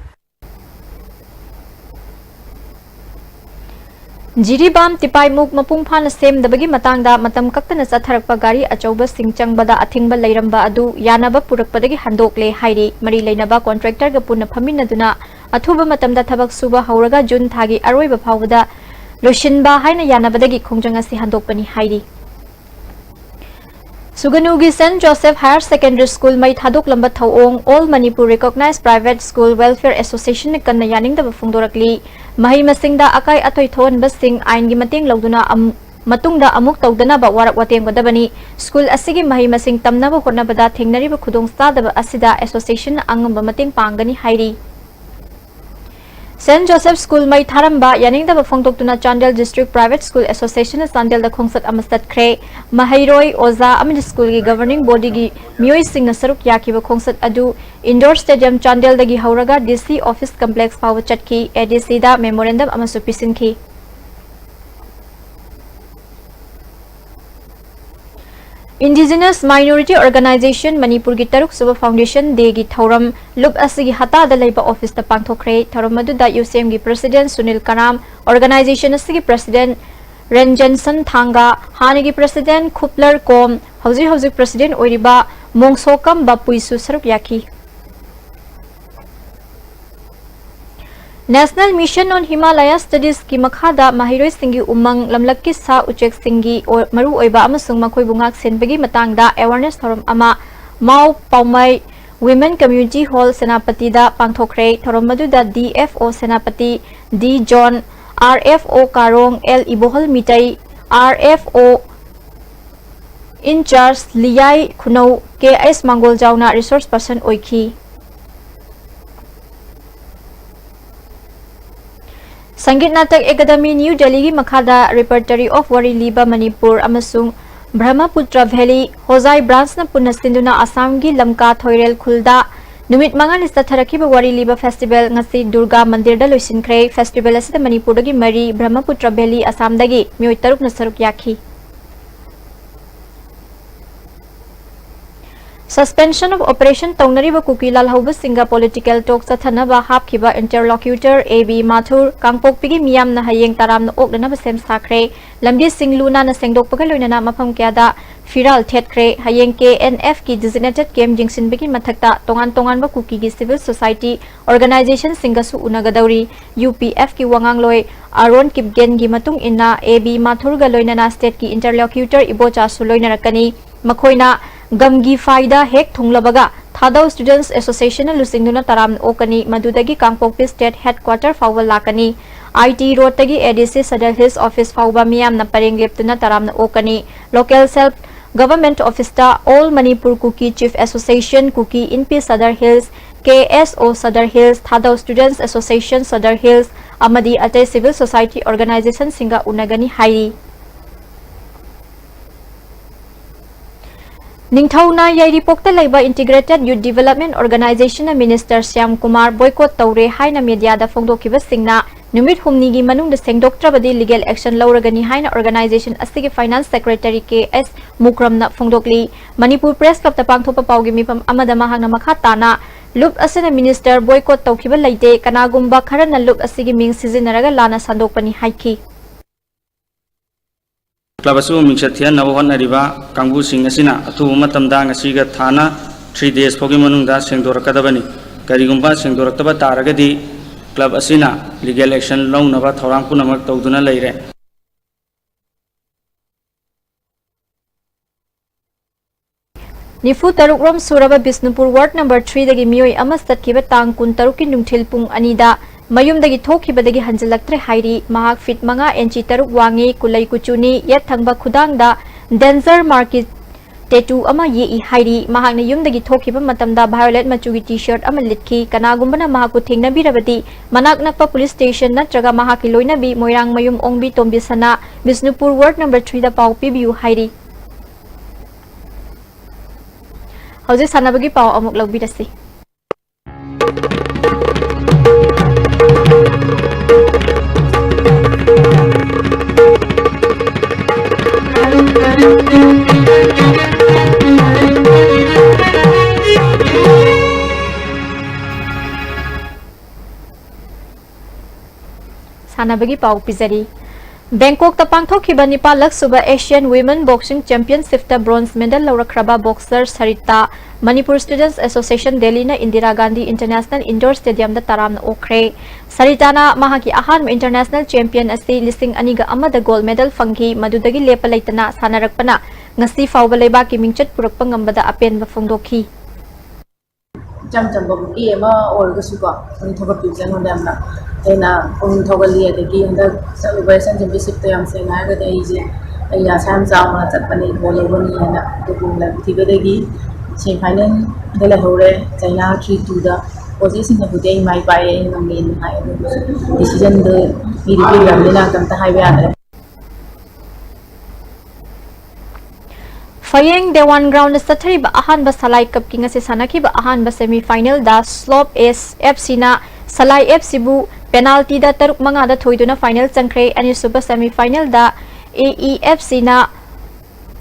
ꯖꯤꯔꯤꯕꯥꯝ ꯇꯤꯄꯥꯏꯃꯨꯛ ꯃꯄꯨꯡ ꯐꯥꯅ ꯁꯦꯝꯗꯕꯒꯤ ꯃꯇꯥꯡꯗ ꯃꯇꯝ ꯀꯛꯇꯅ ꯆꯠꯊꯔꯛꯄ ꯒꯥꯔꯤ ꯑꯆꯧꯕꯁꯤꯡ ꯆꯪꯕꯗ ꯑꯊꯤꯡꯕ ꯂꯩꯔꯝꯕ ꯑꯗꯨ ꯌꯥꯅꯕ ꯄꯨꯔꯛꯄꯗꯒꯤ ꯍꯟꯗꯣꯛꯂꯦ ꯍꯥꯏꯔꯤ꯫ ꯃꯔꯤ ꯂꯩꯅꯕ contractor ꯒ ꯄꯨꯟꯅ ꯐꯝꯃꯤꯟꯅꯗꯨꯅ ꯑꯊꯨꯕ ꯃꯇꯝꯗ ꯊꯕꯛ ꯁꯨꯕ ꯍꯧꯔꯒ ꯖꯨꯟ ꯊꯥꯒꯤ ꯑꯔꯣꯏꯕ ꯐꯥꯎꯕꯗ ꯂꯣꯏꯁꯤꯟꯕ ꯍꯥꯏꯅ ꯌꯥꯅꯕꯗꯒꯤ ꯈꯣꯡꯖꯪ ꯑꯁꯤ ꯍꯟꯗꯣꯛꯄꯅꯤ ꯍꯥꯏꯔꯤ꯫ ꯁꯨꯒꯅꯨꯒꯤ Saint Joseph Higher Secondary School ꯃꯩ ꯊꯥꯗꯣꯛꯂꯝꯕ ꯊꯧꯑꯣꯡ All Manipur Recognized Private School Welfare Association ꯅ ꯀꯟꯅ ꯌꯥꯅꯤꯡꯗꯕ ꯐꯣꯡꯗꯣꯔꯛꯂꯤ꯫ ꯃꯍꯩ ꯃꯁꯤꯡꯗ ꯑꯀꯥꯏ ꯑꯇꯣꯏ ꯊꯣꯛꯍꯟꯕꯁꯤꯡ ꯑꯥꯏꯟꯒꯤ ꯃꯇꯦꯡ ꯂꯧꯗꯨꯅ ꯑꯃ-, ꯃꯇꯨꯡꯗ ꯑꯃꯨꯛ ꯇꯧꯗꯅꯕ ꯋꯥꯔꯛ ꯋꯥꯇꯦꯝꯒꯗꯕꯅꯤ꯫ ꯁ꯭ꯀꯨꯜ ꯑꯁꯤꯒꯤ ꯃꯍꯩ ꯃꯁꯤꯡ ꯇꯝꯅꯕ ꯍꯣꯠꯅꯕꯗ ꯊꯦꯡꯅꯔꯤꯕ ꯈꯨꯗꯣꯡꯆꯥꯗꯕ ꯑꯁꯤꯗ association ꯅ ꯑꯉꯝꯕ ꯃꯇꯦꯡ ꯄꯥꯡꯒꯅꯤ ꯍꯥꯏꯔꯤ꯫ Saint Joseph School ꯃꯩ ꯊꯥꯔꯝꯕ ꯌꯥꯅꯤꯡꯗꯕ ꯐꯣꯡꯗꯣꯛꯇꯨꯅ Chandel District Private School Association ꯅ ꯆꯥꯟꯗꯦꯜꯗ ꯈꯣꯡꯆꯠ ꯑꯃ ꯆꯠꯈ꯭ꯔꯦ꯫ ꯃꯍꯩꯔꯣꯏ, ꯑꯣꯖꯥ ꯑꯃꯗꯤ ꯁ꯭ꯀꯨꯜꯒꯤ governing body ꯒꯤ ꯃꯤꯑꯣꯏꯁꯤꯡꯅ ꯁꯔꯨꯛ ꯌꯥꯈꯤꯕ ꯈꯣꯡꯆꯠ ꯑꯗꯨ Indoor Stadium ꯆꯥꯟꯗꯦꯜꯗꯒꯤ ꯍꯧꯔꯒ D C office complex ꯐꯥꯎꯕ ꯆꯠꯈꯤ꯫ A D C the memorandum ꯑꯃꯁꯨ ꯄꯤꯁꯤꯟꯈꯤ꯫ Indigenous Minority Organization ꯃꯅꯤꯄꯨꯔꯒꯤ ꯇꯔꯨꯛ ꯁꯨꯕ Foundation Day ꯒꯤ ꯊꯧꯔꯝ ꯂꯨꯞ ꯑꯁꯤꯒꯤ ꯍꯠꯇꯥꯗ ꯂꯩꯕ office ꯇ ꯄꯥꯡꯊꯣꯛꯈ꯭ꯔꯦ꯫ ꯊꯧꯔꯝ ꯑꯗꯨꯗ ꯌꯨꯁꯦꯝꯒꯤ President ꯁꯨꯅꯤꯜ ꯀꯔꯥꯝ, organization ꯑꯁꯤꯒꯤ President ꯔꯦꯟꯖꯟꯁꯟ ꯊꯥꯡꯒ, ꯍꯥꯟꯅꯒꯤ President ꯈꯨꯞꯂꯔ ꯀꯣꯝ, ꯍꯧꯖꯤꯛ ꯍꯧꯖꯤꯛ President ꯑꯣꯏꯔꯤꯕ ꯃꯣꯡꯁꯣꯀꯝꯕ ꯄꯨꯏꯁꯨ ꯁꯔꯨꯛ ꯌꯥꯈꯤ꯫ National Mission on Himalaya Studies ꯀꯤ ꯃꯈꯥꯗ ꯃꯍꯩꯔꯣꯏꯁꯤꯡꯒꯤ ꯎꯃꯪ, ꯂꯝꯂꯛꯀꯤ ꯁꯥ ꯎꯆꯦꯛꯁꯤꯡꯒꯤ ꯑꯣ-, ꯃꯔꯨꯑꯣꯏꯕ ꯑꯃꯁꯨꯡ ꯃꯈꯣꯏꯕꯨ ꯉꯥꯛ-ꯁꯦꯟꯕꯒꯤ ꯃꯇꯥꯡꯗ awareness ꯊꯧꯔꯝ ꯑꯃ ꯃꯥꯎ ꯄꯥꯎꯃꯩ Women Community Hall ꯁꯦꯅꯥꯄꯇꯤꯗ ꯄꯥꯡꯊꯣꯛꯈ꯭ꯔꯦ꯫ ꯊꯧꯔꯝ ꯑꯗꯨꯗ D F O Senapati, D Zone, R F O Karong, L ꯏꯕꯣꯍꯜ Meitei, R F O in charge ꯂꯤꯌꯥꯏ ꯈꯨꯅꯧ, K S ꯃꯥꯡꯒꯣꯜꯖꯥꯎꯅ resource person ꯑꯣꯏꯈꯤ꯫ ꯁꯪꯒꯤꯠ ꯅꯥꯇꯛ ꯑꯦꯀꯥꯗꯃꯤ ꯅ꯭ꯌꯨ ꯗꯦꯜꯂꯤꯒꯤ ꯃꯈꯥꯗ Repertory of ꯋꯥꯔꯤ ꯂꯤꯕ ꯃꯅꯤꯄꯨꯔ ꯑꯃꯁꯨꯡ ꯕ꯭ꯔꯍꯃꯄꯨꯇ꯭ꯔ ꯚꯦꯂꯤ ꯍꯣꯖꯥꯏ branch ꯅ ꯄꯨꯟꯅ ꯁꯤꯟꯗꯨꯅ ꯑꯁꯥꯝꯒꯤ ꯂꯝꯀꯥ ꯊꯣꯏꯔꯦꯜ ꯈꯨꯜꯗ ꯅꯨꯃꯤꯠ ꯃꯉꯥꯅꯤ ꯆꯠꯊꯔꯛꯈꯤꯕ ꯋꯥꯔꯤ ꯂꯤꯕ festival ꯉꯁꯤ ꯗꯨꯔꯒꯥ ꯃꯟꯗꯤꯔꯗ ꯂꯣꯏꯁꯤꯟꯈ꯭ꯔꯦ꯫ Festival ꯑꯁꯤꯗ ꯃꯅꯤꯄꯨꯔꯗꯒꯤ ꯃꯔꯤ, ꯕ꯭ꯔꯍꯃꯄꯨꯇ꯭ꯔ ꯚꯦꯂꯤ ꯑꯁꯥꯝꯗꯒꯤ ꯃꯤꯑꯣꯏ ꯇꯔꯨꯛꯅ ꯁꯔꯨꯛ ꯌꯥꯈꯤ꯫ Suspension of Operation ꯇꯧꯅꯔꯤꯕ ꯀꯨꯀꯤ ꯂꯥꯜꯍꯧꯕꯁꯤꯡꯒ political talk ꯆꯠꯊꯅꯕ ꯍꯥꯞꯈꯤꯕ interlocutor A B ꯃꯥꯊꯨꯔ ꯀꯥꯡꯄꯣꯛꯄꯤꯒꯤ ꯃꯤꯌꯥꯝꯅ ꯍꯌꯦꯡ ꯇꯔꯥꯝꯅ ꯑꯣꯛꯅꯅꯕ ꯁꯦꯝ ꯁꯥꯈ꯭ꯔꯦ꯫ ꯂꯝꯕꯤꯁꯤꯡ ꯂꯨ ꯅꯥꯟꯅ ꯁꯦꯡꯗꯣꯛꯄꯒ ꯂꯣꯏꯅꯅ ꯃꯐꯝ ꯀꯌꯥꯗ ꯐꯤꯔꯥꯜ ꯊꯦꯠꯈ꯭ꯔꯦ꯫ ꯍꯌꯦꯡ K N F ꯀꯤ designated camp ꯌꯦꯡꯁꯤꯟꯕꯒꯤ ꯃꯊꯛꯇ ꯇꯣꯉꯥꯟ ꯇꯣꯉꯥꯟꯕ ꯀꯨꯀꯤꯒꯤ civil society organization ꯁꯤꯡꯒꯁꯨ ꯎꯅꯒꯗꯧꯔꯤ꯫ U P F ꯀꯤ ꯋꯥꯉꯥꯡꯂꯣꯏ ꯑꯥꯔꯣꯟ ꯀꯤꯞꯒꯦꯟꯒꯤ ꯃꯇꯨꯡ ꯏꯟꯅ, A B ꯃꯥꯊꯨꯔꯒ ꯂꯣꯏꯅꯅ state ꯀꯤ interlocutor ꯏꯕꯣꯆꯥꯁꯨ ꯂꯣꯏꯅꯔꯛꯀꯅꯤ꯫ ꯃꯈꯣꯏꯅ ꯒꯝꯒꯤ ꯐꯥꯏꯗ ꯍꯦꯛ ꯊꯨꯡꯂꯕꯒ ꯊꯥꯗꯧ Students Association ꯅ ꯂꯨꯆꯤꯡꯗꯨꯅ ꯇꯔꯥꯝꯅ ꯑꯣꯛꯀꯅꯤ꯫ ꯃꯗꯨꯗꯒꯤ ꯀꯥꯡꯄꯣꯛꯄꯤ state headquarter ꯐꯥꯎꯕ ꯂꯥꯛꯀꯅꯤ꯫ I T road ꯇꯒꯤ A D C Sadar Hills office ꯐꯥꯎꯕ ꯃꯤꯌꯥꯝꯅ ꯄꯔꯦꯡ ꯂꯦꯞꯇꯨꯅ ꯇꯔꯥꯝꯅ ꯑꯣꯛꯀꯅꯤ꯫ Local self government office ꯇ All Manipur Kuki Chief Association, Kuki Inpi Sadar Hills, K S O Sadar Hills, Thadou Students Association Sadar Hills ꯑꯃꯗꯤ ꯑꯇꯩ civil society organization ꯁꯤꯡꯒ ꯎꯅꯒꯅꯤ ꯍꯥꯏꯔꯤ꯫ ꯅꯤꯡꯊꯧꯅ ꯌꯥꯏꯔꯤꯄꯣꯛꯇ ꯂꯩꯕ Integrated Youth Development Organization ꯅ Minister ꯁ꯭ꯌꯥꯝ ꯀꯨꯃꯥꯔ boycott ꯇꯧꯔꯦ ꯍꯥꯏꯅ media ꯗ ꯐꯣꯡꯗꯣꯛꯈꯤꯕꯁꯤꯡꯅ ꯅꯨꯃꯤꯠ ꯍꯨꯝꯅꯤꯒꯤ ꯃꯅꯨꯡꯗ ꯁꯦꯡꯗꯣꯛꯇ꯭ꯔꯕꯗꯤ legal action ꯂꯧꯔꯒꯅꯤ ꯍꯥꯏꯅ organization ꯑꯁꯤꯒꯤ finance secretary K S ꯃꯨꯀ꯭ꯔꯝꯅ ꯐꯣꯡꯗꯣꯛꯂꯤ꯫ ꯃꯅꯤꯄꯨꯔ Press Club ꯇ ꯄꯥꯡꯊꯣꯛꯄ ꯄꯥꯎꯒꯤ ꯃꯤꯐꯝ ꯑꯃꯗ ꯃꯍꯥꯛꯅ ꯃꯈꯥ ꯇꯥꯅ, ꯂꯨꯞ ꯑꯁꯤꯅ minister boycott ꯇꯧꯈꯤꯕ ꯂꯩꯇꯦ, ꯀꯅꯥꯒꯨꯝꯕ ꯈꯔꯅ ꯂꯨꯞ ꯑꯁꯤꯒꯤ ꯃꯤꯡ ꯁꯤꯖꯤꯟꯅꯔꯒ ꯂꯥꯟꯅ ꯁꯟꯗꯣꯛꯄꯅꯤ ꯍꯥꯏꯈꯤ꯫ Club ꯑꯁꯤꯕꯨ ꯃꯤꯡꯆꯠ ꯊꯤꯍꯟꯅꯕ ꯍꯣꯠꯅꯔꯤꯕ ꯀꯥꯡꯕꯨꯁꯤꯡ ꯑꯁꯤꯅ ꯑꯊꯨꯕ ꯃꯇꯝꯗ ꯉꯁꯤꯒ ꯊꯥꯅ three days ꯐꯥꯎꯒꯤ ꯃꯅꯨꯡꯗ ꯁꯦꯡꯗꯣꯔꯛꯀꯗꯕꯅꯤ꯫ ꯀꯔꯤꯒꯨꯝꯕ ꯁꯦꯡꯗꯣꯔꯛꯇꯕ ꯇꯥꯔꯒꯗꯤ club ꯑꯁꯤꯅ legal action ꯂꯧꯅꯕ ꯊꯧꯔꯥꯡ ꯄꯨꯝꯅꯃꯛ ꯇꯧꯗꯨꯅ ꯂꯩꯔꯦ꯫ ꯅꯤꯐꯨ ꯇꯔꯨꯛ ꯔꯣꯝ ꯁꯨꯔꯕ ꯕꯤꯁꯅꯨꯄꯨꯔ ward number three ꯗꯒꯤ ꯃꯤꯑꯣꯏ ꯑꯃ ꯆꯠꯈꯤꯕ ꯇꯥꯡ ꯀꯨꯟ ꯇꯔꯨꯛꯀꯤ ꯅꯨꯡꯊꯤꯜ ꯄꯨꯡ ꯑꯅꯤꯗ ꯃꯌꯨꯝꯗꯒꯤ ꯊꯣꯛꯈꯤꯕꯗꯒꯤ ꯍꯟꯖꯤꯜꯂꯛꯇ꯭ꯔꯦ ꯍꯥꯏꯔꯤ꯫ ꯃꯍꯥꯛ feet ꯃꯉꯥ inch ꯇꯔꯨꯛ ꯋꯥꯡꯉꯤ, ꯀꯨꯂꯩ ꯀꯨꯆꯨꯅꯤ, ꯌꯦꯠ ꯊꯪꯕ ꯈꯨꯗꯥꯡꯗ danger mark ꯀꯤ tattoo ꯑꯃ ꯌꯦꯛꯏ ꯍꯥꯏꯔꯤ꯫ ꯃꯍꯥꯛꯅ ꯌꯨꯝꯗꯒꯤ ꯊꯣꯛꯈꯤꯕ ꯃꯇꯝꯗ violet ꯃꯆꯨꯒꯤ T-shirt ꯑꯃ ꯂꯤꯠꯈꯤ꯫ ꯀꯅꯥꯒꯨꯝꯕꯅ ꯃꯍꯥꯛꯄꯨ ꯊꯦꯡꯅꯕꯤꯔꯕꯗꯤ ꯃꯅꯥꯛ ꯅꯛꯄ police station ꯅꯠꯇ꯭ꯔꯒ ꯃꯍꯥꯛꯀꯤ ꯂꯣꯏꯅꯕꯤ ꯃꯣꯏꯔꯥꯡꯃꯌꯨꯝ ꯑꯣꯡꯕꯤ ꯇꯣꯝꯕꯤꯁꯅꯥ, ꯕꯤꯁꯅꯨꯄꯨꯔ ward number three ꯗ ꯄꯥꯎ ꯄꯤꯕꯤꯌꯨ ꯍꯥꯏꯔꯤ꯫ ꯍꯧꯖꯤꯛ ꯁꯥꯟꯅꯕꯒꯤ ꯄꯥꯎ ꯑꯃꯨꯛ ꯂꯧꯕꯤꯔꯁꯤ꯫ ꯁꯥꯟꯅꯕꯒꯤ ꯄꯥꯎ ꯄꯤꯖꯔꯤ꯫ ꯕꯦꯡꯀꯣꯛꯇ ꯄꯥꯡꯊꯣꯛꯈꯤꯕ ꯅꯤꯄꯥꯜꯂꯛ ꯁꯨꯕ Asian Women Boxing Championshipꯇ bronze medal ꯂꯧꯔꯛꯈ꯭ꯔꯕ boxer Sarita, Manipur Students Association Delhiꯅ Indira Gandhi International Indoor Stadiumꯗ ꯇꯔꯥꯝꯅ ꯑꯣꯛꯈ꯭ꯔꯦ꯫ ꯁꯔꯤꯇꯥꯅ ꯃꯍꯥꯛꯀꯤ ꯑꯍꯥꯟꯕ international champion ꯑꯁꯤ ꯂꯤꯁꯤꯡ ꯑꯅꯤꯒ ꯑꯃꯗ gold medal ꯐꯪꯈꯤ, ꯃꯗꯨꯗꯒꯤ ꯂꯦꯞꯄ ꯂꯩꯇꯅ ꯁꯥꯟꯅꯔꯛꯄꯅ ꯉꯁꯤ ꯐꯥꯎꯕ ꯂꯩꯕꯥꯛꯀꯤ ꯃꯤꯡꯆꯠ ꯄꯨꯔꯛꯄ ꯉꯝꯕꯗ ꯑꯄꯦꯟꯕ ꯐꯣꯡꯗꯣꯛꯈꯤ꯫ ꯏꯆꯝ ꯆꯝꯕ ꯕꯨꯀꯤ ꯑꯃ ꯑꯣꯏꯔꯒꯁꯨꯀꯣ, ꯑꯗꯨꯝ ꯊꯧꯒꯠꯄꯤꯕꯁꯦ ꯑꯩꯉꯣꯟꯗ ꯌꯥꯝꯅ ꯍꯦꯟꯅ ꯄꯨꯛꯅꯤꯡ ꯊꯧꯒꯠꯂꯤ꯫ ꯑꯗꯒꯤ ꯍꯟꯗꯛ ꯆꯠꯂꯨꯕ Asian Championshipꯇ ꯌꯥꯝ ꯁꯦꯡꯅ ꯍꯥꯏꯔꯒꯗꯤ ꯑꯩꯁꯦ, ꯑꯩ ꯑꯁꯥ ꯌꯥꯝ ꯆꯥꯎꯅ ꯆꯠꯄꯅꯤ, gold ꯂꯧꯒꯅꯤ ꯍꯥꯏꯅ꯫ ꯑꯗꯨꯕꯨ ꯂꯥꯏꯕꯛ ꯊꯤꯕꯗꯒꯤ semi finalꯗ ꯂꯩꯍꯧꯔꯦ꯫ China three twoꯗ꯫ Coachꯁꯤꯡꯅꯕꯨꯗꯤ ꯑꯩ ꯃꯥꯏ ꯄꯥꯛꯑꯦ, ꯑꯩ ꯉꯝꯃꯦꯅ ꯍꯥꯏ, ꯑꯗꯨꯕꯨ decisionꯗꯨ ꯃꯤꯗꯤ ꯄꯤꯈ꯭ꯔꯕꯅꯤꯅ ꯀꯩꯝꯇ ꯍꯥꯏꯕ ꯌꯥꯗ꯭ꯔꯦ꯫ ꯐꯌꯦꯡ ꯗꯦꯋꯥꯟ groundꯗ ꯆꯠꯊꯔꯤꯕ ꯑꯍꯥꯟꯕ ꯁꯂꯥꯏ cupꯀꯤ ꯉꯁꯤ ꯁꯥꯟꯅꯈꯤꯕ ꯑꯍꯥꯟꯕ semi finalꯗ Slope Ace FCꯅ ꯁꯂꯥꯏ FCꯕꯨ penaltyꯗ ꯇꯔꯨꯛ ꯃꯉꯥꯗ ꯊꯣꯏꯗꯨꯅ final ꯆꯪꯈ꯭ꯔꯦ꯫ ꯑꯅꯤꯁꯨꯕ semi finalꯗ AEFCꯅ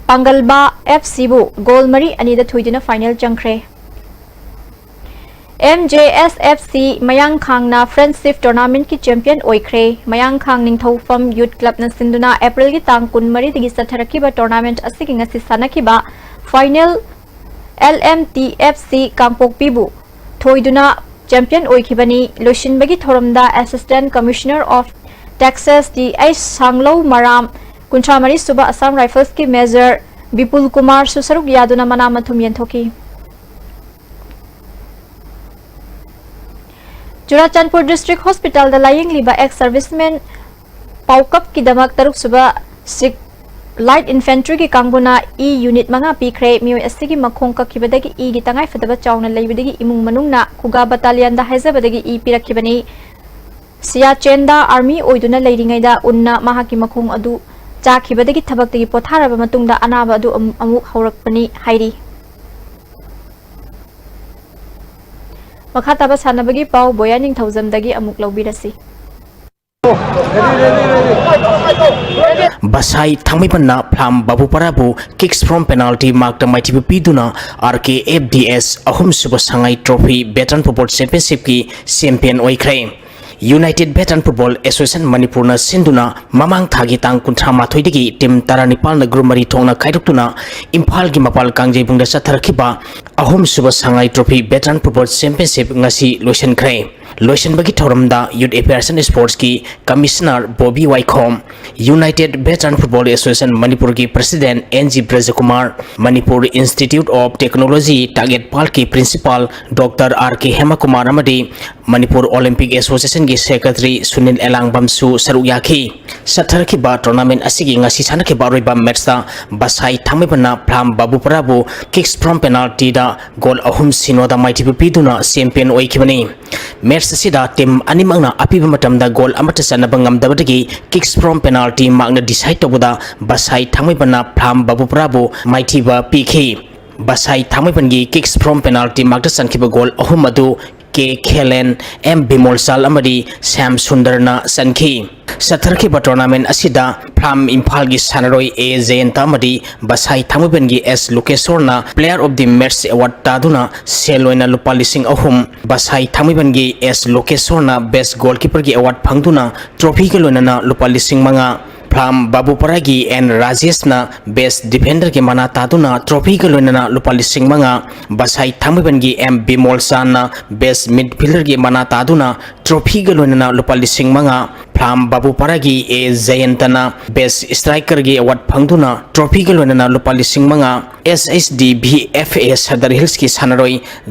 ꯄꯥꯡꯒꯜꯕꯥ FCꯕꯨ goal ꯃꯔꯤ ꯑꯅꯤꯗ ꯊꯣꯏꯗꯨꯅ final ꯆꯪꯈ꯭ꯔꯦ꯫ MJSFC ꯃꯌꯥꯡꯈꯥꯡꯅ Friendship Tournamentꯀꯤ champion ꯑꯣꯏꯈ꯭ꯔꯦ꯫ ꯃꯌꯥꯡꯈꯥꯡ ꯅꯤꯡꯊꯧꯐꯝ Youth Clubꯅ ꯁꯤꯟꯗꯨꯅ Aprilꯒꯤ ꯇꯥꯡ ꯀꯨꯟꯃꯔꯤꯗꯒꯤ ꯆꯠꯊꯔꯛꯈꯤꯕ tournament ꯑꯁꯤꯒꯤ ꯉꯁꯤ ꯁꯥꯟꯅꯈꯤꯕ final LMTFC ꯀꯥꯡꯄꯣꯛꯄꯤꯕꯨ ꯊꯣꯏꯗꯨꯅ champion ꯑꯣꯏꯈꯤꯕꯅꯤ꯫ ꯂꯣꯏꯁꯤꯟꯕꯒꯤ ꯊꯧꯔꯝꯗ Assistant Commissioner of Taxes Th ꯁꯥꯡꯂꯧ ꯃꯔꯥꯝ, ꯀꯨꯟꯊ꯭ꯔꯥ ꯃꯔꯤ ꯁꯨꯕ Assam Riflesꯀꯤ Major ꯕꯤꯄꯨꯜ ꯀꯨꯃꯥꯔꯁꯨ ꯁꯔꯨꯛ ꯌꯥꯗꯨꯅ ꯃꯅꯥ ꯃꯊꯨꯝ ꯌꯦꯟꯊꯣꯛꯈꯤ꯫ ꯆꯨꯔꯥꯆꯥꯟꯄꯨꯔ District Hospitalꯗ ꯂꯥꯌꯦꯡꯂꯤꯕ ex serviceman ꯄꯥꯎꯀꯞꯀꯤꯗꯃꯛ ꯇꯔꯨꯛ ꯁꯨꯕ Sikh Light Infantryꯒꯤ ꯀꯥꯡꯕꯨꯅ ꯏ unit ꯃꯉꯥ ꯄꯤꯈ꯭ꯔꯦ꯫ ꯃꯤꯑꯣꯏ ꯑꯁꯤꯒꯤ ꯃꯈꯣꯡ ꯀꯛꯈꯤꯕꯗꯒꯤ ꯏꯒꯤ ꯇꯉꯥꯏꯐꯗꯕ ꯆꯥꯎꯅ ꯂꯩꯕꯗꯒꯤ ꯏꯃꯨꯡ ꯃꯅꯨꯡꯅ ꯈꯨꯒꯥ battalionꯗ ꯍꯥꯏꯖꯕꯗꯒꯤ ꯏ ꯄꯤꯔꯛꯈꯤꯕꯅꯤ꯫ ꯁꯤꯌꯥꯆꯦꯟꯗ army ꯑꯣꯏꯗꯨꯅ ꯂꯩꯔꯤꯉꯩꯗ ꯎꯟꯅ ꯃꯍꯥꯛꯀꯤ ꯃꯈꯣꯡ ꯑꯗꯨ ꯆꯥꯈꯤꯕꯗꯒꯤ ꯊꯕꯛꯇꯒꯤ ꯄꯣꯊꯥꯔꯕ ꯃꯇꯨꯡꯗ ꯑꯅꯥꯕ ꯑꯗꯨ ꯑꯃꯨꯛ ꯍꯧꯔꯛꯄꯅꯤ ꯍꯥꯏꯔꯤ꯫ ꯃꯈꯥ ꯇꯥꯕ ꯁꯥꯟꯅꯕꯒꯤ ꯄꯥꯎ ꯕꯣꯌꯥ ꯅꯤꯡꯊꯧꯖꯝꯗꯒꯤ ꯑꯃꯨꯛ ꯂꯧꯕꯤꯔꯁꯤ꯫ ꯕꯁꯥꯏ ꯊꯥꯡꯃꯩꯕꯟꯅ ꯐ꯭ꯂꯥꯝ ꯕꯥꯕꯨꯄꯔꯥꯕꯨ kicks from penalty markꯇ ꯃꯥꯏꯊꯤꯕ ꯄꯤꯗꯨꯅ RKFDS ꯑꯍꯨꯝꯁꯨꯕ ꯁꯉꯥꯏ trophy veteran football championshipꯀꯤ champion ꯑꯣꯏꯈ꯭ꯔꯦ꯫ United Veteran Football Association ꯃꯅꯤꯄꯨꯔꯅ ꯁꯤꯟꯗꯨꯅ ꯃꯃꯥꯡ ꯊꯥꯒꯤ ꯇꯥꯡ ꯀꯨꯟꯊ꯭ꯔꯥ ꯃꯥꯊꯣꯏꯗꯒꯤ team ꯇꯔꯥꯅꯤꯄꯥꯜꯅ group ꯃꯔꯤ ꯊꯣꯛꯅ ꯈꯥꯏꯗꯣꯛꯇꯨꯅ ꯏꯝꯐꯥꯜꯒꯤ ꯃꯄꯥꯜ ꯀꯥꯡꯖꯩꯕꯨꯡꯗ ꯆꯠꯊꯔꯛꯈꯤꯕ ꯑꯍꯨꯝꯁꯨꯕ ꯁꯉꯥꯏ trophy Veteran Football Championship ꯉꯁꯤ ꯂꯣꯏꯁꯤꯟꯈ꯭ꯔꯦ꯫ ꯂꯣꯏꯁꯤꯟꯕꯒꯤ ꯊꯧꯔꯝꯗ Youth Affairs and Sportsꯀꯤ Commissioner Bobby ꯋꯥꯏꯈꯣꯝ, United Veteran Football Association ꯃꯅꯤꯄꯨꯔꯒꯤ President N G Brajakumar, Manipur Institute of Technology Takyel ꯄꯥꯜꯀꯤ Principal Doctor R K Hemakumar ꯑꯃꯗꯤ Manipur Olympic Associationꯒꯤ Secretary ꯁꯨꯅꯤꯜ ꯑꯦꯂꯥꯡꯕꯝꯁꯨ ꯁꯔꯨꯛ ꯌꯥꯈꯤ꯫ ꯆꯠꯊꯔꯛꯈꯤꯕ tournament ꯑꯁꯤꯒꯤ ꯉꯁꯤ ꯁꯥꯟꯅꯈꯤꯕ ꯑꯔꯣꯏꯕ matchꯇ ꯕꯁꯥꯏ ꯊꯥꯡꯃꯩꯕꯟꯅ ꯐ꯭ꯂꯥꯝ ꯕꯥꯕꯨꯄꯔꯥꯕꯨ kicks from penaltyꯗ goal ꯑꯍꯨꯝ ꯁꯤꯅꯣꯗ ꯃꯥꯏꯊꯤꯕ ꯄꯤꯗꯨꯅ champion ꯑꯣꯏꯈꯤꯕꯅꯤ꯫ Match ꯑꯁꯤꯗ team ꯑꯅꯤꯃꯛꯅ ꯑꯄꯤꯕ ꯃꯇꯝꯗ goal ꯑꯃꯠꯇ ꯆꯟꯅꯕ ꯉꯝꯗꯕꯗꯒꯤ kicks from penalty ꯃꯥꯔꯛꯅ decide ꯇꯧꯕꯗ ꯕꯁꯥꯏ ꯊꯥꯡꯃꯩꯕꯟꯅ ꯐ꯭ꯂꯥꯝ ꯕꯥꯕꯨꯄꯔꯥꯕꯨ ꯃꯥꯏꯊꯤꯕ ꯄꯤꯈꯤ꯫ ꯕꯁꯥꯏ ꯊꯥꯡꯃꯩꯕꯟꯒꯤ kicks from penalty ꯃꯥꯔꯛꯇ ꯆꯟꯈꯤꯕ goal ꯑꯍꯨꯝ ꯑꯗꯨ ꯀꯦ ꯈꯦꯂꯦꯟ, ꯑꯦꯝ ꯕꯤꯃꯣꯜꯆꯥꯜ ꯑꯃꯗꯤ ꯁ꯭ꯌꯥꯝ ꯁꯨꯟꯗꯔꯅ ꯆꯟꯈꯤ꯫ ꯆꯠꯊꯔꯛꯈꯤꯕ tournament ꯑꯁꯤꯗ ꯐ꯭ꯂꯥꯝ ꯏꯝꯐꯥꯜꯒꯤ ꯁꯥꯟꯅꯔꯣꯏ ꯑꯦ ꯖꯌꯟꯇ ꯑꯃꯗꯤ ꯕꯁꯥꯏ ꯊꯥꯡꯃꯩꯕꯟꯒꯤ ꯑꯦꯁ ꯂꯣꯀꯦꯁꯣꯔꯅ Player of the Match award ꯇꯥꯗꯨꯅ ꯁꯦꯜ ꯑꯣꯏꯅ ꯂꯨꯄꯥ ꯂꯤꯁꯤꯡ ꯑꯍꯨꯝ, ꯕꯁꯥꯏ ꯊꯥꯡꯃꯩꯕꯟꯒꯤ ꯑꯦꯁ ꯂꯣꯀꯦꯁꯣꯔꯅ Best Goalkeeperꯒꯤ award ꯐꯪꯗꯨꯅ trophyꯒ ꯂꯣꯏꯅꯅ ꯂꯨꯄꯥ ꯂꯤꯁꯤꯡ ꯃꯉꯥ, ꯐ꯭ꯂꯥꯝ ꯕꯥꯕꯨꯄꯔꯥꯒꯤ ꯑꯦꯟ ꯔꯥꯖꯦꯁꯅ Best Defenderꯒꯤ ꯃꯅꯥ ꯇꯥꯗꯨꯅ trophyꯒ ꯂꯣꯏꯅꯅ ꯂꯨꯄꯥ ꯂꯤꯁꯤꯡ ꯃꯉꯥ, ꯕꯁꯥꯏ ꯊꯥꯡꯃꯩꯕꯟꯒꯤ ꯑꯦꯝ ꯕꯤꯃꯣꯜꯆꯥꯟꯅ Best Midfielderꯒꯤ ꯃꯅꯥ ꯇꯥꯗꯨꯅ trophyꯒ ꯂꯣꯏꯅꯅ ꯂꯨꯄꯥ ꯂꯤꯁꯤꯡ ꯃꯉꯥ, ꯐ꯭ꯂꯥꯝ ꯕꯥꯕꯨꯄꯔꯥꯒꯤ ꯑꯦ ꯖꯌꯟꯇꯅ Best Strikerꯒꯤ award ꯐꯪꯗꯨꯅ trophyꯒ ꯂꯣꯏꯅꯅ ꯂꯨꯄꯥ ꯂꯤꯁꯤꯡ ꯃꯉꯥ, ꯑꯦꯁ H D V F A Sadar ꯍꯤꯜꯁꯀꯤ ꯁꯥꯟꯅꯔꯣꯏ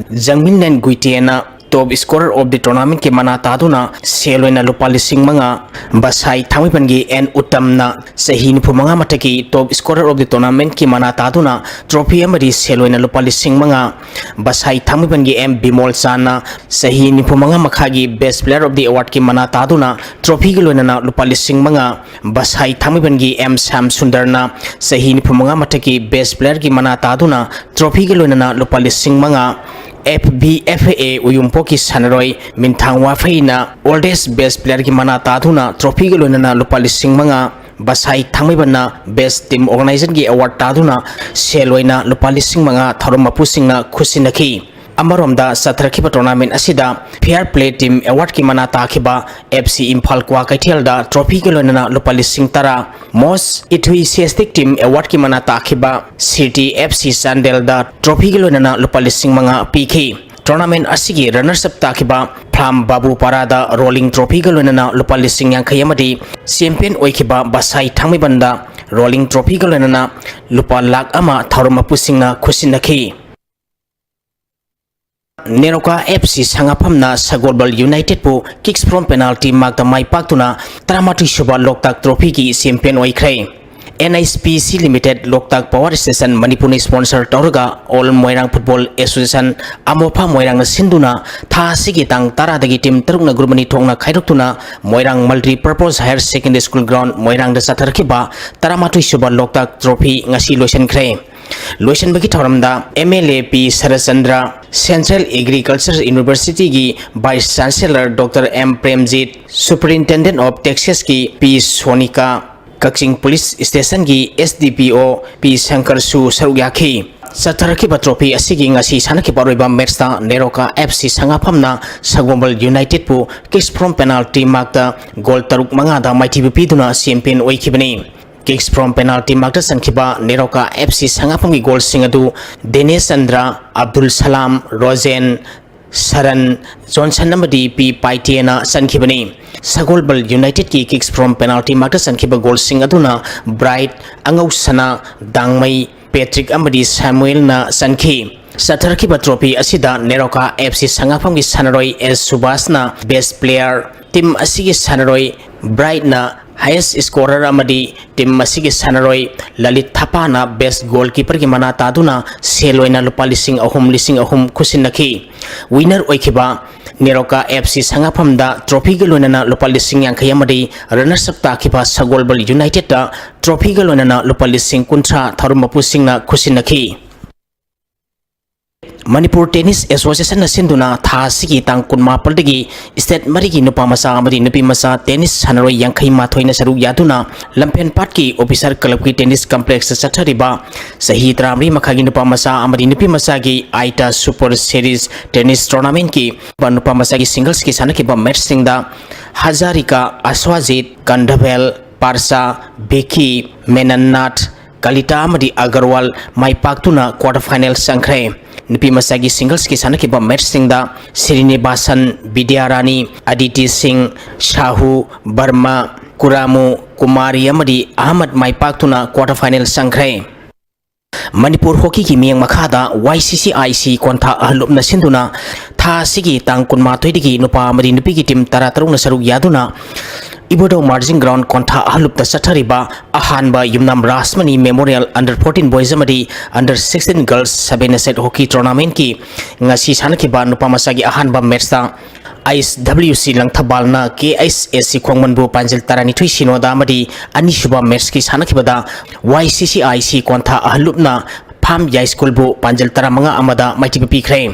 ꯖꯪꯃꯤꯟꯂꯦꯟ ꯒꯨꯏꯇꯦꯅ Top Scorer of the Tournamentꯀꯤ ꯃꯅꯥ ꯇꯥꯗꯨꯅ ꯁꯦꯜ ꯑꯣꯏꯅ ꯂꯨꯄꯥ ꯂꯤꯁꯤꯡ ꯃꯉꯥ, ꯕꯁꯥꯏ ꯊꯥꯡꯃꯩꯕꯟꯒꯤ ꯑꯦꯟ ꯎꯠꯇꯝꯅ ꯆꯍꯤ ꯅꯤꯐꯨ ꯃꯉꯥ ꯃꯊꯛꯀꯤ Top Scorer of the Tournamentꯀꯤ ꯃꯅꯥ ꯇꯥꯗꯨꯅ trophy ꯑꯃꯗꯤ ꯁꯦꯜ ꯑꯣꯏꯅ ꯂꯨꯄꯥ ꯂꯤꯁꯤꯡ ꯃꯉꯥ, ꯕꯁꯥꯏ ꯊꯥꯡꯃꯩꯕꯟꯒꯤ ꯑꯦꯝ ꯕꯤꯃꯣꯜꯆꯥꯟꯅ ꯆꯍꯤ ꯅꯤꯐꯨ ꯃꯉꯥ ꯃꯈꯥꯒꯤ Best Player of the Awardꯀꯤ ꯃꯅꯥ ꯇꯥꯗꯨꯅ trophyꯒ ꯂꯣꯏꯅꯅ ꯂꯨꯄꯥ ꯂꯤꯁꯤꯡ ꯃꯉꯥ, ꯕꯁꯥꯏ ꯊꯥꯡꯃꯩꯕꯟꯒꯤ ꯑꯦꯝ ꯁ꯭ꯌꯥꯝ ꯁꯨꯟꯗꯔꯅ ꯆꯍꯤ ꯅꯤꯐꯨ ꯃꯉꯥ ꯃꯊꯛꯀꯤ Best Playerꯒꯤ ꯃꯅꯥ ꯇꯥꯗꯨꯅ trophyꯒ ꯂꯣꯏꯅꯅ ꯂꯨꯄꯥ ꯂꯤꯁꯤꯡ ꯃꯉꯥ, ꯑꯦꯐ ꯕꯤ ꯑꯦꯐ ꯑꯦ ꯎꯌꯨꯝꯄꯣꯛꯀꯤ ꯁꯥꯟꯅꯔꯣꯏ ꯃꯤꯟꯊꯥꯡ ꯋꯥꯐꯩꯅ Oldest Best Playerꯒꯤ ꯃꯅꯥ ꯇꯥꯗꯨꯅ trophyꯒ ꯂꯣꯏꯅꯅ ꯂꯨꯄꯥ ꯂꯤꯁꯤꯡ ꯃꯉꯥ, ꯕꯁꯥꯏ ꯊꯥꯡꯃꯩꯕꯟꯅ Best Team Organizerꯒꯤ award ꯇꯥꯗꯨꯅ ꯁꯦꯜ ꯑꯣꯏꯅ ꯂꯨꯄꯥ ꯂꯤꯁꯤꯡ ꯃꯉꯥ ꯊꯧꯔꯝ ꯃꯄꯨꯁꯤꯡꯅ ꯈꯨꯠꯁꯤꯟꯅꯈꯤ꯫ ꯑꯃꯔꯣꯝꯗ ꯆꯠꯊꯔꯛꯈꯤꯕ tournament ꯑꯁꯤꯗ Fair Play Team Awardꯀꯤ ꯃꯅꯥ ꯇꯥꯈꯤꯕ F C ꯏꯝꯐꯥꯜ ꯀ꯭ꯋꯥꯀꯩꯊꯦꯜꯗ trophyꯒ ꯂꯣꯏꯅꯅ ꯂꯨꯄꯥ ꯂꯤꯁꯤꯡ ꯇꯔꯥ, Most Enthusiastic Team Awardꯀꯤ ꯃꯅꯥ ꯇꯥꯈꯤꯕ City F C ꯆꯥꯟꯗꯦꯜꯗ trophyꯒ ꯂꯣꯏꯅꯅ ꯂꯨꯄꯥ ꯂꯤꯁꯤꯡ ꯃꯉꯥ ꯄꯤꯈꯤ꯫ Tournament ꯑꯁꯤꯒꯤ runners up ꯇꯥꯈꯤꯕ ꯐ꯭ꯂꯥꯝ ꯕꯥꯕꯨꯄꯥꯔꯥꯗ rolling trophyꯒ ꯂꯣꯏꯅꯅ ꯂꯨꯄꯥ ꯂꯤꯁꯤꯡ ꯌꯥꯡꯈꯩ ꯑꯃꯗꯤ champion ꯑꯣꯏꯈꯤꯕ ꯕꯁꯥꯏ ꯊꯥꯡꯃꯩꯕꯟꯗ rolling trophyꯒ ꯂꯣꯏꯅꯅ ꯂꯨꯄꯥ ꯂꯥꯈ ꯑꯃ ꯊꯧꯔꯝ ꯃꯄꯨꯁꯤꯡꯅ ꯈꯨꯠꯁꯤꯟꯅꯈꯤ꯫ NEROCA F C ꯁꯉꯥꯐꯝꯅ ꯁꯒꯣꯜꯕꯜ Unitedꯄꯨ kicks from penalty markꯇ ꯃꯥꯏ ꯄꯥꯛꯇꯨꯅ ꯇꯔꯥꯃꯥꯊꯣꯏ ꯁꯨꯕ ꯂꯣꯛꯇꯥꯛ trophyꯒꯤ champion ꯑꯣꯏꯈ꯭ꯔꯦ꯫ N H P C Limited, ꯂꯣꯛꯇꯥꯛ Power Station ꯃꯅꯤꯄꯨꯔꯅ sponsor ꯇꯧꯔꯒ All Moirang Football Association, ꯑꯃꯣꯐꯥ ꯃꯣꯏꯔꯥꯡꯅ ꯁꯤꯟꯗꯨꯅ ꯊꯥ ꯑꯁꯤꯒꯤ ꯇꯥꯡ ꯇꯔꯥꯗꯒꯤ team ꯇꯔꯨꯛꯅ group ꯑꯅꯤ ꯊꯣꯛꯅ ꯈꯥꯏꯗꯣꯛꯇꯨꯅ ꯃꯣꯏꯔꯥꯡ Multi Purpose Higher Secondary School ground ꯃꯣꯏꯔꯥꯡꯗ ꯆꯠꯊꯔꯛꯈꯤꯕ ꯇꯔꯥꯃꯥꯊꯣꯏ ꯁꯨꯕ ꯂꯣꯛꯇꯥꯛ trophy ꯉꯁꯤ ꯂꯣꯏꯁꯤꯟꯈ꯭ꯔꯦ꯫ ꯂꯣꯏꯁꯤꯟꯕꯒꯤ ꯊꯧꯔꯝꯗ M L A P Saratchandra, Central Agriculture Universityꯒꯤ Vice Chancellor Doctor M Premjit, Superintendent of Taxesꯀꯤ P Sonika, Kakching Police Stationꯒꯤ S D P O P ꯁꯪꯀꯔꯁꯨ ꯁꯔꯨꯛ ꯌꯥꯈꯤ꯫ ꯆꯠꯊꯔꯛꯈꯤꯕ trophy ꯑꯁꯤꯒꯤ ꯉꯁꯤ ꯁꯥꯟꯅꯈꯤꯕ ꯑꯔꯣꯏꯕ matchꯇ NEROCA F C ꯁꯉꯥꯐꯝꯅ ꯁꯒꯣꯜꯕꯜ Unitedꯄꯨ kicks from penalty markta goal ꯇꯔꯨꯛ ꯃꯉꯥꯗ ꯃꯥꯏꯊꯤꯕ ꯄꯤꯗꯨꯅ champion ꯑꯣꯏꯈꯤꯕꯅꯤ꯫ Kicks from penalty markta ꯆꯟꯈꯤꯕ NEROCA F C ꯁꯉꯥꯐꯝꯒꯤ goalꯁꯤꯡ ꯑꯗꯨ ꯗꯦꯅꯦꯁ ꯆꯟꯗ꯭ꯔ, ꯑꯕꯗꯨꯜ ꯁꯂꯥꯝ, ꯔꯣꯖꯦꯟ, ꯁꯔꯟ, ꯖꯣꯟꯁꯟ ꯑꯃꯗꯤ ꯄꯤ ꯄꯥꯏꯇꯦꯅ ꯆꯟꯈꯤꯕꯅꯤ꯫ ꯁꯒꯣꯜꯕꯜ Unitedꯀꯤ kicks from penalty markta ꯆꯟꯈꯤꯕ goalꯁꯤꯡ ꯑꯗꯨꯅ ꯕ꯭ꯔꯥꯏꯠ, ꯑꯉꯧꯁꯅꯥ, ꯗꯥꯡꯃꯩ, ꯄꯦꯇ꯭ꯔꯤꯛ ꯑꯃꯗꯤ ꯁꯥꯃꯨꯑꯦꯜꯅ ꯆꯟꯈꯤ꯫ ꯆꯠꯊꯔꯛꯈꯤꯕ trophy ꯑꯁꯤꯗ ꯅꯦꯔꯣꯀꯥ F C ꯁꯉꯥꯐꯝꯒꯤ ꯁꯥꯟꯅꯔꯣꯏ S ꯁꯨꯕꯥꯁꯅ best player, team ꯑꯁꯤꯒꯤ ꯁꯥꯟꯅꯔꯣꯏ ꯕ꯭ꯔꯥꯏꯠꯅ highest scorer ꯑꯃꯗꯤ team ꯑꯁꯤꯒꯤ ꯁꯥꯟꯅꯔꯣꯏ ꯂꯂꯤꯠ ꯊꯥꯄꯥꯅ best goalkeeperꯒꯤ ꯃꯅꯥ ꯇꯥꯗꯨꯅ ꯁꯦꯜ ꯑꯣꯏꯅ ꯂꯨꯄꯥ ꯂꯤꯁꯤꯡ ꯑꯍꯨꯝ, ꯂꯤꯁꯤꯡ ꯑꯍꯨꯝ ꯈꯨꯠꯁꯤꯟꯅꯈꯤ꯫ Winner ꯑꯣꯏꯈꯤꯕ ꯅꯦꯔꯣꯀꯥ F C ꯁꯉꯥꯐꯝꯗ trophyꯒ ꯂꯣꯏꯅꯅ ꯂꯨꯄꯥ ꯂꯤꯁꯤꯡ ꯌꯥꯡꯈꯩ ꯑꯃꯗꯤ runners up ꯇꯥꯈꯤꯕ ꯁꯒꯣꯜꯕꯜ Unitedꯇ trophyꯒ ꯂꯣꯏꯅꯅ ꯂꯨꯄꯥ ꯂꯤꯁꯤꯡ ꯀꯨꯟꯊ꯭ꯔꯥ ꯊꯧꯔꯝ ꯃꯄꯨꯁꯤꯡꯅ ꯈꯨꯠꯁꯤꯟꯅꯈꯤ꯫ ꯃꯅꯤꯄꯨꯔ ꯇꯦꯅꯤꯁ ꯑꯦꯁꯣꯁꯤꯌꯦꯁꯟꯅ ꯁꯤꯟꯗꯨꯅ ꯊꯥ ꯑꯁꯤꯒꯤ ꯇꯥꯡ ꯀꯨꯟꯃꯥꯄꯜꯗꯒꯤ state ꯃꯔꯤꯒꯤ ꯅꯨꯄꯥ ꯃꯆꯥ ꯑꯃꯗꯤ ꯅꯨꯄꯤ ꯃꯆꯥ ꯇꯦꯅꯤꯁ ꯁꯥꯟꯅꯔꯣꯏ ꯌꯥꯡꯈꯩ ꯃꯥꯊꯣꯏꯅ ꯁꯔꯨꯛ ꯌꯥꯗꯨꯅ ꯂꯝꯐꯦꯟꯄꯥꯠꯀꯤ ꯑꯣꯐꯤꯁꯔ ꯀ꯭ꯂꯕꯀꯤ ꯇꯦꯅꯤꯁ ꯀꯝꯄ꯭ꯂꯦꯛꯁꯇ ꯆꯠꯊꯔꯤꯕ ꯆꯍꯤ ꯇꯔꯥꯃꯔꯤ ꯃꯈꯥꯒꯤ ꯅꯨꯄꯥ ꯃꯆꯥ ꯑꯃꯗꯤ ꯅꯨꯄꯤ ꯃꯆꯥꯒꯤ ꯑꯥꯏꯇꯥ ꯁꯨꯄꯔ ꯁꯦꯔꯤꯁ ꯇꯦꯅꯤꯁ ꯇꯣꯔꯅꯥꯃꯦꯟꯠꯀꯤ ꯅꯨꯄꯥ ꯃꯆꯥꯒꯤ ꯁꯤꯡꯒꯜꯁꯀꯤ ꯁꯥꯟꯅꯈꯤꯕ ꯃꯦꯠꯁꯁꯤꯡꯗ ꯍꯖꯥꯔꯤꯀꯥ, ꯑꯁ꯭ꯋꯥꯖꯤꯠ, ꯀꯟꯗꯚꯦꯜ, ꯄꯥꯔꯁꯥ, ꯚꯤꯀꯤ, ꯃꯦꯅꯟꯅꯥꯊ, ꯀꯂꯤꯇꯥ ꯑꯃꯗꯤ ꯑꯒꯔꯋꯥꯜ ꯃꯥꯏ ꯄꯥꯛꯇꯨꯅ ꯀ꯭ꯋꯥꯔꯇꯔ ꯐꯥꯏꯅꯦꯜ ꯆꯪꯈ꯭ꯔꯦ꯫ ꯅꯨꯄꯤ ꯃꯆꯥꯒꯤ ꯁꯤꯡꯒꯜꯁꯀꯤ ꯁꯥꯟꯅꯈꯤꯕ ꯃꯦꯠꯁꯁꯤꯡꯗ ꯁ꯭ꯔꯤꯅꯤꯕꯥꯁꯟ, ꯕꯤꯗ꯭ꯌꯥꯔꯥꯅꯤ, ꯑꯗꯤꯇꯤ ꯁꯤꯡ, ꯁꯥꯍꯨ, ꯕꯔꯃꯥ, ꯀꯨꯔꯥꯃꯨ, ꯀꯨꯃꯥꯔꯤ ꯑꯃꯗꯤ ꯑꯍꯃꯗ ꯃꯥꯏ ꯄꯥꯛꯇꯨꯅ ꯀ꯭ꯋꯥꯔꯇꯔ ꯐꯥꯏꯅꯦꯜ ꯆꯪꯈ꯭ꯔꯦ꯫ ꯃꯅꯤꯄꯨꯔ ꯍꯣꯀꯤꯒꯤ ꯃꯤꯠꯌꯦꯡ ꯃꯈꯥꯗ ꯋꯥꯏ ꯁꯤ ꯁꯤ ꯑꯥꯏ ꯁꯤ ꯀꯣꯟꯊꯥ ꯑꯍꯜ ꯂꯨꯞꯅ ꯁꯤꯟꯗꯨꯅ ꯊꯥ ꯑꯁꯤꯒꯤ ꯇꯥꯡ ꯀꯨꯟꯃꯥꯊꯣꯏꯗꯒꯤ ꯅꯨꯄꯥ ꯑꯃꯗꯤ ꯅꯨꯄꯤꯒꯤ ꯇꯤꯝ ꯇꯔꯥ ꯇꯔꯨꯛꯅ ꯁꯔꯨꯛ ꯌꯥꯗꯨꯅ ꯏꯕꯣꯗꯧ ꯃꯥꯔꯖꯤꯡ ꯒ꯭ꯔꯥꯎꯟ ꯀꯣꯟꯊꯥ ꯑꯍꯜ ꯂꯨꯞꯇ ꯆꯠꯊꯔꯤꯕ ꯑꯍꯥꯟꯕ ꯌꯨꯝꯅꯥꯝ Rajmani memorial under fourteen boys ꯑꯃꯗꯤ under sixteen girls seven a side hockey tournamentꯀꯤ ꯉꯁꯤ ꯁꯥꯟꯅꯈꯤꯕ ꯅꯨꯄꯥ ꯃꯆꯥꯒꯤ ꯑꯍꯥꯟꯕ ꯃꯦꯠꯁꯇ ꯑꯥꯏ ꯑꯦꯁ ꯗꯕ꯭ꯂꯤꯎ ꯁꯤ ꯂꯪꯊꯕꯥꯜꯅ ꯀꯦ ꯑꯩꯆ ꯑꯦꯁ ꯁꯤ ꯈꯣꯡꯃꯟꯕꯨ ꯄꯥꯟꯖꯜ ꯇꯔꯥꯅꯤꯊꯣꯏ ꯁꯤꯅꯣꯗ ꯑꯃꯗꯤ ꯑꯅꯤꯁꯨꯕ ꯃꯦꯠꯁꯀꯤ ꯁꯥꯟꯅꯈꯤꯕꯗ ꯋꯥꯏ ꯁꯤ ꯁꯤ ꯑꯥꯏ ꯁꯤ ꯀꯣꯟꯊꯥ ꯑꯍꯜ ꯂꯨꯞꯅ ꯐꯥꯝ ꯌꯥꯏꯁ꯭ꯀꯨꯜꯕꯨ ꯄꯥꯟꯖꯜ ꯇꯔꯥꯃꯉꯥ ꯑꯃꯗ ꯃꯥꯏꯊꯤꯕ ꯄꯤꯈ꯭ꯔꯦ꯫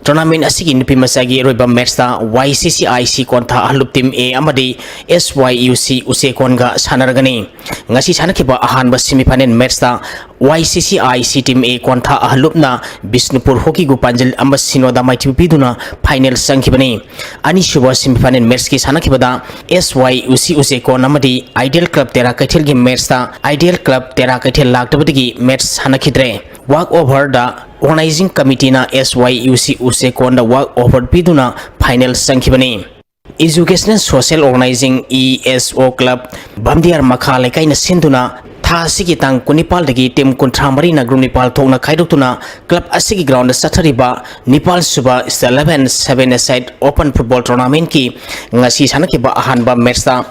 ꯇꯣꯔꯅꯥꯃꯦꯟꯠ ꯑꯁꯤꯒꯤ ꯅꯨꯄꯤ ꯃꯆꯥꯒꯤ ꯑꯔꯣꯏꯕ ꯃꯦꯠꯁꯇ ꯋꯥꯏ ꯁꯤ ꯁꯤ ꯑꯥꯏ ꯁꯤ ꯀꯣꯟꯊꯥ ꯑꯍꯜ ꯂꯨꯞ ꯇꯤꯝ ꯑꯦ ꯑꯃꯗꯤ ꯑꯦꯁ ꯋꯥꯏ ꯌꯨ ꯁꯤ ꯎꯆꯦꯀꯣꯟꯒ ꯁꯥꯟꯅꯔꯒꯅꯤ꯫ ꯉꯁꯤ ꯁꯥꯟꯅꯈꯤꯕ ꯑꯍꯥꯟꯕ ꯁꯦꯃꯤꯐꯥꯏꯅꯦꯜ ꯃꯦꯠꯁꯇ ꯋꯥꯏ ꯁꯤ ꯁꯤ ꯑꯥꯏ ꯁꯤ ꯇꯤꯝ ꯑꯦ ꯀꯣꯟꯊꯥ ꯑꯍꯜ ꯂꯨꯞꯅ ꯕꯤꯁꯅꯨꯄꯨꯔ ꯍꯣꯀꯤꯒꯨ ꯄꯥꯟꯖꯤꯜ ꯑꯃ ꯁꯤꯅꯣꯗ ꯃꯥꯏꯊꯤꯕ ꯄꯤꯗꯨꯅ ꯐꯥꯏꯅꯦꯜ ꯆꯪꯈꯤꯕꯅꯤ꯫ ꯑꯅꯤꯁꯨꯕ ꯁꯦꯃꯤꯐꯥꯏꯅꯦꯜ ꯃꯦꯠꯁꯀꯤ ꯁꯥꯟꯅꯈꯤꯕꯗ ꯑꯦꯁ ꯋꯥꯏ ꯎꯆꯤ ꯎꯆꯦꯀꯣꯟ ꯑꯃꯗꯤ ꯑꯥꯏꯗꯤꯌꯦꯜ ꯀ꯭ꯂꯕ ꯇꯦꯔꯥ ꯀꯩꯊꯦꯜꯒꯤ ꯃꯦꯠꯁꯇ ꯑꯥꯏꯗꯤꯌꯦꯜ ꯀ꯭ꯂꯕ ꯇꯦꯔꯥ ꯀꯩꯊꯦꯜ ꯂꯥꯛꯇꯕꯗꯒꯤ ꯃꯦꯠꯁ ꯁꯥꯟꯅꯈꯤꯗ꯭ꯔꯦ꯫ ꯋꯥꯛ ꯑꯣꯚꯔꯗ ꯑꯣꯔꯒꯅꯥꯏꯖꯤꯡ ꯀꯃꯤꯇꯤꯅ ꯑꯦꯁ ꯋꯥꯏ ꯎꯆꯤ ꯎꯆꯦꯀꯣꯟꯗ ꯋꯥꯛ ꯑꯣꯚꯔ ꯄꯤꯗꯨꯅ ꯐꯥꯏꯅꯦꯜ ꯆꯪꯈꯤꯕꯅꯤ꯫ Educational Social Organizing, E S O, Club ꯚꯝꯗꯤꯌꯥꯔ ꯃꯈꯥ ꯂꯩꯀꯥꯏꯅ ꯁꯤꯟꯗꯨꯅ ꯊꯥ ꯑꯁꯤꯒꯤ ꯇꯥꯡ ꯀꯨꯟꯅꯤꯄꯥꯜꯗꯒꯤ ꯇꯤꯝ ꯀꯨꯟꯊ꯭ꯔꯥ ꯃꯔꯤꯅ ꯒ꯭ꯔꯨꯞ ꯅꯤꯄꯥꯜ ꯊꯣꯛꯅ ꯈꯥꯏꯗꯣꯛꯇꯨꯅ ꯀ꯭ꯂꯕ ꯑꯁꯤꯒꯤ ꯒ꯭ꯔꯥꯎꯟꯗ ꯆꯠꯊꯔꯤꯕ ꯅꯤꯄꯥꯜ ꯁꯨꯕ State eleven seven a side open football tournamentꯀꯤ ꯉꯁꯤ ꯁꯥꯟꯅꯈꯤꯕ ꯑꯍꯥꯟꯕ ꯃꯦꯠꯁꯇ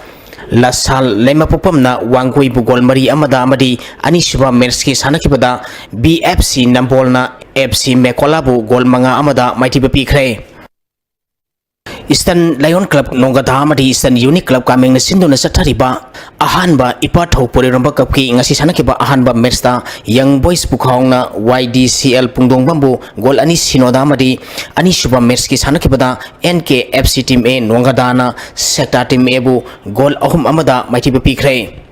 ꯂꯁꯥꯜ ꯂꯩꯃꯄꯣꯛꯄꯝꯅ ꯋꯥꯡꯒꯣꯏꯕꯨ ꯒꯣꯜ ꯃꯔꯤ ꯑꯃꯗ ꯑꯃꯗꯤ ꯑꯅꯤꯁꯨꯕ ꯃꯦꯠꯁꯀꯤ ꯁꯥꯟꯅꯈꯤꯕꯗ B F C ꯅꯝꯕꯣꯜꯅ F C ꯃꯦꯀꯣꯂꯥꯕꯨ goal ꯃꯉꯥ ꯑꯃꯗ ꯃꯥꯏꯊꯤꯕ ꯄꯤꯈ꯭ꯔꯦ꯫ Eastern Lion Club ꯅꯣꯡꯒꯗꯥ ꯑꯃꯗꯤ Eastern Unique Club ꯀꯥꯃꯦꯡꯅ ꯁꯤꯟꯗꯨꯅ ꯆꯠꯊꯔꯤꯕ ꯑꯍꯥꯟꯕ ꯏꯄꯥ ꯊꯧ ꯄꯣꯔꯤꯔꯣꯝꯕ ꯀꯞꯀꯤ ꯉꯁꯤ ꯁꯥꯟꯅꯈꯤꯕ ꯑꯍꯥꯟꯕ ꯃꯦꯠꯁꯇ Young Boys ꯄꯨꯈꯥꯎꯅ Y D C L ꯄꯨꯡꯗꯣꯡꯕꯝꯕꯨ ꯒꯣꯜ ꯑꯅꯤ ꯁꯤꯅꯣꯗ ꯑꯃꯗꯤ ꯑꯅꯤꯁꯨꯕ ꯃꯦꯠꯁꯀꯤ ꯁꯥꯟꯅꯈꯤꯕꯗ N K F C Team A ꯅꯣꯡꯒꯗꯥꯅ Sector Team Aꯕꯨ ꯒꯣꯜ ꯑꯍꯨꯝ ꯑꯃꯗ ꯃꯥꯏꯊꯤꯕ ꯄꯤꯈ꯭ꯔꯦ꯫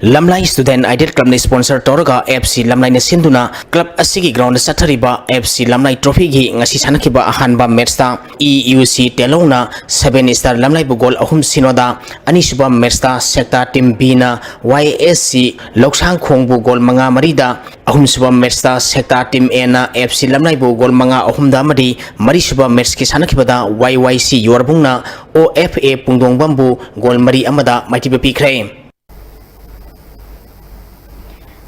ꯂꯝꯂꯥꯏ Student Idol Clubꯅ sponsor ꯇꯧꯔꯒ F C ꯂꯝꯂꯥꯏꯅ ꯁꯤꯟꯗꯨꯅ club ꯑꯁꯤꯒꯤ groundꯗ ꯆꯠꯊꯔꯤꯕ F C ꯂꯝꯂꯥꯏ trophyꯒꯤ ꯉꯁꯤ ꯁꯥꯟꯅꯈꯤꯕ ꯑꯍꯥꯟꯕ ꯃꯦꯠꯁꯇ E U C ꯇꯦꯂꯧꯅ Seven Star ꯂꯝꯂꯥꯏꯕꯨ ꯒꯣꯜ ꯑꯍꯨꯝ ꯁꯤꯅꯣꯗ, ꯑꯅꯤꯁꯨꯕ ꯃꯦꯠꯁꯇ Sector Team Bꯅ Y S C ꯂꯧꯁꯥꯡꯈꯣꯡꯕꯨ ꯒꯣꯜ ꯃꯉꯥ ꯃꯔꯤꯗ, ꯑꯍꯨꯝꯁꯨꯕ ꯃꯦꯠꯁꯇ Sector Team Aꯅ F C ꯂꯝꯂꯥꯏꯕꯨ ꯒꯣꯜ ꯃꯉꯥ ꯑꯍꯨꯝꯗ ꯑꯃꯗꯤ ꯃꯔꯤꯁꯨꯕ ꯃꯦꯠꯁꯀꯤ ꯁꯥꯟꯅꯈꯤꯕꯗ Y Y C ꯌꯣꯔꯕꯨꯡꯅ O F A ꯄꯨꯡꯗꯣꯡꯕꯝꯕꯨ ꯒꯣꯜ ꯃꯔꯤ ꯑꯃꯗ ꯃꯥꯏꯊꯤꯕ ꯄꯤꯈ꯭ꯔꯦ꯫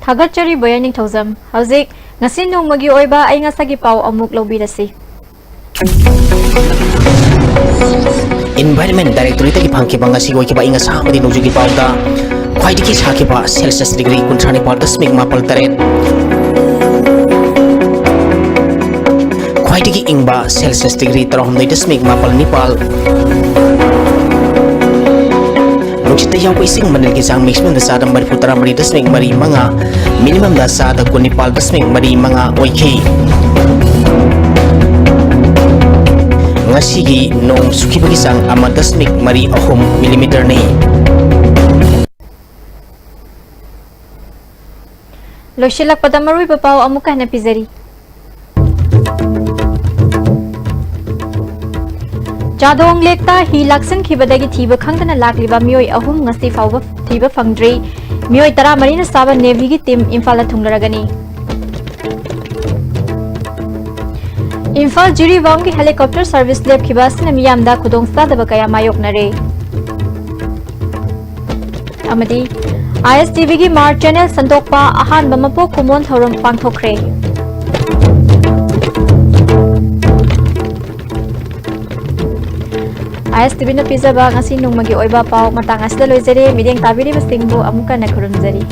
ꯊꯥꯒꯠꯆꯔꯤ ꯕꯣꯌꯥ ꯅꯤꯡꯊꯧꯖꯝ꯫ ꯍꯧꯖꯤꯛ ꯉꯁꯤ ꯅꯣꯡꯃꯒꯤ ꯑꯣꯏꯕ ꯑꯏꯪ ꯑꯁꯥꯒꯤ ꯄꯥꯎ ꯑꯃꯨꯛ ꯂꯧꯕꯤꯔꯁꯤ꯫ Environment Directorateꯇꯒꯤ ꯐꯪꯈꯤꯕ ꯉꯁꯤꯒꯤ ꯑꯣꯏꯈꯤꯕ ꯑꯏꯪ ꯑꯁꯥ ꯑꯃꯗꯤ ꯅꯣꯡꯖꯨꯒꯤ ꯄꯥꯎꯗ ꯈ꯭ꯋꯥꯏꯗꯒꯤ ꯁꯥꯈꯤꯕ Celsius degree ꯀꯨꯟꯊ꯭ꯔꯥ ꯅꯤꯄꯥꯜ ꯗꯁꯃꯤꯛ ꯃꯥꯄꯜ ꯇꯔꯦꯠ, ꯈ꯭ꯋꯥꯏꯗꯒꯤ ꯏꯪꯕ Celsius degree ꯇꯔꯥꯍꯨꯝꯗꯣꯏ ꯗꯁꯃꯤꯛ ꯃꯥꯄꯜ ꯅꯤꯄꯥꯜ, ꯅꯨꯡꯁꯤꯠꯇ ꯌꯥꯎꯕ ꯏꯁꯤꯡ ꯃꯅꯤꯜꯒꯤ ꯆꯥꯡ maximumꯗ ꯆꯥꯗ ꯃꯔꯤꯐꯨ ꯇꯔꯥꯃꯔꯤ ꯗꯁꯃꯤꯛ ꯃꯔꯤ ꯃꯉꯥ, minimumꯗ ꯆꯥꯗ ꯀꯨꯟꯅꯤꯄꯥꯜ ꯗꯁꯃꯤꯛ ꯃꯔꯤ ꯃꯉꯥ ꯑꯣꯏꯈꯤ꯫ ꯉꯁꯤꯒꯤ ꯅꯣꯡ ꯆꯨꯈꯤꯕꯒꯤ ꯆꯥꯡ ꯑꯃ ꯗꯁꯃꯤꯛ ꯃꯔꯤ ꯑꯍꯨꯝ millimeterꯅꯤ꯫ ꯂꯣꯏꯁꯤꯜꯂꯛꯄꯗ ꯃꯔꯨꯑꯣꯏꯕ ꯄꯥꯎ ꯑꯃꯨꯛꯀ ꯍꯟꯅ ꯄꯤꯖꯔꯤ꯫ ꯆꯥꯗꯣꯡ ꯂꯦꯛꯇ ꯍꯤ ꯂꯥꯛꯁꯤꯟꯈꯤꯕꯗꯒꯤ ꯊꯤꯕ ꯈꯪꯗꯅ ꯂꯥꯛꯂꯤꯕ ꯃꯤꯑꯣꯏ ꯑꯍꯨꯝ ꯉꯁꯤ ꯐꯥꯎꯕ ꯊꯤꯕ ꯐꯪꯗ꯭ꯔꯤ꯫ ꯃꯤꯑꯣꯏ ꯇꯔꯥꯃꯔꯤꯅ ꯁꯥꯕ Navyꯒꯤ team ꯏꯝꯐꯥꯜꯗ ꯊꯨꯡꯂꯔꯒꯅꯤ꯫ ꯏꯝꯐꯥꯜ ꯖꯤꯔꯤꯕꯥꯝꯒꯤ helicopter service ꯂꯦꯞꯈꯤꯕ ꯑꯁꯤꯅ ꯃꯤꯌꯥꯝꯗ ꯈꯨꯗꯣꯡꯆꯥꯗꯕ ꯀꯌꯥ ꯃꯥꯌꯣꯛꯅꯔꯦ꯫ ꯑꯃꯗꯤ ISTVꯒꯤ March channel ꯁꯟꯗꯣꯛꯄ ꯑꯍꯥꯟꯕ ꯃꯄꯣꯛ ꯀꯨꯝꯑꯣꯟ ꯊꯧꯔꯝ ꯄꯥꯡꯊꯣꯛꯈ꯭ꯔꯦ꯫ ISTVꯅ ꯄꯤꯖꯕ ꯉꯁꯤ ꯅꯣꯡꯃꯒꯤ ꯑꯣꯏꯕ ꯄꯥꯎ ꯃꯇꯥꯡ ꯑꯁꯤꯗ ꯂꯣꯏꯖꯔꯦ꯫ ꯃꯤꯠꯌꯦꯡ ꯇꯥꯕꯤꯔꯤꯕꯁꯤꯡꯕꯨ ꯑꯃꯨꯛ ꯍꯟꯅ ꯈꯨꯔꯨꯝꯖꯔꯤ꯫